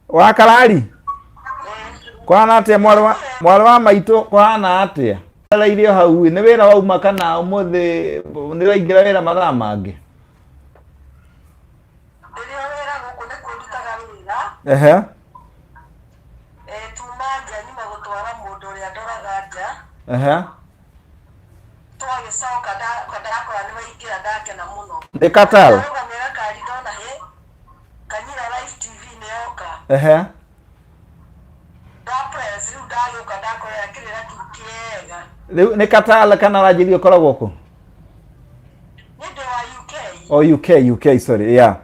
wa Karari. Kũhana atĩa, mwarĩ wa maitũ? Kũhana atĩa? Ereire hau ĩ, nĩ wĩra wauma kana ũmũthĩ nĩ ũraingĩra wĩra mathaa mangĩ? Rĩrĩa wĩra gũkũ nĩkuo ndutaga wĩra. Tuma nja, nyuma gũtwara mũndũ ũrĩa ndoraga nja. Twagĩcoka ndakora nĩ waingĩra, ndakena mũno. Nĩ Qatar. Ndarũgamia gakari, ndona hĩ Kanyira Live TV nĩ yoka. Ndapress rĩu, ndagĩũka ndakorera kĩrĩra kĩu kĩega. Rĩu nĩ Qatar kana ũranjĩria ũkoragwo kũ? Nĩ ndĩ wa UK. Oh, UK, UK, sorry, yeah.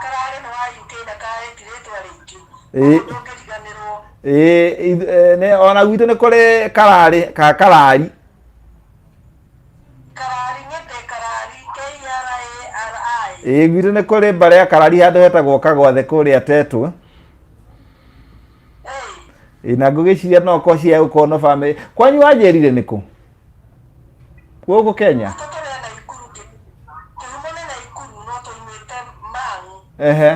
Kararĩ nĩ wa UK na karĩ ti rĩtwa rĩingĩ. Ndũngĩriganĩrwo. Ĩĩ, ona gwitũ nĩ kũrĩ kararĩ ka Karari. Karari, ng'ete Karari, K R A R I. Ĩĩ, gwitũ nĩ kũrĩ mbarĩ ya Karari handũ hetagwo Kagwathe kũrĩa Tetũ. Ĩ, na ngũgĩciria no ko cia gũkorwo na bamĩrĩ kwanyu wanjĩrire nĩkũ gũkũ Kenya? Gwitũ tũrĩ a Naikuru, kĩhumo nĩ Naikuru no tũimĩte Mang'u. Ehe.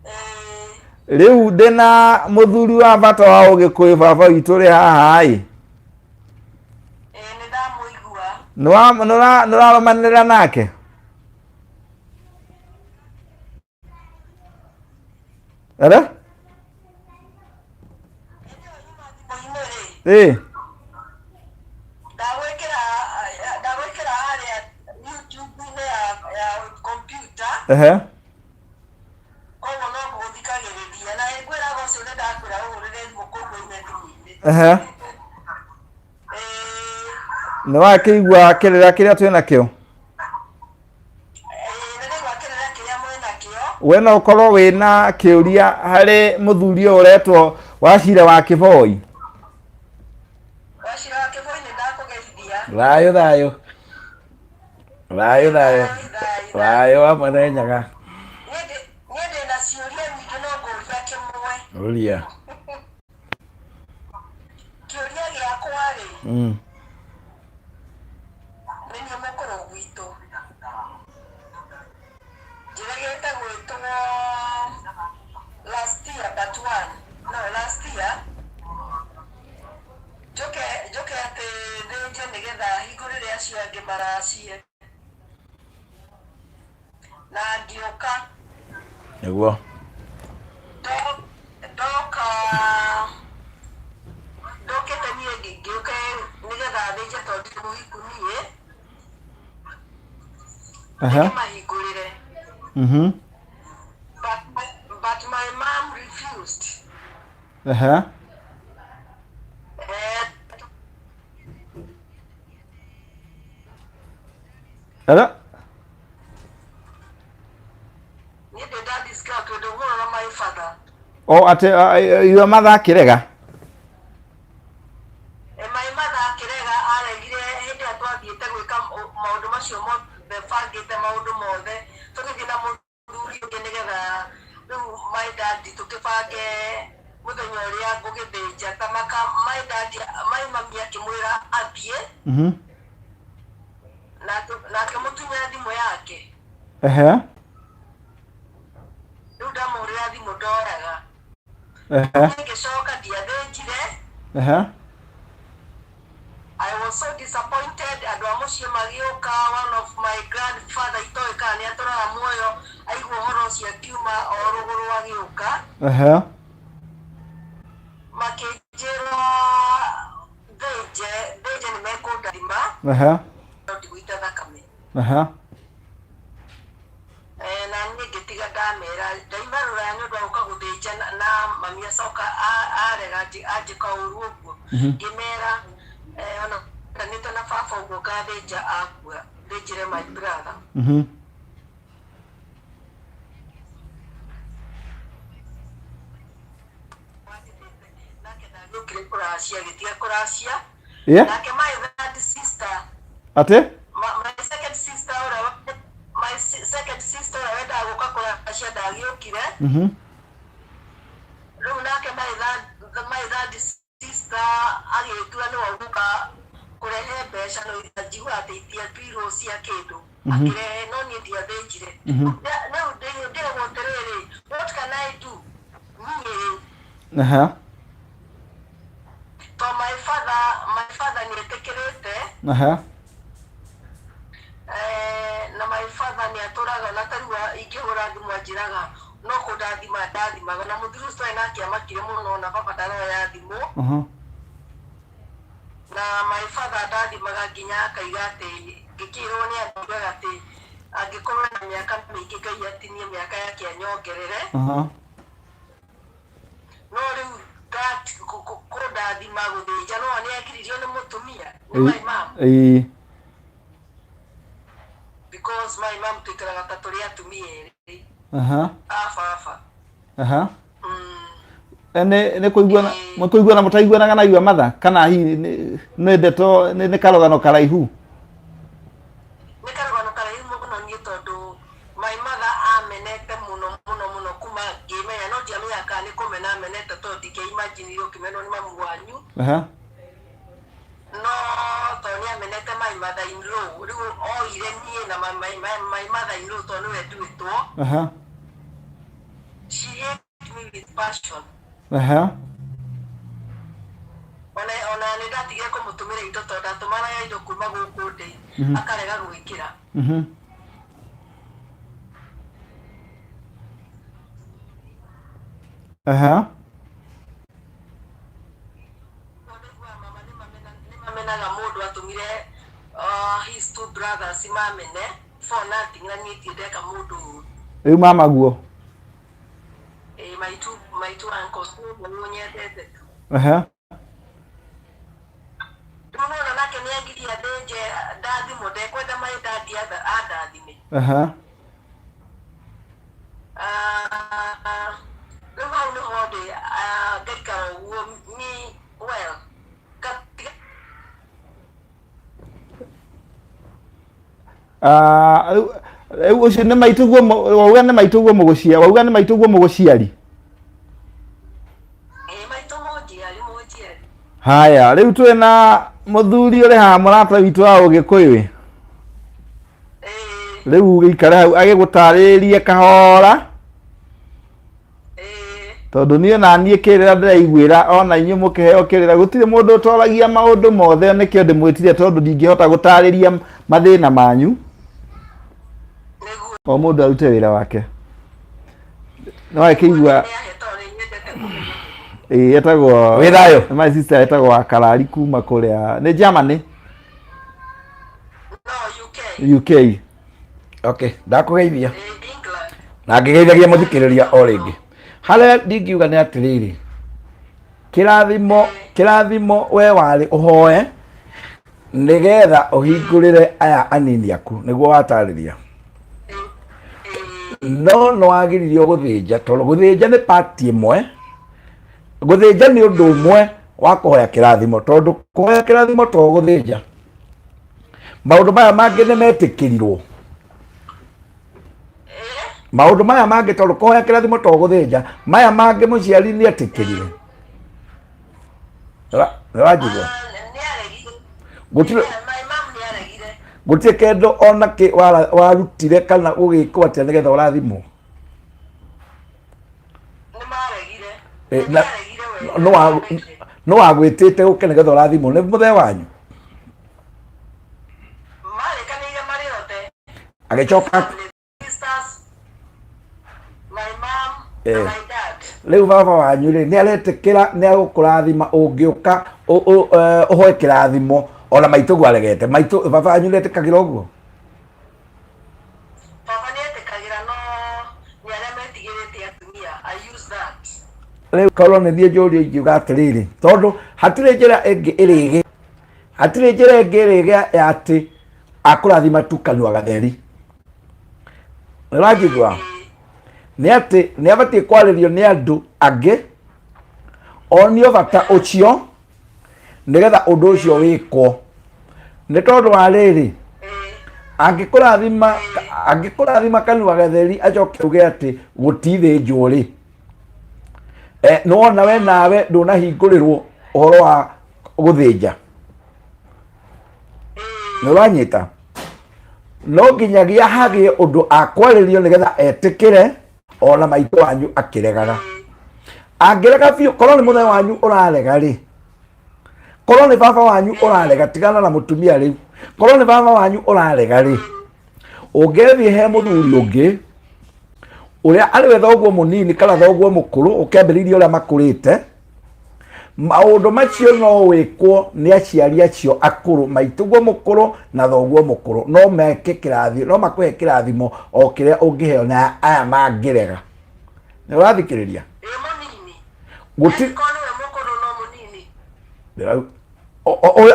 Ĩĩ. Rĩu ndĩna mũthuri wa bata wa ũgĩkũyũ baba witũ ũrĩ haha ĩ. Ĩĩ nĩ ndamũigua. Nĩũrarũmanĩrĩra nake? Ara? Ĩĩ. Ndagwĩkĩra ndagwĩkĩra harĩa YouTube-inĩ ya ya computer. Ehe. Koguo no gũthikagĩrĩria na ngwĩraga ũcio nĩ ndakwĩra ũhũrĩre thimũ koguo ime thimũ-inĩ. Ehe. Ĩĩ. Nĩ wakĩigua kĩrĩra kĩrĩa twĩ nakĩo? We no ũkorwo wĩna kĩũria harĩ mũthuri ũyũ ũretwo Wachira wa Kĩboi. Wachira wa Kĩboi nĩ ndakũgeithia. Thayũ thayũ. Thayũ thayũ. Thayũ wa Mwene Nyaga. Niĩ ndĩ na ciũria nyingĩ no ngũria kĩmwe. Ũria. Kĩũria gĩakwa rĩ, nĩ niĩ mũkũrũ gwitũ. Njĩrĩgĩte gwĩtwo last year but one, no last year, njũke njũke atĩ thĩnje nĩgetha hingũrĩre acio angĩ maracie. Na ngĩũka. Nĩguo. Ndoka ndokĩte niĩ ngĩũke nĩgetha thĩnje tondũ ndirĩ mũhiku niĩ. Ndĩmahingũrĩre. But my mom refused. Eh, Hello? Niĩ ndĩ nda discuss ũndũ mũno na my father. O atĩ your mother akĩrega? Eh, my mother akĩrega, aregire hĩndĩ ĩrĩa twathiĩte gwĩka maũndũ macio mothe, bangĩte maũndũ mothe, tũgĩthiĩ na mũthuri ũngĩ nĩgetha rĩu my dad tũkĩbange mũthenya ũrĩa ngũgĩthĩnja ta maka my dad, my mami akĩmwĩra athiĩ na akĩmũtunya thimũ yake. Rĩu ndamũhũrĩra thimũ ndoraga. Niĩ ngĩcoka ndiathĩnjire. I was so disappointed. Andũ a mũciĩ magĩũka, one of my grandfather itoĩ kana nĩ atũraga muoyo, aigua ũhoro ũcio akiuma o rũgũrũ agĩũka. Makĩnjĩra thĩnje thĩnje nĩ mekũndathima no ndigũita thakame. Eh, na niĩ ngĩtiga ndamera ndaima rũraya nĩ ũndũ wa gũka gũthĩnja na mami acoka arega anjĩka ũru ũguo. Ngĩmera eh, ona ndanĩte na baba ũguo ngathĩnja akua thĩnjĩre my brother. Nake ndagĩũkire kũracia, agĩtiga kũracia. Nake my third sister Atĩ? My second sister ũrĩa my second sister ũrĩa wendaga gũka kũracia ndagĩũkire. Rĩu nake my third sister agĩtua nĩwe ũgũka kũrehe mbeca, no njigua atĩ itiatuirwo cia kĩndũ, akĩrehe no niĩ ndiathĩnjire. Rĩu ndĩragwo atĩrĩrĩ, what can I do niĩ? To my father nĩ etĩkĩrĩte. Eh, na my father nĩ atũraga na tarĩu ingĩhũra thimũ anjĩraga no kũndathima ndathimaga, na mũthuri ũcio twarĩ nake amakire mũno na baba ndaroya thimũ. Na my father ndathimaga nginya akaiga atĩ ngĩkĩrwo nĩ andũ augaga atĩ angĩkorwo na mĩaka mĩingĩ Ngai atinie mĩaka yake anyongerere. No rĩu that kũndathima gũthĩnja no nĩ agiririo nĩ mũtumia, nĩ my mom. Because my mom tũikaraga ta tũrĩ atumia erĩ a baba. Eh, nĩ kũiguana mũkũiguana mũtaiguanaga na your mother kana hihi nĩ ndeto nĩ karũgano karaihu? Nĩ karũgano karaihu mũno niĩ, tondũ my mother amenete mũno mũno mũno kuma ngĩmenya, no ndiamenyaga kana nĩ nĩ kũmena amenete tondũ ndingĩimaginire ũkĩmenwo nĩ mamu wanyu. No tondũ nĩ amenete my mother in law, rĩu oire niĩ na my mother in law tondũ nĩwe nduĩtwo. She hate me with passion. Ona nĩ ndatigire kũmũtũmĩra indo tondũ ndatũmanaga indo kuma gũkũ ndĩ, akarega gwĩkĩra. Tondũ ndaiguaga mama nĩ mamenaga mũndũ atũmire his two brothers mamene for nothing, na niĩ ndirĩ ndeka mũndũ ũru. Rĩu mama guo? Ĩĩ, my two uncles, ũmwe nĩ ũnyendete tu. Rĩu nĩwona nake nĩ angiria thĩnje ndathimwo, ndekwenda my daddy andathime. Rĩu hau nĩho ndĩ, ngaikara ũguo ni well ngatiga. Rĩu ũcio nĩ maitũguo, wauga nĩ maitũguo mũgũcia, wauga nĩ maitũguo mũgũciari? Ĩĩ, maitũ mũnjiari mũnjiari. Haya, rĩu twĩ na mũthuri ũrĩ haha, mũrata witũ wa Ũgĩkũyũ. Ĩĩ. Rĩu gĩikare hau agĩgũtarĩrie kahora. Ĩĩ. Tondũ niĩ na niĩ kĩrĩra ndĩraiguĩra ona inyuĩ mũkĩheo kĩrĩra, gũtirĩ mũndũ ũtoragia maũndũ mothe, nĩkĩo ndĩmwĩtire tondũ ndingĩhota gũtarĩria mathĩna manyu. Nĩguo. O mũndũ arute wĩra wake. No akĩigua. Nĩ ahe tondũ nĩ nyendete kũmenya. Ĩĩ, etagwo Wĩ thayũ? My sister etagwo Wakarari kuma kũrĩa nĩ Germany? No, UK. UK. Okay, ndakũgeithia. Ĩĩ, England. Na ngĩgeithagia mũthikĩrĩria o rĩngĩ. Harĩa ndingiuga nĩ atĩrĩrĩ, kĩrathimo kĩrathimo we warĩ ũhoe nĩgetha ũhingũrĩre aya anini aku, nĩguo watarĩria. No nĩ wagiririo gũthĩnja tondũ gũthĩnja nĩ part ĩmwe, gũthĩnja nĩ ũndũ ũmwe wa kũhoya kĩrathimo, tondũ kũhoya kĩrathimo to gũthĩnja. Maũndũ maya mangĩ nĩ metĩkĩrirwo, maũndũ maya mangĩ, tondũ kũhoya kĩrathimo to gũthĩnja, maya mangĩ mũciari nĩ etĩkĩrire. Nĩ wanjigua? Nĩ aregire. Gũtirĩ. My mom nĩ aregire. Gũtirĩ kĩndũ ona kĩ warutire kana gũgĩkwo atĩa nĩgetha ũrathimwo? Nĩ maregire. Eh, Nĩ aregire wega. No wagwĩtĩte ũke nĩgetha ũrathimwo nĩ mũthee wanyu? Marĩkanĩire marĩ othe. Agĩcoka Sisters, my mom na my dad. Rĩu baba wanyu rĩ, nĩ aretĩkĩra nĩ agũkũrathima ũngĩũka ũhoe kĩrathimo, ona maitũguo aregete? Maitũ, baba wanyu nĩ etĩkagĩra ũguo? Baba nĩ etĩkagĩra, no nĩ arĩa metigĩrĩte atumia. I use that. Rĩu korwo nĩ niĩ njũrio ingiuga atĩrĩrĩ, tondũ hatirĩ njĩra ĩngĩ ĩrĩgĩ, hatirĩ njĩra ĩngĩ ĩrĩgĩa ya atĩ akũrathima tu kanua gatheri. Nĩũranjigua? Nĩ atĩ nĩ abatiĩ kwarĩrio nĩ andũ angĩ, onio bata ũcio nĩgetha ũndũ ũcio wĩkwo, nĩ tondũ wa rĩrĩ, angĩkũrathima kanua gatheri acoke uge atĩ gũtithĩnjwo rĩ, nĩwona we nawe ndũnahingũrĩrwo ũhoro wa gũthĩnja. Nĩ ũranyita? No nginyagia hagĩe ũndũ akwarĩrio nĩgetha etĩkĩre, ona maitũ wanyu akĩregaga. Angĩrega biũ, korwo nĩ mũthee wanyu ũrarega rĩ, korwo nĩ baba wanyu ũrarega, tigana na mũtumia rĩu, korwo nĩ baba wanyu ũrarega rĩ, ũngĩthiĩ he mũthuri ũngĩ ũrĩa arĩ we thoguo mũnini kana thoguo mũkũrũ, ũkĩambĩrĩirie ũrĩa makũrĩte, maũndũ macio no wĩkwo nĩ aciari acio akũrũ, maitũguo mũkũrũ na thoguo mũkũrũ, no meke kĩrathimo, no makũhe kĩrathimo o kĩrĩa ũngĩheo na aya mangĩrega. Nĩ ũrathikĩrĩria? Ĩ, mũnini. Gũti Angĩkorwo nĩwe mũkũrũ no mũnini.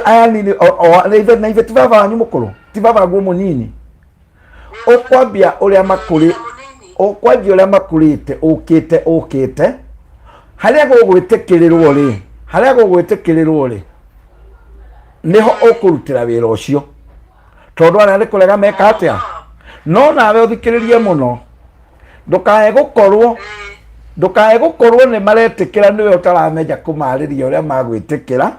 Aya nini na ithe ti baba wanyu mũkũrũ, ti baba guo mũnini. Ũkwambia ũrĩa makũrĩ, ũkwanjia ũrĩa makũrĩte, ũkĩte ũkĩte harĩa gũgwĩtĩkĩrĩrwo rĩ, harĩa gũgwĩtĩkĩrĩrwo rĩ, nĩho ũkũrutĩra wĩra ũcio, tondũ arĩa nĩ kũrega meka atĩa. No nawe ũthikĩrĩrie mũno, ndũkae gũkorwo Ndũkae gũkorwo nĩ maretĩkĩra nĩwe ũtaramenya kũmarĩria ũrĩa magwĩtĩkĩra.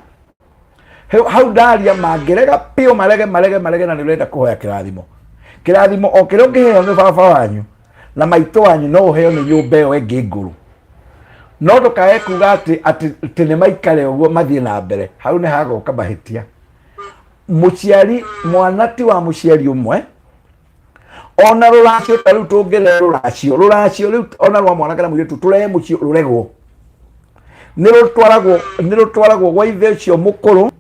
Hau ndaria mangĩrega biũ, marege marege marege, na nĩ ũrenda kũhoya kĩrathimo, kĩrathimo o kĩrĩa ũngĩheo nĩ baba wanyu na maitũ wanyu no ũheo nĩ nyũmba ĩyo ĩngĩ ngũrũ. No ndũkae kuga atĩ atĩ atĩ nĩ maikare ũguo mathiĩ na mbere, hau nĩ hagoka mahĩtia. Mũciari, mwana ti wa mũciari ũmwe, ona rũracio ta rĩu tũngĩrehe rũracio, rũracio rĩu ona rwa mwana kana mũirĩtu tũrehe mũciĩ rũregwo, nĩ rũtwaragwo, nĩ rũtwaragwo gwa ithe ũcio mũkũrũ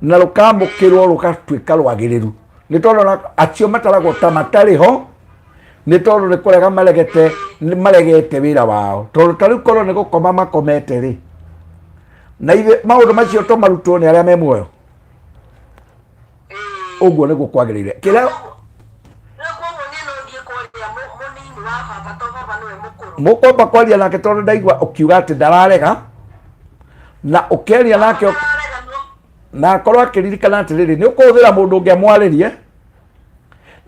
na rũkamũkĩrwo rũgatuĩka rwagĩrĩru, nĩ tondũ ona acio mataragwo ta matarĩ ho, nĩ tondũ nĩ kũrega maregete, nĩ maregete wĩra wao. Tondũ ta rĩu korwo nĩ gũkoma makomete rĩ, na ithuĩ maũndũ macio tũmarutwo nĩ arĩa me muoyo. Ũguo nĩguo kwagĩrĩire kĩrĩa. Rĩu koguo niĩ no thiĩ kwaria mũnini wa baba to baba nĩwe mũkũrũ? Mũkwamba kwaria nake, tondũ ndaigua ũkiuga atĩ ndararega, na ũkĩaria nake Ndararega no na akorwo akĩririkana atĩrĩrĩ, nĩ ũkũhũthĩra mũndũ ũngĩ amwarĩrie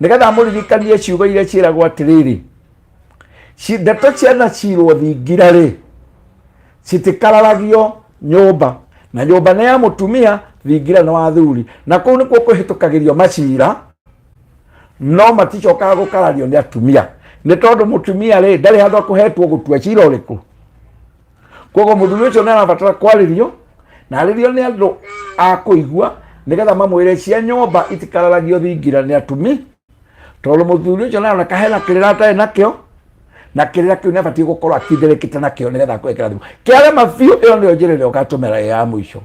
nĩgetha amũririkanie ciugo iria ciĩragwo atĩrĩrĩ, ndeto ciana cirwo thingira rĩ, citikararagio nyũmba, na nyũmba nĩ ya mũtumia, thingira nĩ wa thuri, na kũu nĩkuo kũhĩtũkagĩrio macira, no maticokaga gũkarario nĩ atumia, nĩ tondũ mũtumia rĩ ndarĩ handũ akũhetwo gũtua cira ũrĩkũ. Koguo mũthuri ũcio nĩ arabatara kwarĩrio, na arĩrio nĩ andũ a kũigua, nĩgetha mamwĩre cia nyũmba itikararagio thingira nĩ atumi, tondũ mũthuri ũcio nĩaroneka hena kĩrĩra atarĩ nakĩo, na kĩrĩra kĩu nĩabatiĩ gũkorwo akindĩrĩkĩte nakĩo nĩgetha akũhe kĩrathimo kĩarema biũ. Ĩyo nĩyo njĩra ĩrĩa ũgatũmĩra ĩ ya mũico,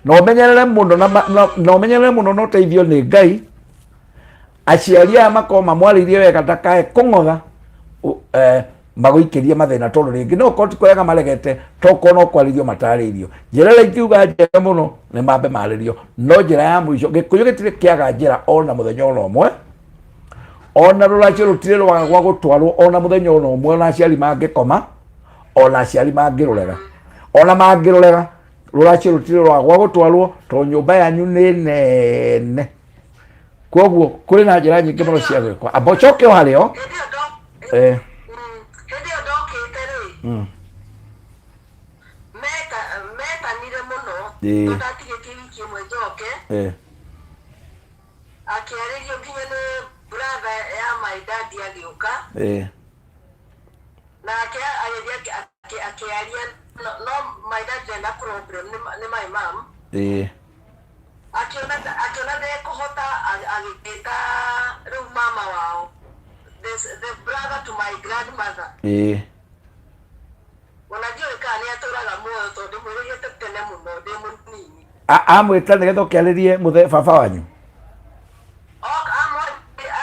na ũmenyerere mũno na ũmenyerere mũno na ũteithio nĩ Ngai. Aciari aya makorwo mamwarĩirie wega, ndakae kũng'otha magũikĩrie mathĩna, tondũ rĩngĩ no ũkorwo ti kũrega maregete, tokorwo no kwarĩrio matarĩirio. Njĩra ĩrĩa ingiuga njega mũno nĩ mambe marĩrio, no njĩra ya mũico, Gĩkũyũ gĩtirĩ kĩaga njĩra ona mũthenya ona ũmwe, ona rũracio rũtirĩ rwaga gwa gũtwarwo ona mũthenya ona ũmwe, ona aciari mangĩkoma, ona aciari mangĩrũrega, ona mangĩrũrega, rũracio rũtirĩ rwaga gwa gũtwarwo, tondũ nyũmba yanyu nĩ nene. Koguo kũrĩ na njĩra nyingĩ mũno cia gwĩkwo. Amba ũcoke o harĩo. Hĩndĩ ĩyo ndo hĩndĩ ĩyo ndokĩte rĩ, metanire mũno. Tondũ ndatigĩtie wiki ĩmwe njoke. Akĩarĩrio nginya nĩ brother ya my dad agĩũka. Nake agĩthiĩ akĩaria, no my dad ndarĩ na problem, nĩ my mom. Akĩona ndekũhota, agĩta rĩu mama wao, the brother to my grandmother. Ona ndiũĩ kana nĩ atũraga muoyo, tondũ ndĩmwĩrĩgĩte tene mũno ndĩ mũnini. Amwĩta nĩgetha ũkĩarĩrie mũthe baba wanyu?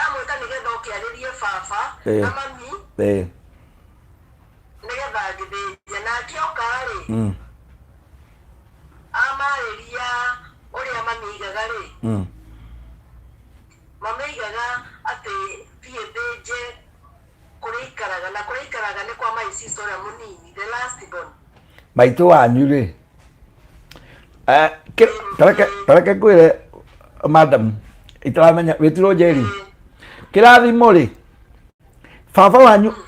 Amwĩta nĩgetha ũkĩarĩrie baba na mami, nĩgetha ngĩthĩnje. Nake oka rĩ, amarĩria ũrĩa mami aigaga rĩ, mami aigaga atĩ thiĩ thĩnje kũrĩa aikaraga, na kũrĩa aikaraga nĩ kwa my sister ũrĩa mũnini, the last born. Maitũ wanyu rĩ, tareke ngwĩre madam, itaramenya wĩtirwo Njeri, kĩrathimo rĩ,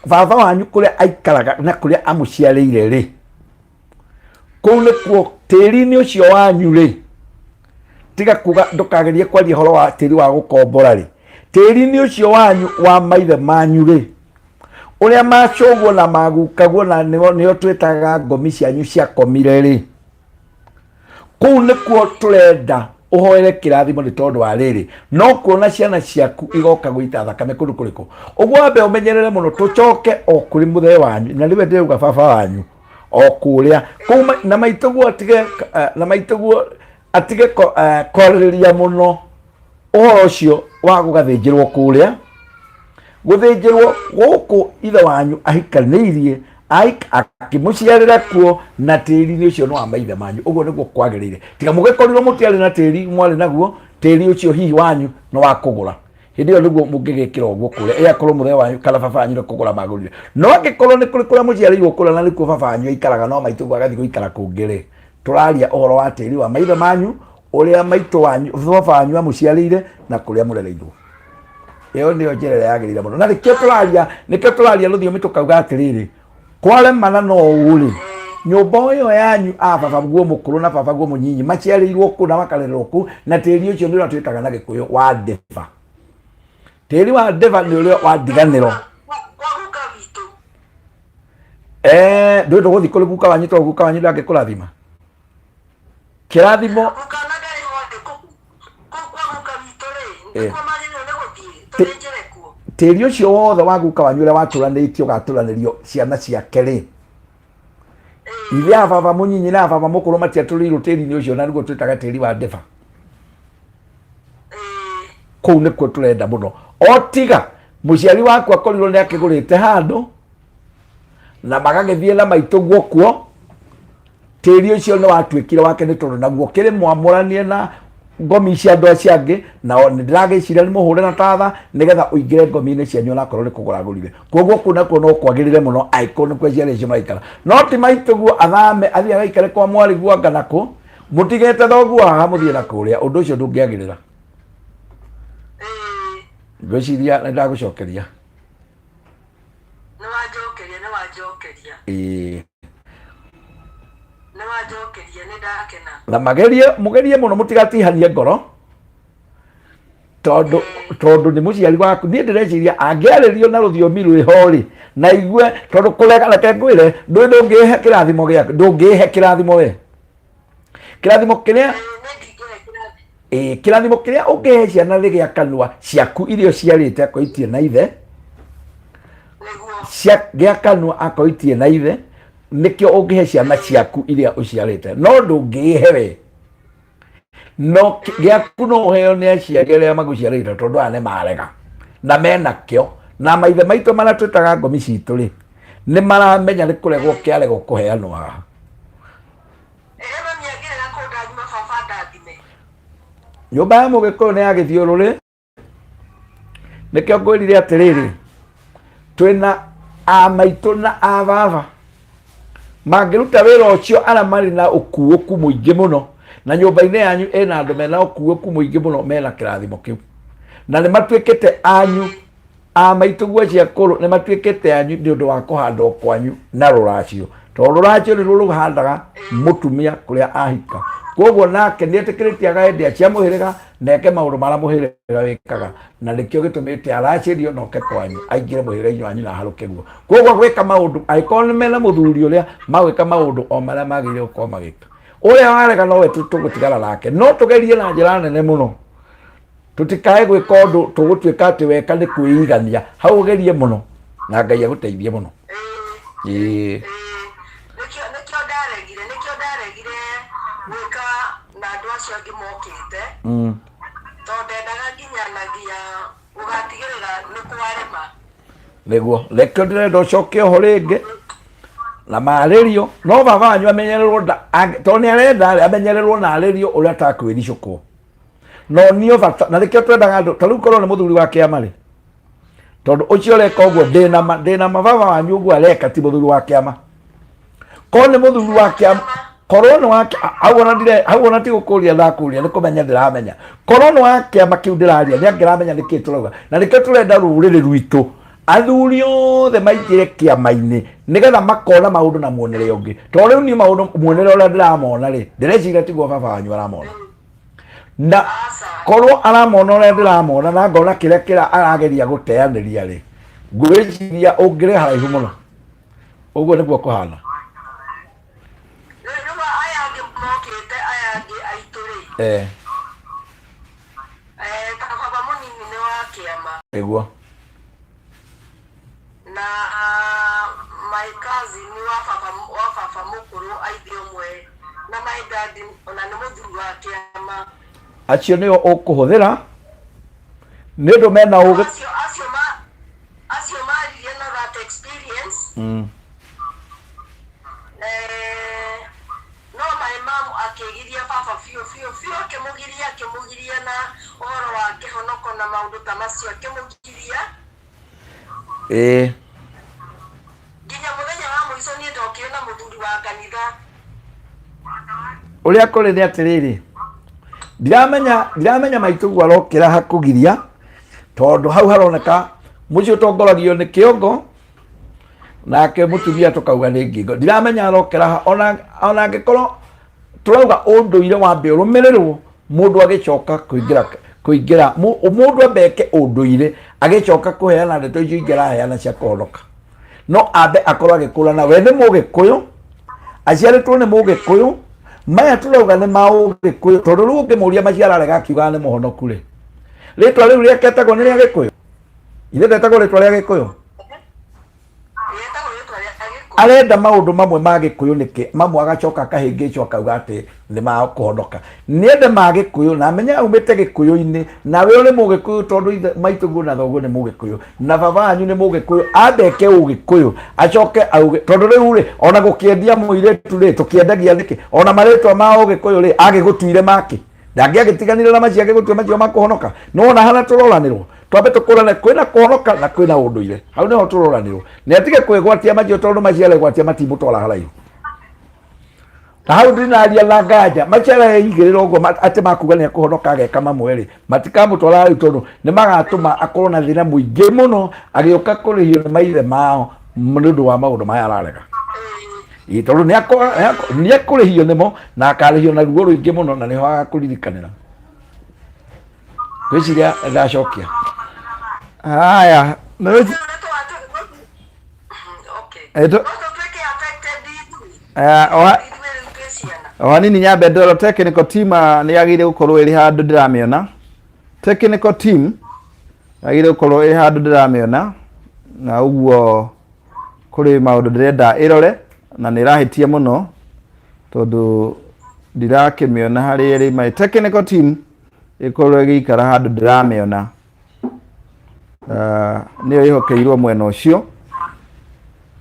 baba wanyu kũrĩa aikaraga na kũrĩa amũciarĩire rĩ, kũu nĩkuo tĩri-inĩ ũcio wanyu rĩ, tiga kuga, ndũkagerie kwaria ũhoro wa tĩri wa gũkombora rĩ, tĩri-inĩ ũcio wanyu wa maithe manyu rĩ, ũrĩa macũguo na magukaguo na nĩo twĩtaga ngomi cianyu ciakomire rĩ, kũu nĩkuo tũrenda ũhoere kĩrathimo, nĩ tondũ wa rĩrĩ, no kuona ciana ciaku igoka gũita thakame kũndũ kũrĩkũ. Ũguo wambe ũmenyerere mũno, tũcoke o kũrĩ mũthee wanyu, na nĩwe ndĩrauga baba wanyu o kũrĩa kũu na maitũguo atige, na maitũguo atige kwarĩrĩria mũno ũhoro ũcio wa gũgathĩnjĩrwo kũrĩa, gũthĩnjĩrwo gũkũ ithe wanyu ahikanĩirie, akĩmũciarĩra kuo, na tĩri-inĩ ũcio nĩ wa maithe manyu. Ũguo nĩguo kwagĩrĩire, tiga mũgĩkorirwo mũtiarĩ na tĩri, mwarĩ naguo tĩri ũcio hihi wanyu nĩ wa kũgũra, hĩndĩ ĩyo nĩguo mũngĩgĩkĩra ũguo kũrĩa ĩ akorwo mũthee wanyu kana baba wanyu nĩ kũgũra magũrire. No angĩkorwo nĩ kũrĩ kũrĩa mũciarĩirwo kũrĩa na nĩkuo baba wanyu aikaraga, no maitũguo agathiĩ gũikara kũngĩ rĩ, tũraria ũhoro wa tĩri wa maithe manyu, ũrĩa maitũ wanyu, baba wanyu amũciarĩire na kũrĩa mũrereirwo. Ĩyo nĩyo njĩra ĩrĩa yagĩrĩire mũno, na nĩkĩo tũraria rũthiomi tũkauga atĩrĩrĩ, Kwaremana no ũũ rĩ, nyũmba ĩyo yanyu a baba guo mũkũrũ na baba guo mũnyinyi maciarĩirwo kũ na makarererwo kũ, na tĩri ũcio nĩ ũrĩa twĩtaga na Gĩkũyũ wa ndĩba. Tĩri wa ndĩba nĩ ũrĩa wa ndiganĩro. Kwa guka witũ. Eh, ndũĩ ndũgũthiĩ kũrĩ guka wanyu tondũ guka wanyu ndangĩkũrathima. Kĩrathimo Guka ona ndarĩ ho thĩ kũu kũu kwa guka witũ rĩ, Eh. nĩkuo magĩrĩirwo nĩ gũthiĩ tũthĩnjĩre kuo. Tĩri ũcio wothe wa guka wanyu ũrĩa watũranĩtio ũgatũranĩrio ciana ciake rĩ, ithe a baba mũnyinyi na a baba mũkũrũ matiatũrĩirwo tĩri-inĩ ũcio, na nĩguo twĩtaga tĩri wa ndĩba. Kũu nĩkuo tũrenda mũno. O tiga mũciari waku akorirwo nĩ akĩgũrĩte handũ na magagĩthiĩ na maitũ guo kuo, tĩri ũcio nĩ watuĩkire wake, nĩ tondũ naguo kĩrĩ mwamũranie na ngomi cia andũ acio angĩ, na nĩ ndĩragĩciria nĩ mũhũre na tatha nĩgetha ũingĩre ngomi-inĩ cianyu onakorwo nĩ kũgũra agũrire. Koguo kũu nakuo no kwagĩrĩre mũno angĩkorwo nĩkuo aciari acio maraikara, no ti maitũ guo athame athiĩ agaikare kwa mwarĩ guo anga nakũ, mũtigete thoguo haha mũthiĩ na kũrĩa, ũndũ ũcio ndũngĩagĩrĩra. Ngwĩciria nĩ ndagũcokeria. Nĩ wanjokeria, nĩ wanjokeria. Ĩĩ. Nĩ wanjokeria, nĩ ndakena. Na magerie, mũgerie mũno mũtigatihanie ngoro, tondũ nĩ mũciari waku. Niĩ ndĩreciria angĩarĩrio na rũthiomi rwĩho rĩ, na igue, tondũ kũrega, reke ngwĩre, ndũĩ ndũngĩhe kĩrathimo gĩaku, ndũngĩhe kĩrathimo we, kĩrathimo kĩrĩa Ĩĩ, nĩ ndingĩhe kĩrathimo. Ĩĩ, kĩrathimo kĩrĩa ũngĩhe ciana nĩ gĩa kanua ciaku iria ũciarĩte akorwo itirĩ na ithe. Nĩguo. Cia gĩa kanua akorwo itirĩ na ithe, nĩkĩo ũngĩhe ciana ciaku iria ũciarĩte, no ndũngĩĩhe we. No gĩaku no ũheo nĩ aciari arĩa magũciarĩte, tondũ aya nĩ marega na mena kĩo, na maithe maitũ marĩa twĩtaga ngomi citũ rĩ, nĩ maramenya nĩ kũregwo kĩaregwo kũheanwo haha. Ĩĩ mami angĩrega kũndathima, baba ndathime. Nyũmba ya mũgĩkũyũ nĩ ya gĩthiũrũrĩ, nĩkĩo ngwĩrire atĩrĩrĩ, twĩna a maitũ na a baba mangĩruta wĩra ũcio, arĩa marĩ na ũkuũku mũingĩ mũno, na nyũmba-inĩ yanyu ĩna andũ mena ũkuũku mũingĩ mũno, mena kĩrathimo kĩu, na nĩ matuĩkĩte anyu. A maitũ guo cia kũrũ nĩ matuĩkĩte anyu nĩ ũndũ wa kũhandwo kwanyu na rũracio, tondũ rũracio nĩruo rũhandaga mũtumia kũrĩa ahika. Koguo nake nĩ etĩkĩrĩtie agae ndĩa cia mũhĩrĩga na eke maũndũ marĩa mũhĩrĩga wĩkaga, na nĩkĩo gĩtũmĩte aracĩrio na oke kwanyu, aingĩre mũhĩrĩga-inĩ wanyu na aharũke guo. Koguo gwĩka maũndũ, angĩkorwo nĩ mena mũthuri ũrĩa magwĩka maũndũ o marĩa magĩrĩire gũkorwo magĩka, ũrĩa warega nowe tũgũtigana nake. No tũgerie na njĩra nene mũno tũtikae gwĩka ũndũ tũgũtuĩka atĩ weka nĩ kwĩigania hau. Ũgerie mũno na Ngai agũteithie mũno. Ĩĩ. Nĩkĩo ndaregire, nĩkĩo ndaregire gwĩka na andũ acio angĩ mokĩte, tondũ ndendaga nginyanagia gũgatigĩrĩra nĩ kwarema. Nĩguo rekio ndĩrenda ũcoke oho rĩngĩ na marĩrio, no baba wanyu amenyererwo tondũ nĩ arenda rĩ, amenyererwo na arĩrio ũrĩa atakwĩricũkwo no nio bata. Na nĩkĩo twendaga andũ ta rĩu korwo nĩ mũthuri wa kĩama rĩ, tondũ ũcio ũreka ũguo, ndĩna ma baba wanyu ũguo areka ti mũthuri wa kĩama. Korwo nĩ mũthuri wa kĩama, korwo nĩ wa hau, ona ndire hau, ona ti gũkũria ndakũria, nĩ kũmenya ndĩramenya. Korwo nĩ wa kĩama kĩu ndĩraria, nĩ angĩramenya nĩkĩ tũrauga. Na nĩkĩo tũrenda rũrĩrĩ rwitũ athuri othe maingĩre kĩama-inĩ, nĩgetha makona maũndũ na muonere ũngĩ, tondũ rĩu niĩ maũndũ muonere ũrĩa ndĩramona rĩ, ndĩreciria tiguo baba wanyu aramona. Na korwo aramona ũrĩa ndĩramona na ngona kĩrĩa kĩrĩa arageria gũteanĩria rĩ, ngwĩciria ũngĩrĩ haraihu mũno. Ũguo nĩguo kũhana. Rĩu aya angĩ mokĩte, aya angĩ aitũ rĩ, ta baba mũnini nĩ wa kĩama. Nĩguo. Na my cousin wa baba mũkũrũ aithe ũmwe na my dad ona nĩ mũthuri wa kĩama. Acio nĩo ũkũhũthĩra nĩ ũndũ mena ũgĩ. Acio maririe na that experience. No my mom akĩgiria baba biũ biũ biũ, akĩmũgiria na ũhoro wa kĩhonoko na maũndũ ta macio, akĩmũgiria nginya mũthenya wa mũico niĩ ndokire na mũthuri wa kanitha. Ũrĩa kũrĩ nĩ atĩrĩrĩ, ndiramenya maitũguo arokĩra hakũgiria, tondũ hau haroneka mũciĩ ũtongoragio nĩ kĩongo. Nake mũtumia tũkauga nĩ ngingo. Ndiramenya arokera ha ona ona angĩkorwo tũrauga ũndũire wambe ũrũmĩrĩrwo mũndũ agĩcoka kũingĩra kũingĩra mũndũ ambe eke ũndũire agĩcoka kũheana ndeto icio ingĩ araheana cia kũhonoka. No ambe akorwo agĩkũrana we nĩ mũgĩkũyũ, aciarĩtwo nĩ mũgĩkũyũ, maya tũrauga nĩ ma ũgĩkũyũ tondũ rĩu ũngĩmũria maciaro arega akiugaga nĩ mũhonoku rĩ, rĩtwa rĩu rĩake etagwo nĩ rĩa gĩkũyũ? Ithe ndetagwo rĩtwa rĩa gĩkũyũ? Rĩetagwo rĩtwa rĩa Gĩkũyũ. Arenda maũndũ mamwe ma gĩkũyũ nĩkĩ, mamwe agacoka akahĩngĩcwo akauga atĩ nĩ ma kũhonoka. Nĩende ma gĩkũyũ na amenye aumĩte gĩkũyũ-inĩ, nawe ũrĩ mũgĩkũyũ tondũ ithe maitũguo na thoguo nĩ mũgĩkũyũ na baba wanyu nĩ mũgĩkũyũ, ambe eke ũgĩkũyũ acoke auge, tondũ rĩu rĩ ona gũkĩendia mũirĩtu rĩ tũkĩendagia nĩkĩ? Ona marĩtwa ma ũgĩkũyũ rĩ agĩgũtuire makĩ? Ndangĩagĩtiganire na macio agĩgũtua macio ma kũhonoka. Nĩwona harĩa tũroranĩrwo? Twambe tũkũrane kwĩna kũhonoka na kwĩna ũndũire, hau nĩho tũroranĩrwo. Nĩ atige kwĩgwatia macio tondũ macio aregwatia matimũtwara haraihu. Na hau ndinaria na nganja macio areigĩrĩra ũguo atĩ makuga nĩ ekũhonoka ageka mamwe rĩ, matikamũtwara haraihu tondũ nĩ magatũma akorwo na thĩna mũingĩ mũno agĩũka kũrĩhio nĩ maithe mao nĩ ũndũ wa maũndũ maya ararega. Ĩĩ, tondũ nĩ ekũrĩhio nĩmo na akarĩhio na ruo rũingĩ mũno na nĩho agakũririkanĩra. Ngwĩciria ndacokia. Haya, nĩ wĩci- o hanini nyambe ndoro technical team nĩ yagĩrĩire gũkorwo ĩrĩ handũ ndĩramĩona. Technical team yagĩrĩire gũkorwo ĩrĩ handũ ndĩramĩona na ũguo kũrĩ maũndũ ndĩrenda ĩrore na nĩ ĩrahĩtia mũno tondũ ndirakĩmĩona harĩa ĩrĩ. My technical team ĩkorwo ĩgĩikara handũ ndĩramĩona. Nĩyo ĩhokeirwo mwena ũcio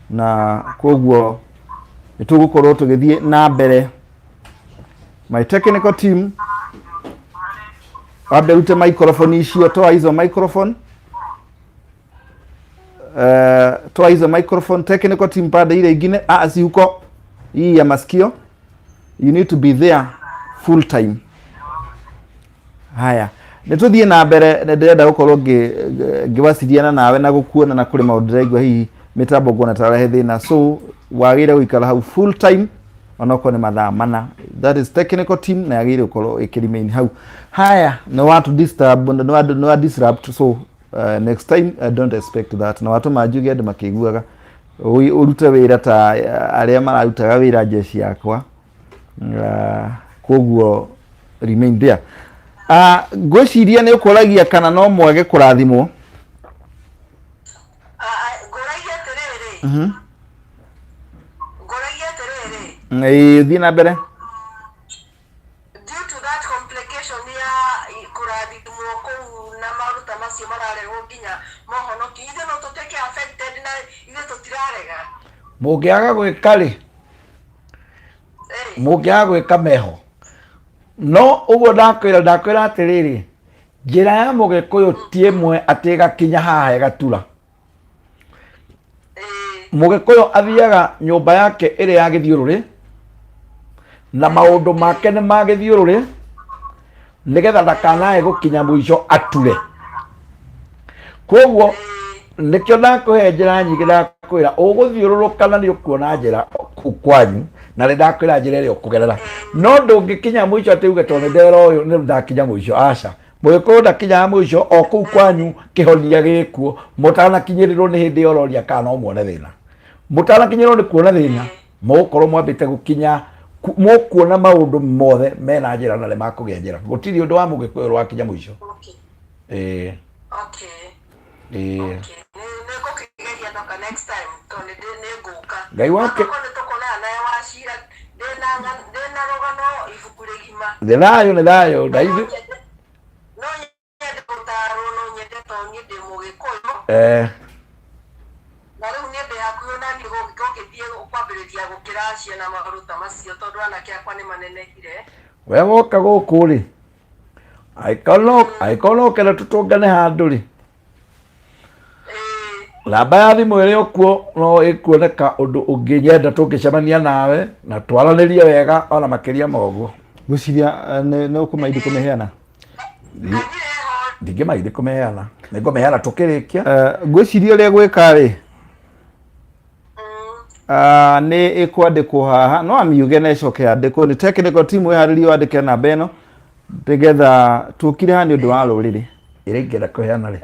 na koguo nĩ tũgũkorwo tũgĩthiĩ na mbere. My technical team wambe rute microphone icio, toa hizo microphone. Toa hizo microphone. Technical team pande ile ingine, si huko, hii ya masikio, you need to be there full time. Haya, nĩ tũthiĩ na mbere, nĩ ndĩrenda gũkorwo ngĩwaciriana nawe na gũkuona na kũrĩ maũndũ ndĩraigua hihi mĩtambo nguona ta rehe thĩna, so wagĩrĩire gũikara hau full time onokorwo nĩ mathaa mana. That is technical team na yagĩrĩire gũkorwo ĩkĩremain hau. Haya, nĩ watu disturb, nĩ wa disrupt, so next time I don't expect that. Na watũma njuge andũ makĩiguaga ũrute wĩra ta arĩa mararutaga wĩra jeshi yakwa. Koguo remain there. Ngwĩciria nĩ ũkũragia kana no mwage kũrathimwo. Ngũragia atĩrĩrĩ. Ngũragia atĩrĩrĩ. Ĩĩ, thiĩ na mbere. Due to that complication ya kũrathimwo kũu na maũndũ ta macio mararehwo nginya mohonokio, ithuĩ no tũtuĩke affected na ithuĩ tũtirarega. Mũngĩaga gwĩka rĩ, mũngĩaga gwĩka meho. No ũguo ndakwĩra, ndakwĩra atĩrĩrĩ, njĩra ya mũgĩkũyũ ti ĩmwe atĩ ĩgakinya haha ĩgatura. Mũgĩkũyũ athiaga nyũmba yake ĩrĩa ya gĩthiũrũrĩ na maũndũ make nĩ ma gĩthiũrũrĩ nĩgetha ndakanae gũkinya mũico ature. Koguo nĩkĩo ndakũhe njĩra nyingĩ, ndakwĩra ũgũthiũrũrũka na nĩ ũkuona njĩra kũu kwanyu, na nĩ ndakwĩra njĩra ĩrĩa ũkũgerera, no ndũngĩkinya mũico atĩ uge tondũ nĩ ndera ũyũ nĩ ndakinya mũico. Aca, mũgĩkũyũ ndakinyaga mũico, o kũu kwanyu kĩhonia gĩkuo mũtanakinyĩrĩrwo nĩ hĩndĩ ĩyo ũroria kana no muone thĩna. Mũtanakinyĩrĩrwo nĩ kuona thĩna, mũgũkorwo mwambĩte gũkinya mũkuona maũndũ mothe mena njĩra na nĩ makũgĩa njĩra. Gũtirĩ ũndũ wa mũgĩkũyũ rwakinya mũico. Ĩĩ. Ĩĩ. Nĩngũkĩgeria ndoka next time tondũ nĩ ngũka. Ngai wake. Okorwo nĩ tũkonana nawe Wachira, ndĩna rũgano ibuku rĩgima. Nĩ thayũ, nĩ thayũ. Na ithuĩ No nyende gũtarwo, no nyende tondũ niĩ ndĩ mũgĩkũyũ. Na rĩu niĩ ndĩ hakuhĩ ona niĩ gũgĩthiĩ kwambĩrĩria gũkĩracia na maũndũ ta macio tondũ anake akwa nĩ manenehire. We woka gũkũ rĩ, angĩkorwo no ũkende tũtũngane handũ rĩ, namba ya thimũ ĩrĩ o kuo no ĩkuoneka ũndũ ũngĩnyenda tũngĩcemania nawe na twaranĩrie wega ona makĩria ma ũguo. Ngwĩciria nĩ ũkũmaindi kũmĩheana. Ndingĩmaindi kũmĩheana, nĩngũmĩheana tũkĩrĩkia. Ngwĩciria ũrĩa gwĩka rĩ, Nĩ ĩkwandĩkwo haha no amiuge na ĩcoke yandĩkwo nĩ technical team ĩharĩrie wandĩke namba ĩno nĩgetha tũkire haha nĩ ũndũ wa rũrĩrĩ. Ĩrĩa ingĩenda kũheana rĩ,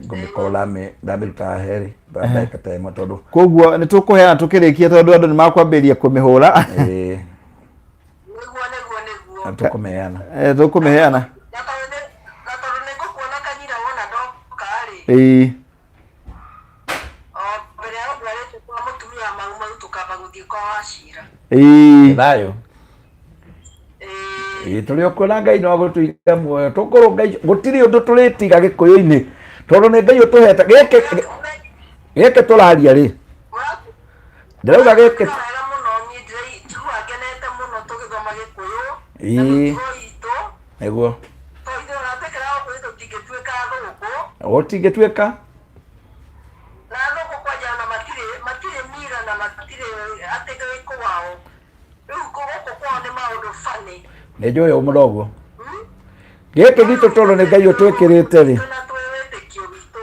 ngũmĩkorwo ndamĩruta haha rĩ ndagĩka ta ĩmwe tondũ Koguo nĩ tũkũheana tũkĩrĩkia tondũ andũ nĩ makwambĩrĩria kũmĩhũra. Nĩguo, nĩguo, nĩguo. Na tũkũmĩheana. Tũkũmĩheana. Na tondũ nĩ ngũkuona kanyira wona ndoka rĩ. O mbere ya ũndwarĩte kwa mũtumia wa Mau Mau tũkamba gũthiĩ kwa Wachira. Thayũ. Ĩĩ. Ĩĩ, tũrĩ o kuo na Ngai no agũtũiga muoyo tũkũrũnga icio gũtirĩ ũndũ tũrĩtiga gĩkũyũ-inĩ tondũ nĩ Ngai ũtũhete gĩkĩ gĩkĩ tũraria rĩ ndĩrauga gĩkĩ Wega mũno niĩ njiguaga ngenete mũno tũgĩthoma gĩkũyũ na mĩtugo itũ. Nĩguo. Tondũ ithuĩ ona twekĩra gũkũ tũtingĩtuĩka thũngũ. Gũtingĩtuĩka. Na thũngũ kwanja ona matirĩ matirĩ mira na matirĩ atĩ gĩkũ wao. Rĩu gũkũ kwao nĩ maũndũ funny. Nĩ njũĩ mũno ũguo. Gĩkĩ gitũ tondũ nĩ Ngai ũtwĩkĩrĩte rĩ. Na twĩ wĩtĩkio witũ.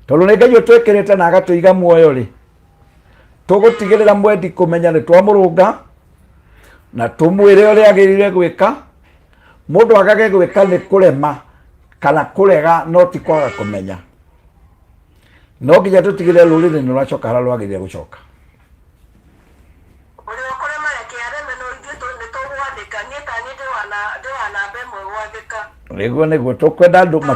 Tondũ nĩ Ngai ũtwĩkĩrĩte na agatũiga muoyo rĩ. Tũgũtigĩrĩra mwendi kũmenya nĩ twamũrũnga na tũmwĩre ũrĩa agĩrĩire gwĩka. Mũndũ agage gwĩka nĩ kũrema kana kũrega no ti kwaga kũmenya. No nginya tũtigĩrĩre rũrĩrĩ nĩ rwacoka harĩa rwagĩrĩire gũcoka. Ũrĩa ũkũrema reke areme no ithuĩ nĩ tũgwathĩka. Niĩ ta niĩ ndĩ wa ndĩ wa namba ĩmwe gwathĩka. Nĩguo nĩguo tũkwenda andũ Tondũ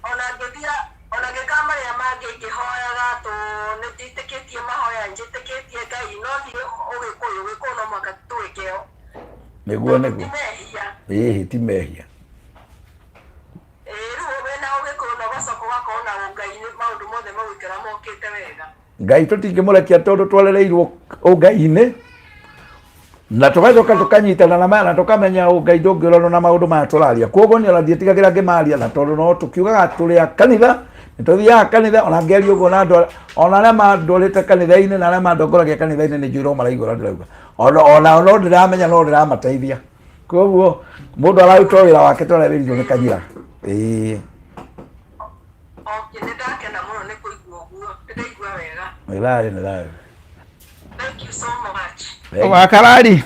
ona ngĩthia ona ngĩka marĩa mangĩ ngĩhoyaga tũ nĩ njĩtĩkĩtie mahoya njĩtĩkĩtie Ngai no niĩ ũgĩkũyũ ũgĩkũyũ no mũhaka twĩke o. Nĩguo Tondũ nĩguo. ti mehia. Ĩĩ ti mehia. Ĩĩ rĩu wĩna ũgĩkũyũ na ũgacoka ũgakorwo na ũngai maũndũ mothe megũikara mokĩte wega. Ngai tũtingĩmũrekia tondũ twarereirwo ũngai-inĩ na tũgacoka tũkanyitana na maya na tũkamenya ũngai ndũngĩũranwo na maũndũ maya tũraria. Koguo niĩ ona ndiĩtigagĩra ngĩmaria na tondũ no tũkiugaga tũrĩ a kanitha, nĩ tũthiaga kanitha ona ngĩaria ũguo na andũ ona arĩa mandwarĩte kanitha-inĩ na arĩa mandongoragia kanitha-inĩ nĩ njũĩ no maraigua ũrĩa ndĩrauga. Ona onao no ndĩramenya no ndĩramateithia. Koguo mũndũ araruta wĩra wake ta ũrĩa wĩrirwo nĩ kanyira. Ĩĩ. Okay, nĩ ndakena mũno nĩ kũigua ũguo. Nĩ ndaigua wega. Nĩ thayũ, nĩ thayũ. Thank you so much. Thank you. Wakarari.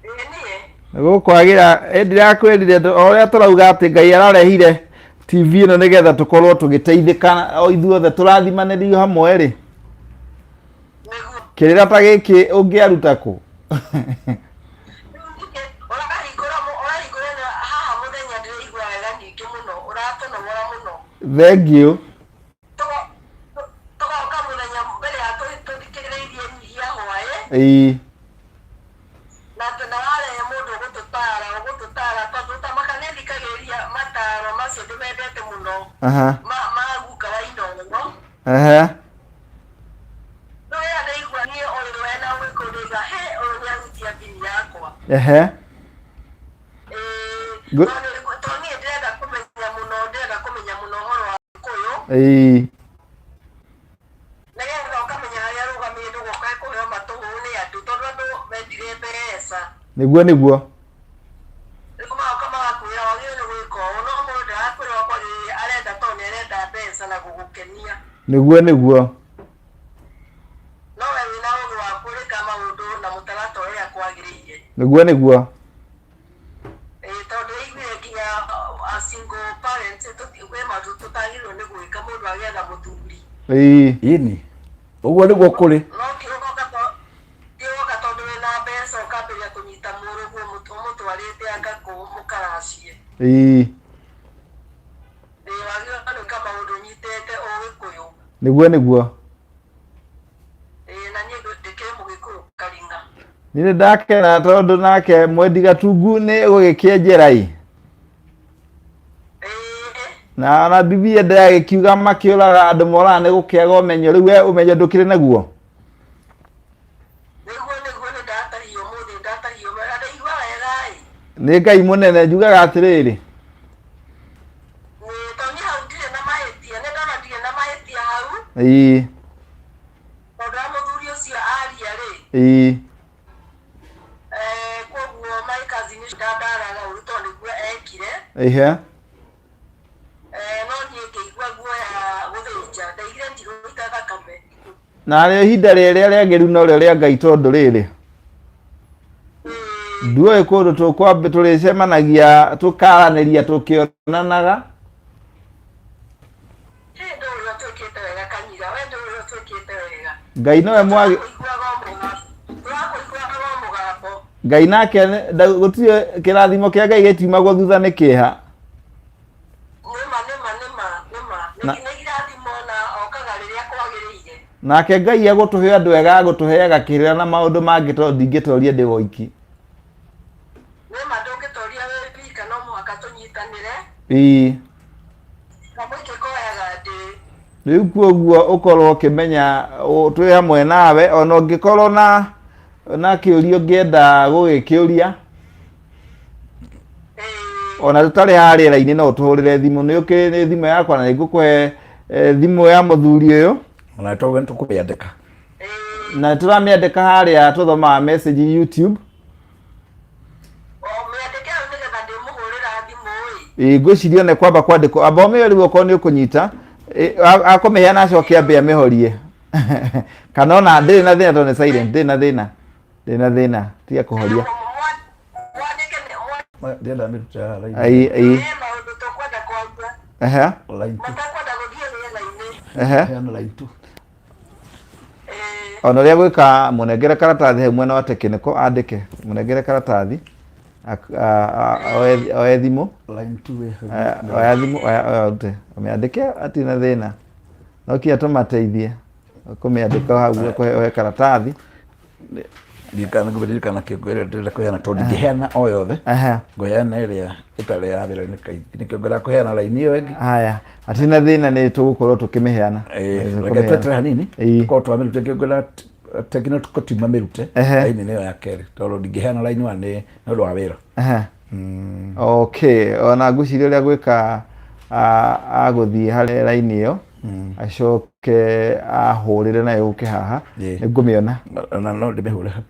Ĩĩ niĩ. Gũkwagĩra ndĩrakwĩrire o ũrĩa tũrauga atĩ Ngai ararehire TV ĩno nĩgetha tũkorwo tũgĩteithĩka o ithuothe tũrathimanĩrio hamwe rĩ. Nĩguo. Kĩrĩra ta gĩkĩ ũngĩaruta kũ? Ũrahingũra ũrahingũra na haha mũthenya ndĩraigua wega nyingĩ mũno ũratũnogora mũno. Thank you. Tũgoka mũthenya mbere ya tũthikĩrĩirie nyihia hwaĩ. Ĩĩ. Na na warehe mũndũ ũgũtũtara ũgũtũtara tondũ tamaka nĩ thikagĩrĩria mataro macio ndĩmendete mũno. Ma ma guka wa Inooro. No ĩrĩa ndaigua niĩ ũyũ wena ũgĩkũyũ ndaigua he ũyũ nĩ ahutia ndini yakwa. Ĩĩ, tondũ niĩ ndĩrenda kũmenya mũno ndĩrenda kũmenya mũno ũhoro wa Gĩkũyũ. Nĩgetha ũkamenya harĩa ũrũgamĩte ndũgokae kũheo matũhũhũ nĩ andũ tondũ andũ mendire mbeca. Nĩguo nĩguo. Rĩu magoka magakwĩra wagĩrĩirwo nĩ gwĩka ũũ no mũndũ ndarakwĩra ũrĩa kwagĩrĩire arenda tondũ nĩ arenda mbeca na gũgũkenia. Nĩguo nĩguo. No we wĩna ũgĩ wa kũrĩka maũndũ na mũtaratara ũrĩa kwagĩrĩire. Nĩguo nĩguo. Ĩĩ tondũ ndĩraiguire nginya a single parents kwĩ maũndũ tũtagĩrĩirwo nĩ gwĩka mũndũ agĩetha mũthuri. Ĩni. Ũguo nĩguo kũrĩ. No ti ũgoka ti ũgoka tondũ wĩna mbeca ũkambĩrĩria kũnyita mũrũguo ũmũtwarĩte anga kũ mũkaracie. Ĩĩ wagĩrĩirwo nĩ gwĩka maũndũ ũnyitĩte ũgĩkũyũ. Nĩguo nĩguo. Ĩĩ na niĩ ndĩkĩrĩ mũgĩkũyũ karing'a. Niĩ nĩ ndakena tondũ nake Mwendi Gatungu nĩ gũgĩkĩenjera ĩ. Na ona Bibilia ndĩragĩkiuga makĩũraga andũ moraga nĩ gũkĩaga ũmenyo rĩu we ũmenyo ndũkĩrĩ naguo. Nĩguo nĩguo nĩ ndatahio ũmũthĩ ndatahio wega ndaigua wega ĩ. Nĩ Ngai mũnene njugaga atĩrĩrĩ. Nĩ tondũ niĩ hau ndirĩ na mahĩtia nĩ ndona ndirĩ na mahĩtia hau. Tondũ wa mũthuri ũcio aria rĩ. Koguo my cousin ũcio ndandaraga ũru tondũ nĩguo ekire. No niĩ ngĩigua guoya gũthĩnja ndaigire ndigũita thakame. Narĩo ihinda rĩrĩa rĩagĩru norĩo rĩa Ngai tondũ rĩrĩ nduoĩ kũndũ tũkwambe tũrĩcemanagia tũkaranĩria tũkĩonanaga. Ĩ ndũĩ ũrĩa ũtwĩkĩte wega Kanyira, we ndũĩ ũrĩa ũtwĩkĩte wega. Ngai nowe mwagĩ Tũrakũiguaga o mũgambo, tũrakũiguaga o mũgambo. Ngai nake gũtirĩ kĩrathimo kĩa Ngai gĩtiumagwo thutha nĩ kĩeha. Nĩma nĩma nĩma nĩma. Nĩ irathimo na okaga rĩrĩa kwagĩrĩire. Nake Ngai egũtũhe andũ ega agũtũheaga kĩrĩra na maũndũ mangĩ tondũ ndingĩtoria ndĩ woiki. Nĩma ndũngĩtoria wĩ wika no mũhaka tũnyitanĩre. Ĩĩ. Kamũingĩ koyaga ndĩ. Rĩu kuoguo ũkorwo ũkĩmenya twĩ hamwe nawe ona ũngĩkorwo na kĩũria ũngĩenda gũgĩkĩũria ona tũtarĩ haha rĩera-inĩ no ũtũhũrĩre thimũ nĩ ũkĩrĩ nĩ thimũ yakwa na nĩngũkũhe thimũ ya mũthuri ũyũ. Ona tũgũ nĩtũkũmĩandĩka. Na nĩtũramĩandĩka harĩa tũthomaga message YouTube. Mĩandĩke hau nĩgetha ndĩmũhũrĩra thimũ ĩ. Ĩ ngwĩciria ona kwamba kwandĩkwo amba ũmĩoe rĩu okorwo nĩ ũkũnyita akũmĩheana acoke ambe amĩhorie kana ona ndĩrĩ na thĩna tondũ nĩ silent ndĩrĩ na thĩna ndĩrĩ na thĩna tiga kũhoria. Mwandĩke Ndĩrenda mĩrute haha line. Ai ai maũndũ tũkwenda kwaria ehe Line two. matakwenda gũthiĩ rĩera-inĩ. Ehe. Heana line two. Ona ũrĩa gwĩka mũnengere karatathi hau mwena wa technical andĩke mũnengere karatathi oe thimũ. Line two ĩ hau. Oya thimũ oya oya ũrute ũmĩandĩke hatirĩ na thĩna no kinya tũmateithie kũmĩandĩka hau oe karatathi. Ndirikana ngũririkana kĩongo ĩrĩa ndĩrenda kũheana tondũ ndingĩheana o yothe. Ngũheana ĩrĩa ĩtarĩ ya wĩra-inĩ kaingĩ nĩkĩo ngwenda kũheana raini ĩyo ĩngĩ. Haya hatirĩ na thĩna nĩ tũgũkorwo tũkĩmĩheana. Reke twetere hanini tũkorwo twamĩrute kĩongo ĩrĩa tekino tũtiuma mĩrute raini nĩyo ya kerĩ tondũ ndingĩheana raini wa nĩ ũndũ wa wĩra. Okay, ona ngwĩciria ũrĩa gwĩka agũthiĩ harĩ raini ĩyo acoke ahũrĩre nayo yũke haha nĩ ngũmĩona. Na no ndĩmĩhũre hau.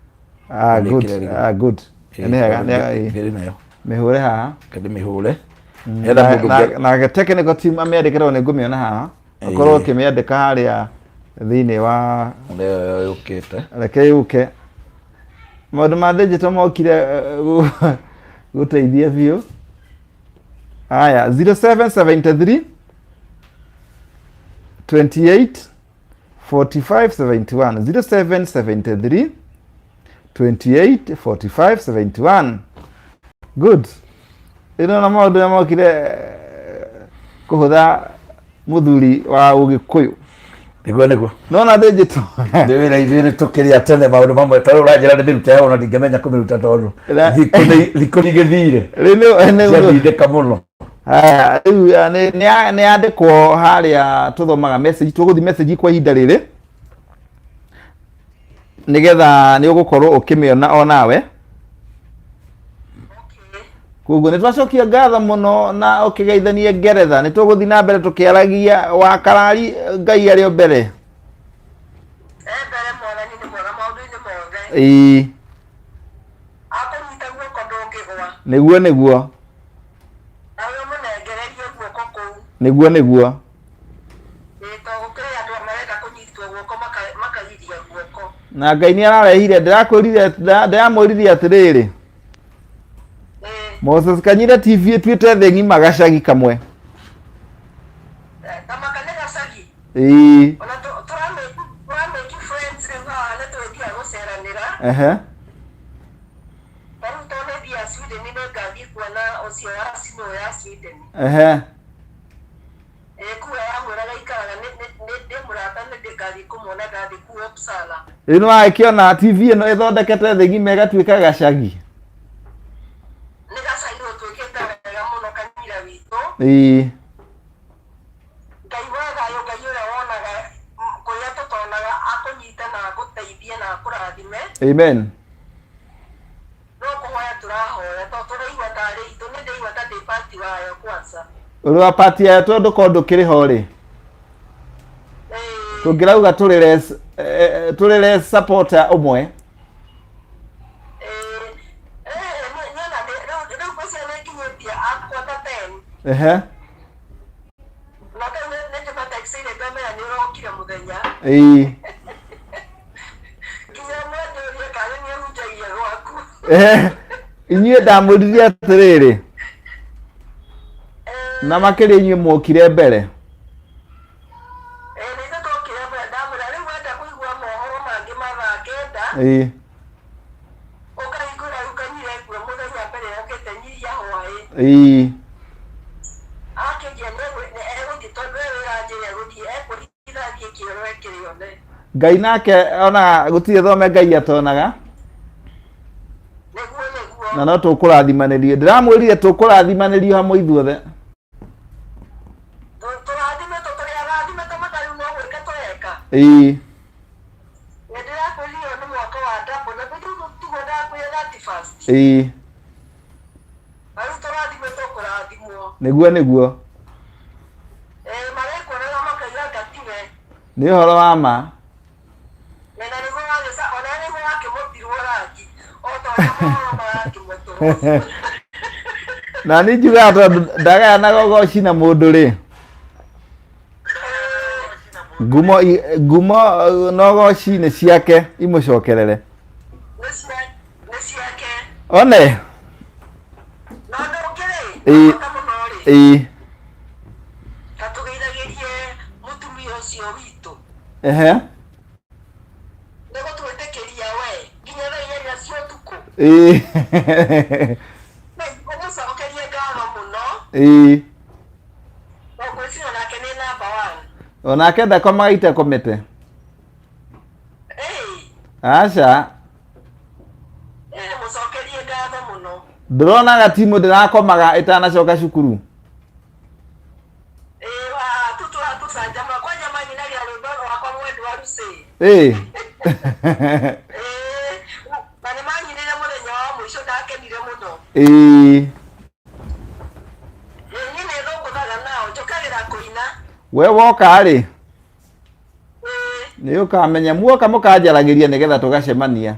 Ah, good. Ah, good. Nĩ hega, nĩ hega, ĩĩ. Ndĩrĩ nayo. Mĩhũre haha. Reke ndĩmĩhũre. Nĩgetha mũndũ ũngĩ- Na technical team amĩandĩke tondũ nĩ ngũmĩona haha. Akorwo ũkĩmĩandĩka harĩa thĩinĩ wa Nĩyo yũkĩte. Reke yũke. Maũndũ ma digital mokire gũteithia biũ. Haya, 0773 28 45 71 0773 28 45 71. Good. Ĩno na maũndũ marĩa mokire kũhũtha mũthuri wa Ũgĩkũyũ. Nĩguo nĩguo. Nona digital. Nĩ wĩra ithuĩ nĩ tũkĩrĩa tene maũndũ mamwe ta rĩu ũranjĩra ndĩmĩrute ona ndingĩmenya kũmĩruta tondũ thikũ nĩ igĩthire. Rĩu Ciathindĩka mũno. Haya, rĩu nĩ yandĩkwo harĩa tũthomaga message, tũgũthiĩ message kwa ihinda rĩrĩ nĩgetha nĩ ũgũkorwo ũkĩmĩona o nawe. Koguo nĩ twacokia ngatho mũno na ũkĩgeithanie Ngeretha. Nĩ tũgũthiĩ na mbere tũkĩaragia wa Karari, Ngai arĩ o mbere. E mbere Mwathani nĩ mwega maũndũ-inĩ mothe. Ĩĩ. Akũnyita guoko ndũngĩgwa. Nĩguo nĩguo. Nawe ũmũnengererie guoko kũu. Nĩguo nĩguo. Ĩĩ to gũkĩrĩ andũ marenda kũnyitwo guoko makagiria guoko. Na Ngai nĩ ararehire, ndĩrakwĩrire, ndĩramwĩrire atĩrĩrĩ. Moses Kanyira TV ĩtuĩte thĩ ng'ima gacagi kamwe. Kamaka nĩ gacagi. Ĩĩ. Ona tũramake friends rĩu haha nĩ tũgĩthiaga gũceranĩra. Ehe. Ta rĩu tondũ nĩ thiaga Sweden nĩ ngathiĩ kuona ũcio wa snow ya Sweden. Ehe. Ĩĩ kũu aramwĩraga aikaraga nĩ ndĩ mũrata nĩ ngathiĩ kũmuona ndathiĩ kũu Uppsala. Rĩu nĩ wagĩkĩona TV ĩno ĩthondekete thĩ ng'ima ĩgatuĩka gacagi. Nĩ gacagi gũtuĩkĩte wega mũno Kanyira witũ. Ĩĩ. Ngai wa thayũ, Ngai ũrĩa wonaga kũrĩa tũtonaga akũnyite na agũteithie na akũrathime. Amen. No kũhoya tũrahoya tondũ tũraigua tarĩ itũ, nĩ ndĩraigua ta ndĩ part wayo kwanza. Ũrĩ wa part yayo tondũ korwo ndũkĩrĩ ho rĩ. Ĩĩ. Tũngĩrauga tũrĩ less, tũrĩ less supporter ũmwe. Ĩĩ, niĩ ona rĩu ngwĩciria nĩ nginyĩtie akwa ta 10. Ehe. Na rĩu nĩ ndĩmatextĩire ngamera nĩ ũrokire mũthenya. Ĩĩ. Inyuĩ ndamwĩrire atĩrĩrĩ, na makĩria inyuĩ mwokire mbere. Ĩĩ, nĩ ithuĩ twokire mbere. Ndamwĩra rĩu wenda kũigua mohoro mangĩ ma thaa 9, ũkahingũra rĩu Kanyira ĩkue mũthenya mbere yokĩte nyiria hwaĩ. Akĩnjia egũthiĩ tondũ we wĩra njĩra egũthiĩ ekũhitha athiĩ kĩoro ekĩrĩone. Ngai nake ona gũtirĩ thome Ngai atonaga. Nĩguo, nĩguo. Na no tũkũrathimanĩrio, ndĩramwĩrire tũkũrathimanĩrio hamwe ithuothe. Tũrathimĩtwo, tũrĩ arathime ta matarĩ no gwĩka tũreka. Nĩ ndĩrakwĩrire ũyũ nĩ mwaka wa double, na tiguo ndakwĩra 31st. Na rĩu tũrathimĩtwo kũrathimwo. Nĩguo, nĩguo. Marekuonaga makauga anga tiwe. Nĩ ũhoro wa ma. Na nĩguo wagĩca, ona nĩguo wakĩmũtirwo rangi o ta ũrĩa mohoro marakĩmũtũrwo. Na nĩ njugaga tondũ ndagayanaga ũgoci na mũndũ rĩ, ngumo na ũgoci nĩ ciake imũcokerere. Nĩ ciake. One. Na ũndũ ũngĩ rĩ, bata mũno rĩ, ta tũgeithagĩrie mũtumia ũcio witũ. Nĩ gũtwĩtĩkĩria we nginya thaa 8 cia ũtukũ. Ũmũcokerie ngatho mũno. Na ngwĩciria nake nĩ number one. Onake ndakomaga itakomete. Aca. Mũcokerie ngatho mũno. Ndĩronaga timu ndĩrakomaga ĩtanacoka cukuru. Kwanja manyinagia rwĩmbo rwakwa mwendwa Lucy. Na nĩ manyinire mũthenya wa mũico, ndakenire mũno. Niĩ nĩ thũngũthaga nao, njũkagĩra kũina. We woka rĩ, nĩ ũkamenya muoka mũkanjaragĩria nĩgetha tũgacemania.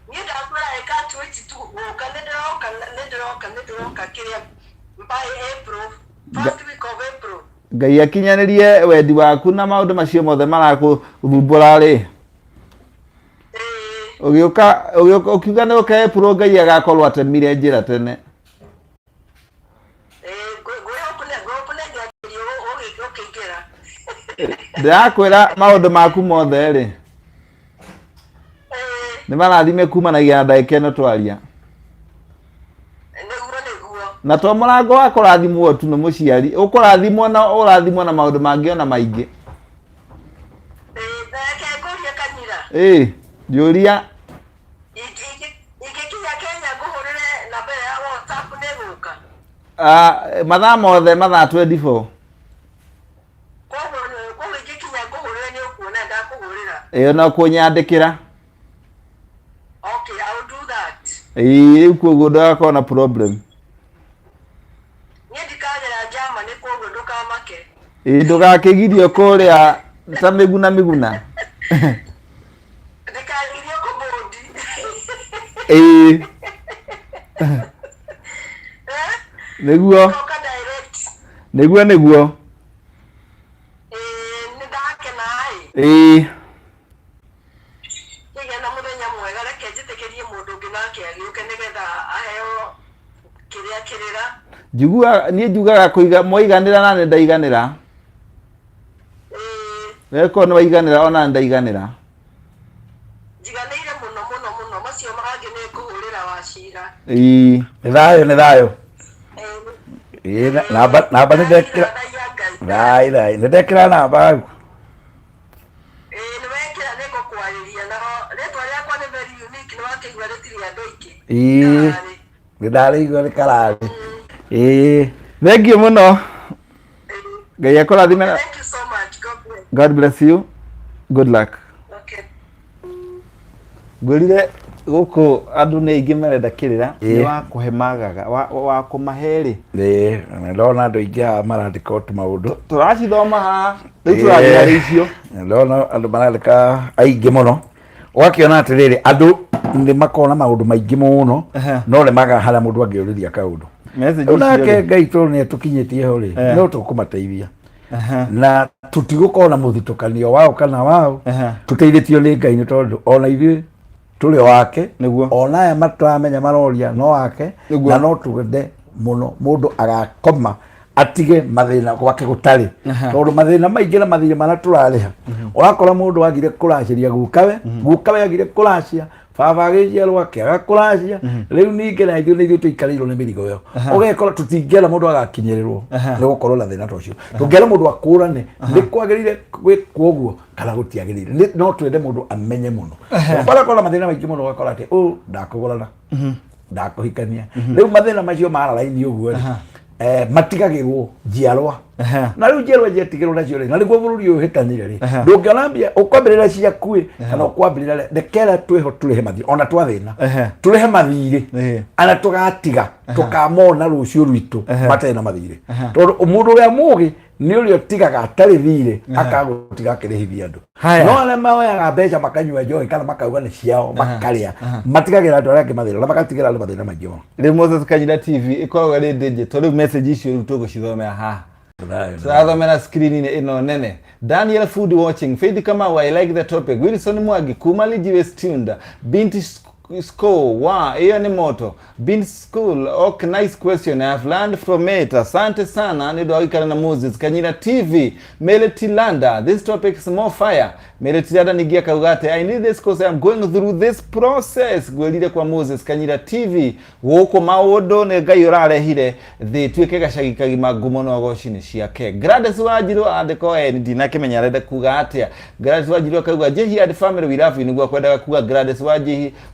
Niĩ ndakwĩra I can't wait to gũka, nĩ ndĩroka, nĩ ndĩroka, nĩ ndĩroka kĩrĩa by April, first week of April. Ngai akinyanĩrie wendi waku na maũndũ macio mothe marakũthumbũra rĩ. Ũgĩũka ũgĩũka ũkiuga nĩ ũka April, Ngai agakorwo atemire njĩra tene. Ũkĩingĩra. Ndĩrakwĩra maũndũ maku mothe rĩ, nĩ marathime kumanagia na ndagĩka ĩno twaria. Nĩguo, nĩguo. Na to mũrango wa kũrathimwo tu nĩ mũciari ũkũrathimwo na ũrathimwo na maũndũ mangĩ ona maingĩ. Reke ngũrie Kanyira. Njũria. Ingĩkinya Kenya ngũhũrĩre namba ĩyo ya WhatsApp nĩ gũka? Ah, mathaa mothe, mathaa 24. Koguo ingĩkinya ngũhũrĩre nĩ ũkuona ndakũhũrĩra. Ĩyo no kũnyandĩkĩra. Okay, I will do that. Rĩu koguo ndũgakorwo na problem. Niĩ ndikagera Germany, koguo ndũkamake. Ndũgakĩgirio kũrĩa ta mĩguna mĩguna. Ndikagirio kũbũndi. Eh? Nĩguo. Ngoka direct. Nĩguo, nĩguo. Nĩ ndakena ĩ. Kĩgĩa na mũthenya mwega, reke njĩtĩkĩrie mũndũ ũngĩ nake agĩũke nĩgetha aheo kĩrĩa kĩrĩra. Njiguaga niĩ njugaga kũiga mwaiganĩra na nĩ ndaiganĩra. Weko nĩ waiganĩra ona nĩ ndaiganĩra. Njiganĩire mũno mũno mũno, macio mangĩ nĩ ngũhũrĩra wacira. Nĩ thayũ, nĩ thayũ. Namba nĩ ndekĩra. Thayũ, thayũ, nĩ ndekĩra namba hau. Ĩĩ, nĩ wekĩra, nĩ ngũkwarĩria na rĩtwa rĩakwa nĩ very unique, nĩ wakĩigua rĩtirĩ andũ aingĩ. Ĩĩ, nĩ ndarĩigua nĩ kararĩ. Ĩĩ. Thank you mũno, Ngai akũrathime. Thank you so much. God bless. God bless you, good luck. Okay. Ngwĩrire gũkũ andũ nĩ aingĩ marenda kĩrĩra. Nĩ wa kũhe magaga wa kũmahe rĩ. Ĩĩ, na ndona andũ aingĩ haha marandĩka o tũmaũndũ. Tũracithoma haha rĩu, tũrathiĩ harĩ icio. Ndona andũ marandĩka aingĩ mũno, ũgakĩona atĩrĩrĩ, andũ nĩ makoragwo na maũndũ maingĩ mũno, no nĩ magaga harĩa mũndũ angĩũrĩria kaũndũ. Message Rĩu icio nake rĩ. Ngai tondũ nĩ atũkinyĩtie ho rĩ, no tũkũmateithia na tũtigũkorwo na mũthitũkanio wao kana wao. Tũteithĩtio nĩ Ngai nĩ tondũ ona ithuĩ Tũrĩ o ake. Nĩguo. Ona aya mataramenya maroria no ake. Nĩguo. Na no twende mũno mũndũ agakoma atige mathĩna gwake gũtarĩ, tondũ mathĩna maingĩ na mathirĩ marĩa tũrarĩha, ũrakora mũndũ agire kũracĩria gukawe, gukawe agire kũracia, baba agĩciarwo akĩaga kũracia, rĩu ningĩ na ithuĩ nĩ ithuĩ tũikarĩirwo nĩ mĩrigo ĩyo. Ũgekora tũtingĩenda mũndũ agakinyĩrĩrwo nĩ gũkorwo na thĩna ta ũcio. Tũngĩenda mũndũ akũrane nĩ kwagĩrĩire gwĩkwo ũguo kana gũtiagĩrĩire. No twende mũndũ amenye mũno. Ũrakora mathĩna maingĩ mũno, ũgakora atĩ ũũ ndakũgũrana, ndakũhikania. Rĩu mathĩna macio mara raini ũguo rĩ, matigagĩrwo njiarwa, na rĩu njiarwa ciatigĩrwo nacio rĩ, na nĩguo bũrũri ũyũ ũhĩtanire rĩ, ndũngĩona mbia ũkwambĩrĩra ciaku ĩ kana ũkwambĩrĩra rĩ, rekera twĩho tũrĩhe mathirĩ ona twathĩna, tũrĩhe mathirĩ ana tũgatiga tũkamona rũciũ rwitũ matarĩ na mathirĩ, tondũ mũndũ ũrĩa mũgĩ nĩ ũrĩa ũtigaga atarĩ thirĩ, akagũtiga akĩrĩhithia andũ. Haya. No arĩa maoyaga mbeca makanyua njohi kana makauga nĩ ciao makarĩa, matigagĩra andũ arĩa angĩ mathĩna na magatigĩra andũ mathĩna maingĩ mũno. Rĩu Moses Kanyira TV ĩkoragwo ĩrĩ digital. Rĩu message icio rĩu tũgũcithomera haha, tũrathomera screen-inĩ ĩno nene. Daniel Food watching. Faith Kamau, I like the topic. Wilson Mwangi kuma Lijiwe Stunda. Binti School wa hiyo ni moto. Binti School, okay, nice question, I have learned from it. Asante sana nĩ ũndũ wa gũikara na Moses Kanyira TV. Mele Tilanda, this topic is more fire. Mele Tilanda ningĩ akauga atĩ I need this cause I am going through this process. Ngwĩrire kwa Moses Kanyira TV gũkũ maũndũ nĩ Ngai ũrarehire thĩ tuĩke gacagi kagima, ngumo na ũgoci nĩ ciake. Gladys Wanjiru andĩko ndinakĩmenya arenda kuga atĩa. Gladys Wanjiru akauga, "Jehi and family, we love you." Nĩguo akwendaga kuga. Gladys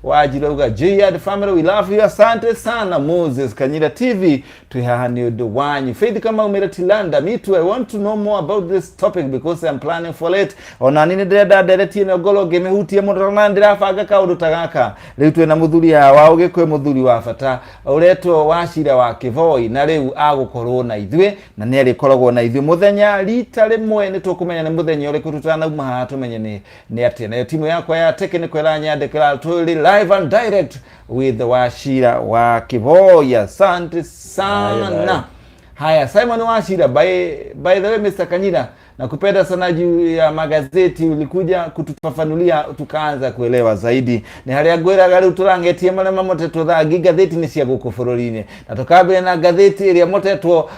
Wanjiru auga, "Jehi and family, we love you." Asante sana. Moses Kanyira TV, twĩ haha nĩ ũndũ wanyu. Faith Kamau Mera Tilanda, me too, I want to know more about this topic because I'm planning for it. Ona niĩ nĩ ndĩrenda nderetie na ngorwo ngĩmĩhutia mũno na ndĩrabanga kaũndũ ta gaka. Rĩu twĩna mũthuri haha wa Ũgĩkũyũ, mũthuri wa bata ũretwo Wacira wa Kĩboi, na rĩu agũkorwo na ithuĩ na nĩ arĩkoragwo na ithuĩ mũthenya rita rĩmwe. Nĩ tũkũmenya nĩ mũthenya ũrĩkũ tutanauma haha tũmenye nĩ atĩa. Nayo timu yakwa ya technical ĩranyandĩkĩra tũrĩ live and direct with Wachira wa Kĩboi. Asante sana. Haya, Simon Wachira, by the way, Mr. Kanyira, nakupenda sana juu ya magazeti, ulikuja kutufafanulia tukaanza kuelewa zaidi. Nĩ harĩa ngwĩraga rĩu tũrangetie marĩa mamotetwo thangi ngathĩti nĩ cia gũkũ bũrũri-inĩ, na tũkambĩrĩria na ngathĩti ĩrĩa motetwo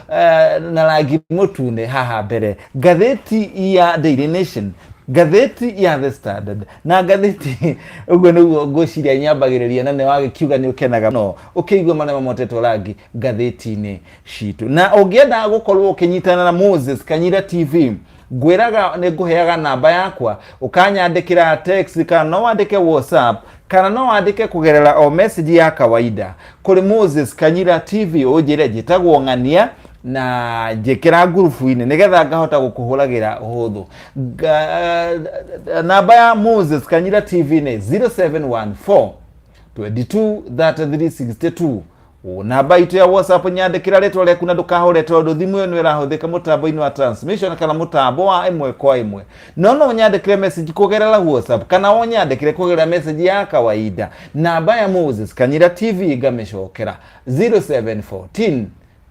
na rangi mũtune haha mbere, ngathĩti ya Daily Nation, ngathĩti ya The Standard na ngathĩti ũguo nĩguo ngwĩciria nyambagĩrĩria, na nĩ wagĩkiuga nĩ ũkenaga no ũkĩigua marĩa mamotetwo rangi ngathĩti-inĩ citũ. Na ũngĩenda gũkorwo ũkĩnyitana na Moses Kanyira TV, ngwĩraga nĩ ngũheaga namba yakwa, ũkanyandĩkĩra text kana no wandĩke WhatsApp kana no wandĩke kũgerera o message ya kawaida kũrĩ Moses Kanyira TV, ũnjĩre njĩtagwo ng'ania na njĩkĩra ngurubu-inĩ nĩgetha ngahota gũkũhũragĩra ũhũthũ. Namba ya Moses Kanyira TV nĩ 0714 22 33 62. Namba itũ ya WhatsApp, nyandĩkĩra rĩtwa rĩaku na ndũkahũre tondũ thimũ ĩyo nĩ ĩrahũthĩka mũtambo-inĩ wa transmission kana mũtambo wa ĩmwe kwa ĩmwe, no nyandĩkĩre message kũgerera WhatsApp kana ũnyandĩkĩre kũgerera message ya kawaida. Namba ya Moses Kanyira TV ngamĩcokera, 0714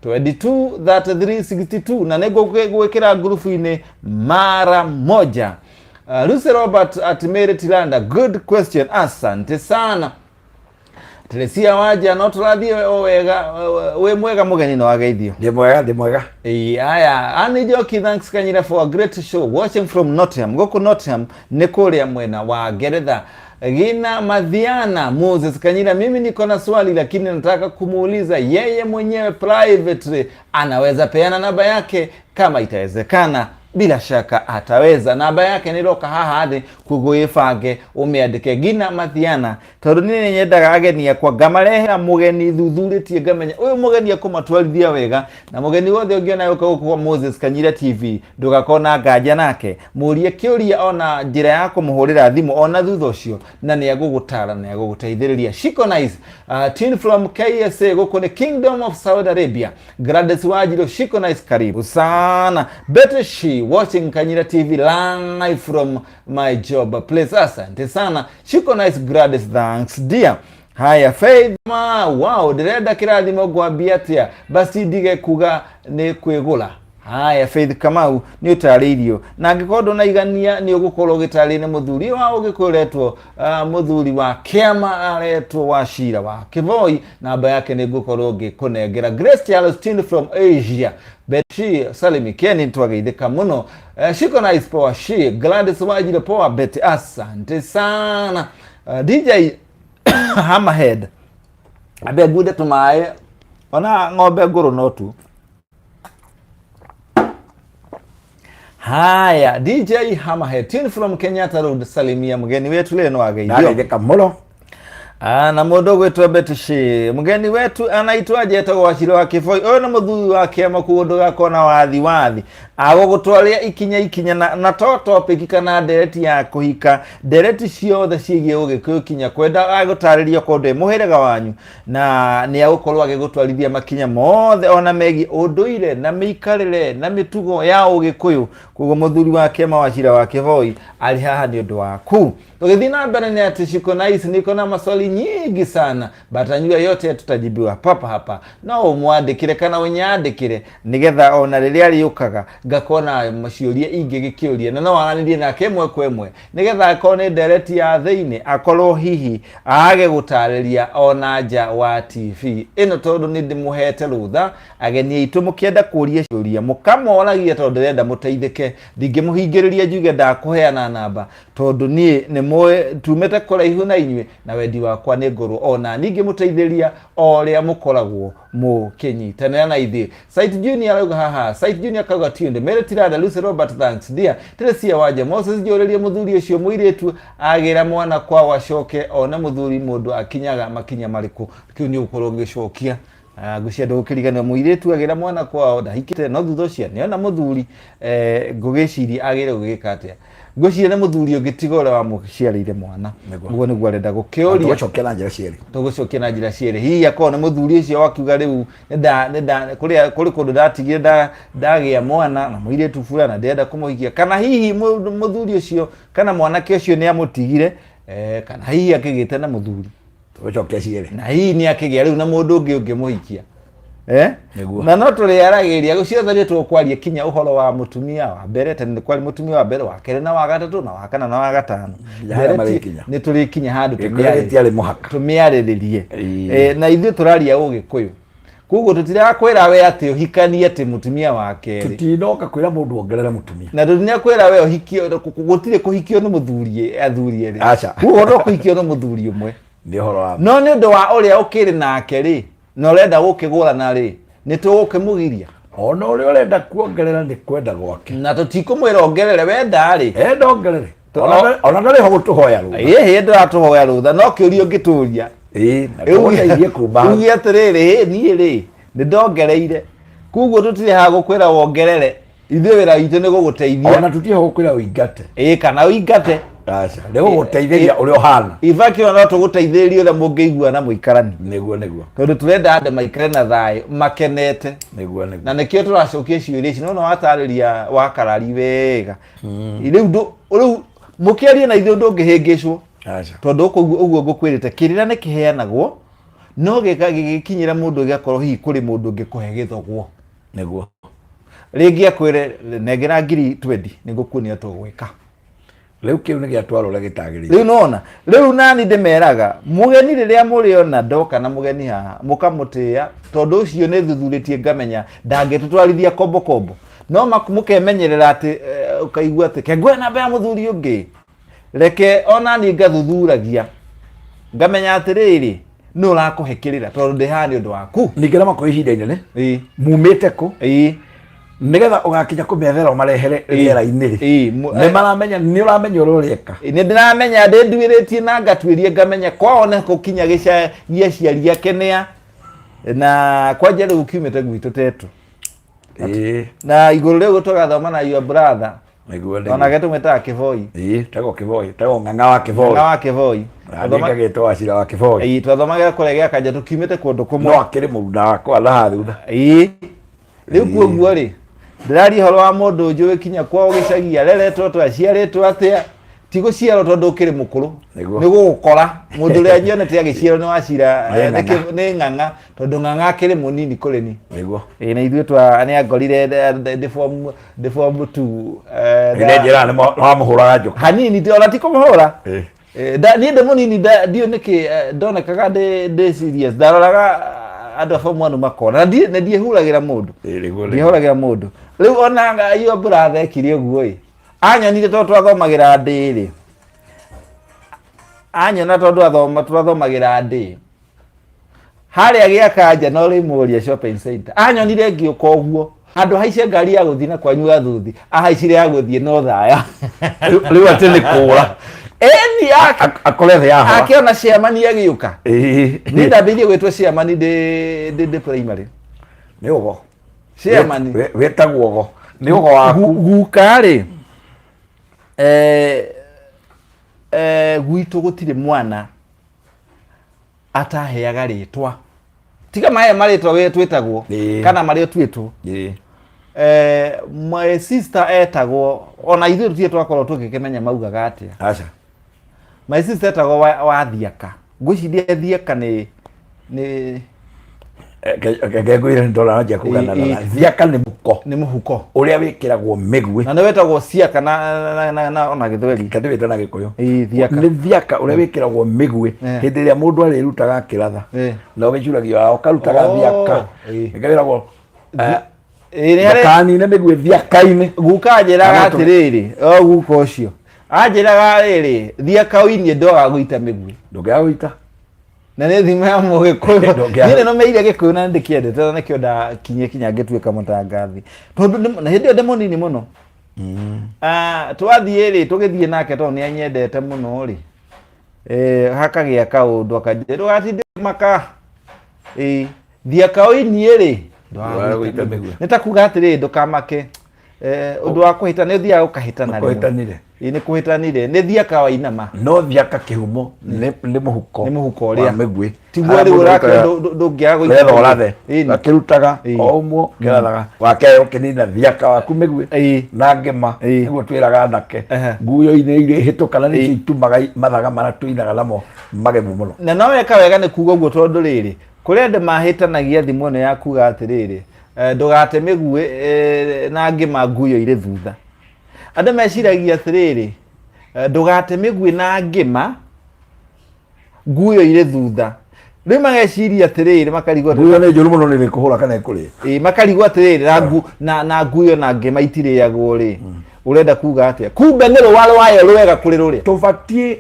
22 33 62, na nĩguo gwĩkĩra ngurubu-inĩ mara moja. Lucy Robert at Mary Tilanda, good question, asante sana. Teresia Wanja, no tũrathiĩ o wega. Wĩ mwega mũgeni, no ageithio. Ndĩ mwega, ndĩ mwega. Ĩĩ, aya Annie Njoki, thanks Kanyira for a great show, watching from Nottingham. Gũkũ Nottingham nĩ kũrĩa mwena wa Ngeretha. Gina Madhiana, Moses Kanyira, mimi niko na swali lakini nataka kumuuliza yeye mwenyewe privately, anaweza peana namba yake kama itawezekana? Bila shaka ataweza. Namba yake nĩ roka haha thĩ, koguo ĩbange ũmĩandĩke, Gina Mathiana, tondũ niĩ nĩ nyendaga ageni akwa ngamarehera mũgeni thuthurĩtie, ngamenya ũyũ mũgeni akũmatwarithia wega. Na mũgeni wothe ũngĩona gũka gũkũ kwa Moses Kanyira TV, ndũgakorwo na nganja nake, mũrie kĩũria ona njĩra ya kũmũhũrĩra thimũ ona thutha ũcio, na nĩ agũgũtara na nĩ agũgũteithĩrĩria. Shiko Nice, Tin from KSA, gũkũ nĩ Kingdom of Saudi Arabia. Gladys Wajiro, Shiko Nice, karibu sana. Betty She, watching Kanyira TV live from my job place, asante sana. Shiko Nice, Gladys, thanks dear. Haya, Faith ma, wow, ndĩrenda kĩrathimo, ngwambia atĩa? Basi ndige kuga nĩ kwĩgũra. Haya, Faith Kamau, nĩ ũtarĩirio, na angĩkorwo ndũnaigania nĩ ũgũkorwo ũgĩtarĩrio nĩ mũthuri wa ũgĩkũyũ ũretwo mũthuri wa kĩama aretwo wa cira wa Kĩboi. Namba yake nĩ ngũkorwo ngĩkũnengera. Grace Charles Tin from Asia, Betty Salimi Ken, twageithĩka mũno. Shiko nice poa, she Gladys Wajire poa, Betty asante sana. DJ Hammerhead ambe ngunde tũmaĩ, ona ng'ombe ngũrũ no tu. Haya, DJ Hammerhead tune from Kenyatta Road, salimia mgeni wetu leo no ageithio. Ndageithĩka mũno. Ah, na mũndũ ũgwĩtwo Betty, mgeni wetu anaitwaje? Etagwo Wachira wa Kĩboi. Ũyũ nĩ mũthuri wa kĩama, kuo ndũgakorwo na wathi wathi agũgũtwarĩra ikinya ikinya na to topic kana ndereti ya kũhika, ndereti ciothe ciĩgiĩ ũgĩkũyũ kinya kwenda agũtarĩria okorwo ndwĩ mũhĩrĩga wanyu, na nĩ agũkorwo agĩgũtwarithia makinya mothe ona megiĩ ũndũire na mĩikarĩre na mĩtugo ya ũgĩkũyũ. Koguo mũthuri wa kĩama Wachira wa Kĩboi arĩ haha nĩ ũndũ waku. Tũgĩthiĩ na mbere nĩ atĩ Shiko Nice niko na maswali nyingi sana, but anyua yote tutajibiwa papa hapa. No ũmwandĩkĩre kana ũnyandĩkĩre nĩgetha ona rĩrĩa arĩũkaga ngakona ciũria ingĩ gĩkĩũria, na no aranĩrie nake ĩmwe kwa ĩmwe, nĩgetha akorwo nĩ ndereti ya thĩinĩ akorwo hihi aage gũtarĩria ona nja wa TV ĩno, tondũ nĩ ndĩmũhete rũtha. Ageni aitũ mũkĩenda kũria ciũria mũkamoragia, tondũ ndĩrenda mũteithĩke. Ndingĩmũhingĩrĩria njuge ndakũheana namba, tondũ niĩ nĩ mũĩ tumĩte kũraihu na inyuĩ, na wendi wakwa nĩ ngorwo ona niĩ ngĩmũteithĩria o ũrĩa mũkoragwo mũkĩnyitanĩra na ithuĩ. Site Junior arauga haha, Site Junior akauga tuned. Mary Tiranda, Lucy Robert, thanks dear. Teresia Wanja Moses, njũrĩrie mũthuri ũcio, mũirĩtu agĩra mwana kwao acoke one mũthuri, mũndũ akinyaga makinya marĩkũ? Kĩu nĩ ũgũkorwo ũgĩcokia. Ngwĩciria ndũgũkĩriganĩrwo, mũirĩtu agĩra mwana kwao ndahikĩte, no thutha ũcio nĩona mũthuri, ngũgĩciria agĩrĩire gũgĩka atĩa? Ngwĩciria nĩ mũthuri ũngĩ tiga ũrĩa wamũciarĩire mwana. Nĩguo. Ũguo nĩguo arenda gũkĩũria. Tũgũcokia na njĩra cierĩ. Tũgũcokia na njĩra cierĩ. Hihi akorwo nĩ mũthuri ũcio wakiuga rĩu nĩnda kũrĩ kũndũ ndatigire ndagĩa mwana na mũirĩtu fulani na ndĩrenda kũmũhikia, kana hihi mũthuri ũcio kana mwanake ũcio nĩ amũtigire, kana hihi akĩgĩte na mũthuri. Tũgũcokia cierĩ. Na hihi nĩ akĩgĩa rĩu na mũndũ ũngĩ ũngĩmũhikia. Nĩguo. Na no tũrĩaragĩria ciothe nĩ tũkwaria kinya ũhoro wa mũtumia wa mbere. Tene nĩ kwarĩ mũtumia wa mbere, wa kerĩ, na wa gatatũ, na wa kana, na wa gatano. Nginya harĩa Ndereti marĩkinya. nĩ tũrĩkinya handũ Gĩkũyũ gĩtiarĩ mũhaka. tũmĩarĩrĩrie. Na ithuĩ tũraria ũgĩkũyũ, koguo tũtirakwĩra we atĩ ũhikanie atĩ mũtumia wa kerĩ. Tũtinoka kwĩra mũndũ ongerere mũtumia. Na tũtinakwĩra we ũhikio, gũtirĩ kũhikio nĩ mũthuri athuri erĩ. Aca. Koguo no kũhikio nĩ mũthuri ũmwe. Nĩ ũhoro wa No nĩ ũndũ wa ũrĩa ũkĩrĩ nake rĩ, na ũrenda gũkĩgũrana rĩ, nĩ tũgũkĩmũgiria? Ona ũrĩa ũrenda kuongerera nĩ kwenda gwake. Na tũtikũmwĩra ongerere, wenda rĩ. Enda ongerere. Ona ndarĩ ho gũtũhoya rũtha. Ĩhĩ, ndĩratũhoya rũtha, no kĩũria ũngĩtũria. Ĩĩ, na tũgũteithie kuma hau. Uge atĩrĩrĩ, ĩ niĩ rĩ nĩ ndongereire, koguo tũtirĩ haha gũkwĩra wongerere. Ithuĩ wĩra witũ nĩ gũgũteithia. Ona tũtirĩ ho gũkwĩra ũingate. Ĩĩ, kana ũingate. Aca, nĩ gũgũteithĩria ũrĩa ũhana. In fact, ona no tũgũteithĩrĩrie ũrĩa mũngĩiguana mũikarani. Nĩguo, nĩguo. Tondũ tũrenda andũ maikare na thayũ makenete. Nĩguo, nĩguo. Na nĩkĩo tũracokia ciũria ici. Nĩwona watarĩria wakarari wega. Rĩu rĩu mũkĩaria na ithuĩ ndũngĩhĩngĩcwo. Aca. Tondũ ũguo ũguo ngũkwĩrĩte, kĩrĩra nĩ kĩheanagwo, no gĩgĩkinyĩra mũndũ gĩgakorwo hihi kũrĩ mũndũ ũngĩkũhe gĩthogwo. Nĩguo. Rĩngĩ akwĩre nengera ngiri 20 nĩngũkuonia tũgwĩka. Rĩu kĩu nĩ gĩatwarwo ũrĩa gĩtagĩrĩire. Rĩu nona, rĩu nani ndĩmeraga, mũgeni rĩrĩa mũrĩona ndoka na mũgeni haha, mũkamũtĩĩa, tondũ ũcio nĩ thuthurĩtie ngamenya ndangĩtũtwarithia kombo kombo. No mũkemenyerera atĩ ũkaigua atĩ ke nguoya namba ya mũthuri ũngĩ. Reke ona niĩ ngathuthuragia, ngamenya atĩrĩrĩ, nũ ũrakũhe kĩrĩra, tondũ ndĩ haha nĩ ũndũ waku. Ningĩ no makoe ihinda inene. Mumĩte kũ? Nĩgetha ũgakinya kũmethera ũmarehere rĩera-inĩ rĩ. Nĩ maramenya, nĩ ũramenya ũrĩa ũreka. Nĩ ndĩramenya, ndĩnduĩrĩtie na ngatuĩria ngamenya kwao nĩ gũkinya gĩcagi aciari ake nĩa, na kwanja rĩu kiumĩte gwitũ tetũ. Na igũrũ rĩu tũgathoma na your brother. Nĩguo, nĩguo. Onake tũmwĩtaga Kĩboi. Ĩĩ, tagwo Kĩboi, tagwo Ng'ang'a wa Kĩboi. Ng'ang'a wa Kĩboi. Na niĩ ngagĩtwo Wachira wa Kĩboi. Ĩĩ, twathomagĩra kũrĩa gĩa Kanja, tũkiumĩte kũndũ kũmwe. No akĩrĩ mũruna wakwa na haha thutha. Ĩĩ. Rĩu kuoguo rĩ, ndĩraria ũhoro wa mũndũ njũĩ kinya kwao gĩcagi areretwo atĩa, aciarĩtwo atĩa. Ti gũciarwo tondũ ũkĩrĩ mũkũrũ. Nĩguo. Nĩ gũgũkora mũndũ ũrĩa nyonete agĩciarwo nĩ wacira. Nĩ ng'ang'a. Nĩ ng'ang'a, tondũ ng'ang'a akĩrĩ mũnini kũrĩ ni. Ĩĩ, na ithuĩ twa nĩ angorire ndĩ form two. Nĩ njĩra nĩ wamũhũraga njoka. Hanini, ona ti kũmũhũra. Niĩ ndĩ mũnini, ndiũĩ nĩkĩ ndonekaga ndĩ serious, ndaroraga andũ a form one makona na na ndiĩhuragĩra mũndũ. Nĩguo. Ndiĩhũragĩra mũndũ. Rĩu ona iyo brother ekire ũguo ĩ, anyonire tondũ twathomagĩra ndĩ rĩ, anyona tondũ twathomagĩra ndĩ harĩa gĩaka no rĩmũria shopping center, anyonire ngĩũka ũguo handũ haice ngari ya gũthiĩ na kwanyu gathuthi, ahaicire ya gũthiĩ no thaya. Rĩu atĩ nĩ kũra. Ĩni. Akore thĩ yahora. Akĩona ciamani agĩũka. Niĩ ndambĩrĩirie gwĩtwo ciamani ndĩ primary. Nĩ ũgo. Ciamani. Wĩtagwo ũgo, nĩ ũgo waku. Guka rĩ, gwitũ gũtirĩ mwana ataheaga rĩtwa tiga maya marĩtwa we twĩtagwo kana marĩa twĩtwo. My sister etagwo, ona ithuĩ tũtirĩ twakorwo tũgĩkĩmenya maugaga atĩa. Aca. My sister etagwo wa Thiaka, ngwĩciria Thiaka nĩ Reke ngwĩre, nĩ ndona wanjia kũgana. Thiaka nĩ mũko. Nĩ mũhuko. Ũrĩa wĩkĩragwo mĩguĩ. Na nĩ wetagwo ciaka na ona gĩthweri. Kandĩ wĩta na Gĩkũyũ. Thiaka. Nĩ thiaka ũrĩa wĩkĩragwo mĩguĩ hĩndĩ ĩrĩa mũndũ arĩrutaga akĩratha na ũgĩcuragia wao ũkarutaga thiaka. Nĩkĩo wĩragwo Nĩ ndũkanine mĩguĩ thiaka-inĩ. Guka anjĩraga atĩrĩrĩ, o guka ũcio anjĩraga rĩrĩ, thiaka ũinie ndwaga gũita mĩguĩ. Ndũngĩaga gũita. Na nĩ thimo ya mũgĩkũyũ. Ndũngĩaga. Niĩ nĩ nomeire Gĩkũyũ na ndĩkĩendete, na nĩkĩo ndakinyie kinya ngĩtuĩka mũtangathi, tondũ na hĩndĩ ĩyo ndĩ mũnini mũno. Ah, twathiĩ rĩ, tũgĩthiĩ nake tondũ nĩ anyendete mũno rĩ, hakagĩa kaũndũ akanjĩra, ndũgatinde maka thiaka ũinie rĩ. Ndũkaga gũita mĩguĩ. Nĩ ta kuga atĩrĩrĩ, ndũkamake, ũndũ wa kũhĩta nĩ ũthiaga ũkahĩtana rĩmwe. Kũhĩtanire. Ĩ, nĩ kũhĩtanire, nĩ thiaka wainama. No thiaka kĩhumo nĩ mũhuko. Nĩ mũhuko wa ũrĩa mĩguĩ. Tiguo Harĩa rĩu mũndũ ũrake arutaga- ndũngĩaga gũita Wetha mĩguĩ. ũrathe. Ĩni. Akĩrutaga o ũmwe kĩrathaga wake ũkĩnina thiaka waku mĩguĩ na ngĩma. Nĩguo twĩraga anake nguyo-inĩ irĩ hĩtũka na nĩcio itumaga mathaga marĩa tũinaga namo magemu mũno. Na no weka wega nĩ kuga ũguo, tondũ rĩrĩ, kũrĩ andũ mahĩtanagia thimo ĩno ya kuga atĩrĩrĩ, ndũgate mĩguĩ na ngĩma nguyo irĩ thutha. Andũ meciragia atĩrĩrĩ, ndũgate mĩguĩ na ngĩma nguyo irĩ thutha. Rĩu mageciria atĩrĩrĩ, makarigwo Nguyo nĩ njũru mũno, nĩ kũhũra kana ĩkũrĩe. Ĩ, makarigwo atĩrĩrĩ, na nguyo na ngĩma itirĩagwo rĩ, ũrenda kuga atĩa? Kumbe nĩ rũa rwayo rwega kũrĩ rũrĩa. Tũbatiĩ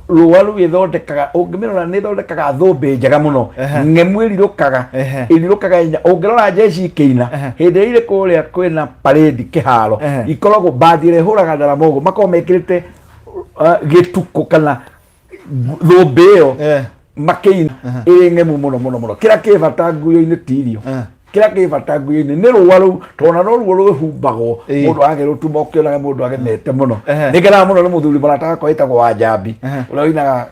rũa rũgĩthondekaga, ũngĩmĩrora nĩ ĩthondekaga thũmbĩ njega mũno. Ng'emu ĩrirũkaga. Ĩrirũkaga inya ũngĩrora njeci ikĩina hĩndĩ ĩrĩa irĩ kũrĩa kwĩna parade kĩharo. Ikoragwo bandi ĩrĩa ĩhũraga ndarama ũguo, makoragwo mekĩrĩte gĩtukũ kana thũmbĩ ĩyo makĩina ĩrĩ ng'emu mũno mũno mũno. Kĩrĩa kĩ bata nguyo-inĩ ti irio. Kĩrĩa kĩ bata nguyo-inĩ nĩ rũa rũu, tondũ na noruo rwĩhumbagwo. Mũndũ agĩrũtuma ũkĩonaga mũndũ agemete mũno. Nĩ ngenaga mũno nĩ mũthuri mũrata wakwa wĩtagwo Wanjambi, ũrĩa ũinaga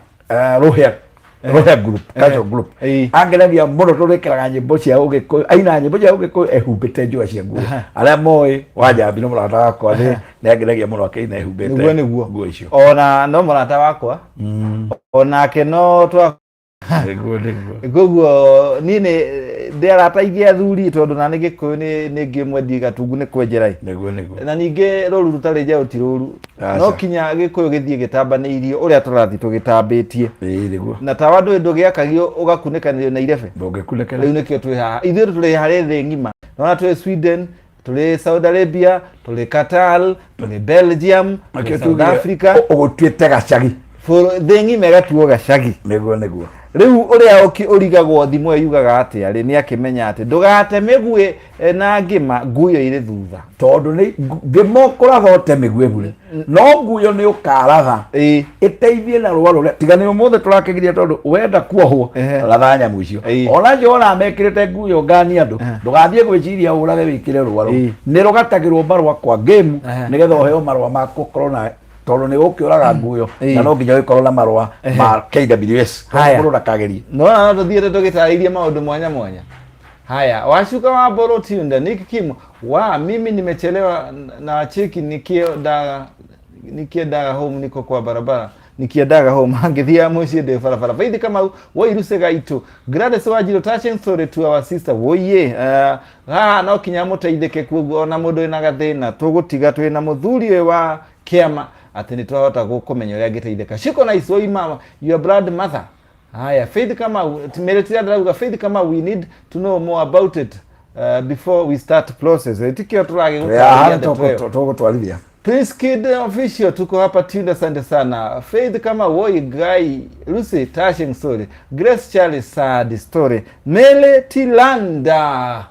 rũhĩa, Rũhĩa group, cultural group. Angenagia mũno tondũ ĩkĩraga nyĩmbo cia ũgĩkũyũ, ainaga nyĩmbo cia ũgĩkũyũ ehumbĩte njũa cia nguo. Arĩa moĩ Wanjambi nĩ mũrata wakwa, nĩ angenagia mũno akĩina ehumbĩte Nĩguo. nguo icio. Ona no mũrata wakwa onake no twa Nĩguo. Koguo niĩ nĩ ndĩ arata aingĩ athuri, tondũ na nĩ Gĩkũyũ nĩ ngĩmwendi gatungu nĩ kwenjera ĩ. Nĩguo. Na ningĩ rũru rũtarĩ njaũ ti rũru. Aca. No kinya Gĩkũyũ gĩthiĩ gĩtambanĩirio ũrĩa tũrathiĩ tũgĩtambĩtie. Nĩguo. Na tawa ndũĩ ndũgĩakagio ũgakunĩkanĩrio na irebe. Ndũngĩkunĩkana. Rĩu nĩkĩo twĩ haha, ithuĩ tũrĩ harĩ thĩ ng'ima. Nona twĩ Sweden, tũrĩ Saudi Arabia, tũrĩ Qatar, tũrĩ Belgium, tũrĩ Nakĩo South tugire, Africa. Ũgũtuĩte gacagi. Thĩ ng'ima ĩgatuo gacagi. Nĩguo. Rĩu ũrĩa ũrigagwo thimo ĩyo yugaga atĩa rĩ, nĩ akĩmenya atĩ ndũgate mĩguĩ na ngĩma nguyo irĩ thutha. Tondũ nĩ ngĩma ũkũratha ũte mĩguĩ bure, no nguyo nĩ ũkaratha ĩteithie na rũa rũrĩa tiga nĩ ũmũthĩ tũrakĩgiria, tondũ wenda kuohwo ratha nyamũ icio. Ona njo ona mekĩrĩte nguyo ngani andũ, ndũgathiĩ gwĩciria ũrage wĩkĩre rũa rũu. Nĩ rũgatagĩrwo marũa kwa game nĩgetha ũheo marũa ma gũkorwo na, tondũ nĩ ũkĩũraga nguyo na no nginya ũgĩkorwo na marũa ma KWS. Haya. Mũndũ ndakagerie. No no tũthiĩte tũgĩtarĩirie maũndũ mwanya mwanya. Haya, washuka wa Boro Tunda, Nick Kim, wa mimi nimechelewa na cheki nikio da Nikiendaga home niko kwa barabara, nikiendaga home angĩthiaga mũciĩ ndĩ barabara. Faith Kamau, woi Lucy Gaitu, Gladys Wanjiru, touching story to our sister, woiye. Haha no kinya mũteithĩke, kuoguo ona mũndũ wĩna gathĩna tũgũtiga twĩna mũthuri ũyũ wa kĩama atĩ nĩ twahota gũkũmenya ũrĩa angĩteithĩka. Shiko na oi mama, your blood mother. Haya, Faith Kamau, Meretira ndĩrauga, Faith Kamau, we need to know more about it before we start process. Tikio tũragĩgũtarĩria ndeto ĩyo. Tũgũtwarithia. Prince Kid Official, tuko hapa tuned, asante sana. Faith kama woi guy, Lucy, touching story. Grace Charles, sad story. Mele Tilanda.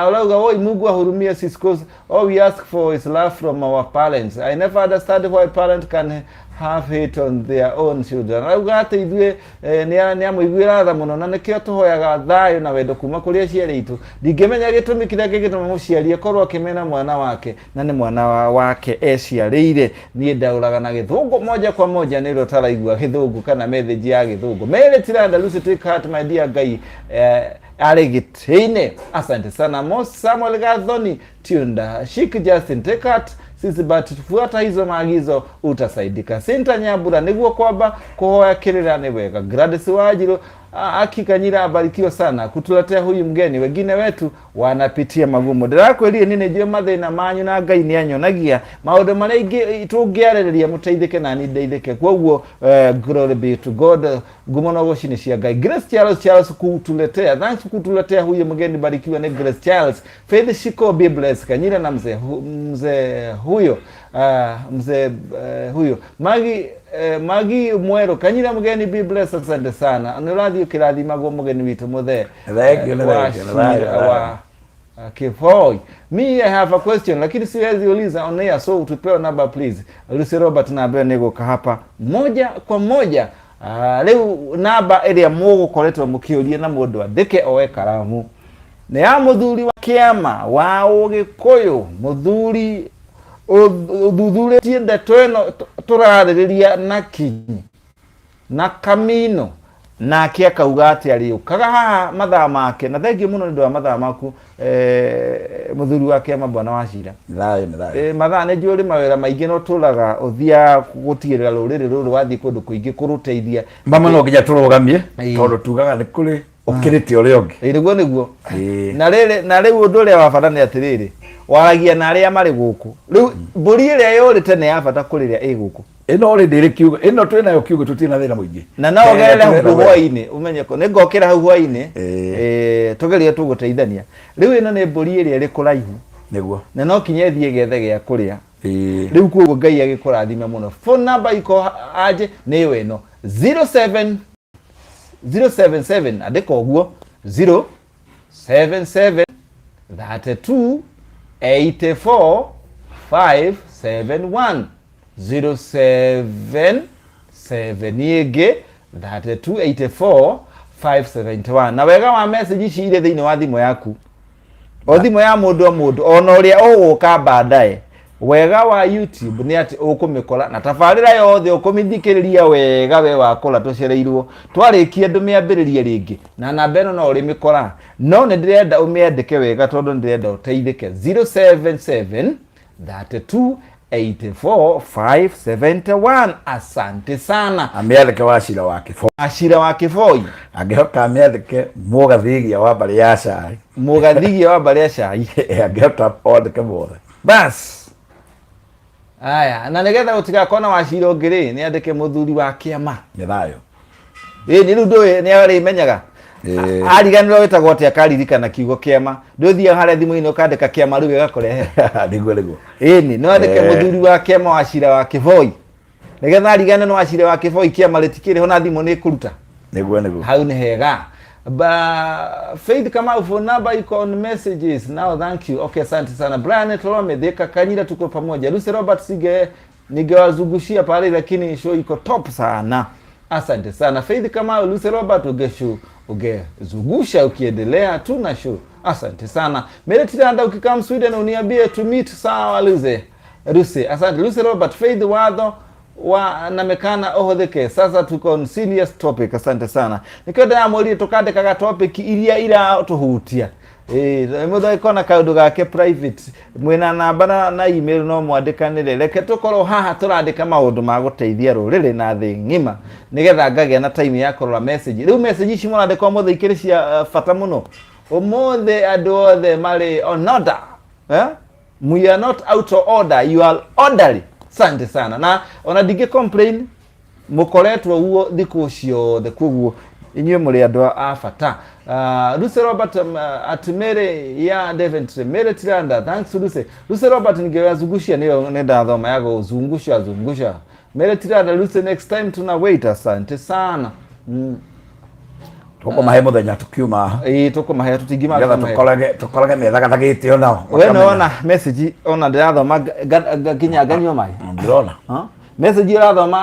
Urauga woi, Mungu ahurumie sisi, 'cause all we ask for is love from our parents. I never understand why parents can have hate on their own children. Arauga atĩ ithuĩ nĩ amũiguĩra tha mũno na nĩkĩo tũhoyaga thayũ na wendo kuma kũrĩ aciari aitũ. Ndingĩmenya gĩtũmi kĩrĩa kĩngĩtũma mũciari akorwo akĩmena mwana wake na nĩ mwana wake eciarĩire. Niĩ ndaũraga na gĩthũngũ moja kwa moja nĩ ũrĩa ũtaraigua gĩthũngũ kana message ya gĩthũngũ. Mary Tiranda, Lucy, take heart, my dear, Ngai arĩ gĩtĩ-inĩ. Asante sana. Mo Samuel Gathoni Tunda, Shik Justin, take heart sisi, but fuata hizo maagizo utasaidika. Sinta Nyambura, nĩguo kwamba kuhoya kĩrĩra nĩ wega. Gladys Wanjiru, akikanyira abarikiwe sana kutuletea huyu mgeni, wengine wetu wanapitia magumu. Ndĩrakwĩrire niĩ nĩnjũĩ mathĩna manyu na Ngai nĩ anyonagia maũndũ marĩa ingĩ tũngĩarĩrĩria mũteithĩke na niĩ ndeithĩke. Koguo glory be to God, ngumo na ũgoci nĩ cia Ngai. Grace Charles, Charles kutuletea, thanks kutuletea huyu mgeni, barikiwa ni Grace Charles. Faith Shiko, be blessed. Kanyira na mzee mzee huyo, mzee huyo Magi, Magi Mwero, Kanyira mgeni, be blessed, asante sana. Nĩ ũrathiĩ ũkĩrathimagwo mũgeni witũ mũthee. Thank you, wa thank you, thank you. Shira wa Kivoi. Me, I have a question lakini siwezi uliza on air, so tupewe namba, please. Lucy Robert, namba ĩyo nĩ hapa moja kwa moja. Rĩu namba ĩrĩa mũgũkoretwo mũkĩũria na mũndũ andĩke oe karamu nĩ ya mũthuri wa kĩama wa Ũgĩkũyũ, mũthuri ũthuthurĩtie ndeto ĩno tũrarĩrĩria na kinyi na kamino, nake akauga atĩ arĩũkaga haha mathaa make. Na thengiũ mũno nĩ ũndũ wa mathaa maku, mũthuri wa kĩama, bwana wa Cira. Thayũ nĩ thayũ. Mathaa nĩ njũĩ ũrĩ mawĩra maingĩ no tũraga ũthiaga gũtigĩrĩra rũrĩrĩ rũrũ wathiĩ kũndũ kũingĩ kũrũteithia. Mama no nginya tũrũgamie tondũ tugaga nĩ kũrĩ ũkĩrĩte ũrĩa ũngĩ. Nĩguo nĩguo. Na rĩrĩ, na rĩu ũndũ ũrĩa wa bata nĩ atĩrĩrĩ, waragia na arĩa marĩ gũkũ. Rĩu mbũri ĩrĩa yũrĩte nĩ ya bata kũrĩ ĩrĩa ĩ gũkũ. Ĩno rĩ ndĩrĩ kiugo, ĩno twĩnayo kiugo, tũtirĩ na thĩna mũingĩ. Na no ũgerere hau hwainĩ ũmenye ko nĩ ngokĩra hau hwainĩ, tũgerie tũgũteithania. Rĩu ĩno nĩ mbũri ĩrĩa ĩrĩ kũraihu na no kinya ĩthiĩ gethe gĩa kũrĩa. Rĩu koguo Ngai agĩkũrathime mũno. Phone number iko aje nĩ ĩyo ĩno 07 077, andĩka ũguo, 077 32 84 571, 077 ĩngĩ 32 84 571. Na wega wa message ici irĩ thĩinĩ wa thimũ yaku, o thimũ ya mũndũ o mũndũ ona ũrĩa ũgũka baadaye. Wega wa YouTube nĩ atĩ ũkũmĩkora na tabarĩra yothe ũkũmĩthikĩrĩria wega we wakora tũcereirwo twarĩkia ndũmĩambĩrĩrie rĩngĩ na namba ĩno no ũrĩmĩkora, no nĩ ndĩrenda ũmĩandĩke wega tondũ nĩ ndĩrenda ũteithĩke. 077 32 84 571. Asante sana. Amĩandĩke wa Cira wa Kĩboi. Acira wa Kĩboi. Angĩhota amĩandĩke Mũgathigia wa mbarĩ ya Cai. Mũgathigia wa mbarĩ ya Cai. Angĩhota ondĩke mothe. Bas, aya, na nĩgetha gũtigakorwo na wacira ũngĩ rĩ, nĩ andĩke mũthuri wa kĩama. Nĩ thayũ. Ĩ nĩ rĩu ndũĩ nĩ arĩmenyaga. Ariganĩrwo wĩtagwo atĩa, akaririkana kiugo kĩama. Ndũthiaga harĩa thimũ-inĩ ũkandĩka kĩama rĩu ĩgakũrehe. Nĩguo nĩguo. Ĩni no andĩke mũthuri wa kĩama wa Cira wa Kĩboi nĩgetha arigane no wacira wa Kĩboi, kĩama rĩtikĩrĩ ho na thimũ nĩ ĩkũruta. Nĩguo nĩguo. Hau nĩ hega. Ba Faith Kamau, phone number iko on messages now, thank you. Okay, asante sana. Brian Tolome, Thika Kanyira, tuko pamoja. Lucy Robert, sige ningewazungushia pale lakini show iko top sana. Asante sana Faith Kamau. Lucy Robert, ugeshu ugezungusha ukiendelea tuna show. Asante sana. Mary Tiranda, ukikam Sweden uniambie to meet. Sawa Lucy. Lucy, asante Lucy Robert. Faith Watho wa namekana ũhũthĩke, sasa tuko on serious topic. Asante sana. Nikĩo ndĩramũrire tũkandĩkaga topic iria iratũhutia. Ĩĩ, mũndũ angĩkorwo na kaũndũ gake private mwĩna namba na, na email no mwandĩkanĩre. Reke tũkorwo haha tũrandĩka maũndũ ma gũteithia rũrĩrĩ na thĩ ng'ima nĩgetha ngagĩa na time ya kũrora message. Rĩu message ici mũrandĩka ũmũthĩ ikĩrĩ cia bata mũno. Ũmũthĩ andũ othe marĩ on order, eh? We are not out of order, you are orderly. Asante sana, na ona ndingĩ complain, mũkoretwo ũguo thikũ ciothe, koguo inyuĩ mũrĩ andũ a bata. Lucy Robert, at Mary ya Deventry, Mary Tiranda, thanks Lucy. Lucy Robert ningewazungushia, niyo nenda thoma ya kuzungusha zungusha. Mary Tiranda, Lucy, next time tuna wait. Asante sana. Tũkũmahe mũthenya tũkiuma. Ĩĩ, tũkũmahe, tũtingĩmaga. Nĩgetha tũkorage methagathagĩte onao. We nĩwona message ona ndĩrathoma nginya nganyua maĩ. Ndĩrona. Huh? Message ũrathoma.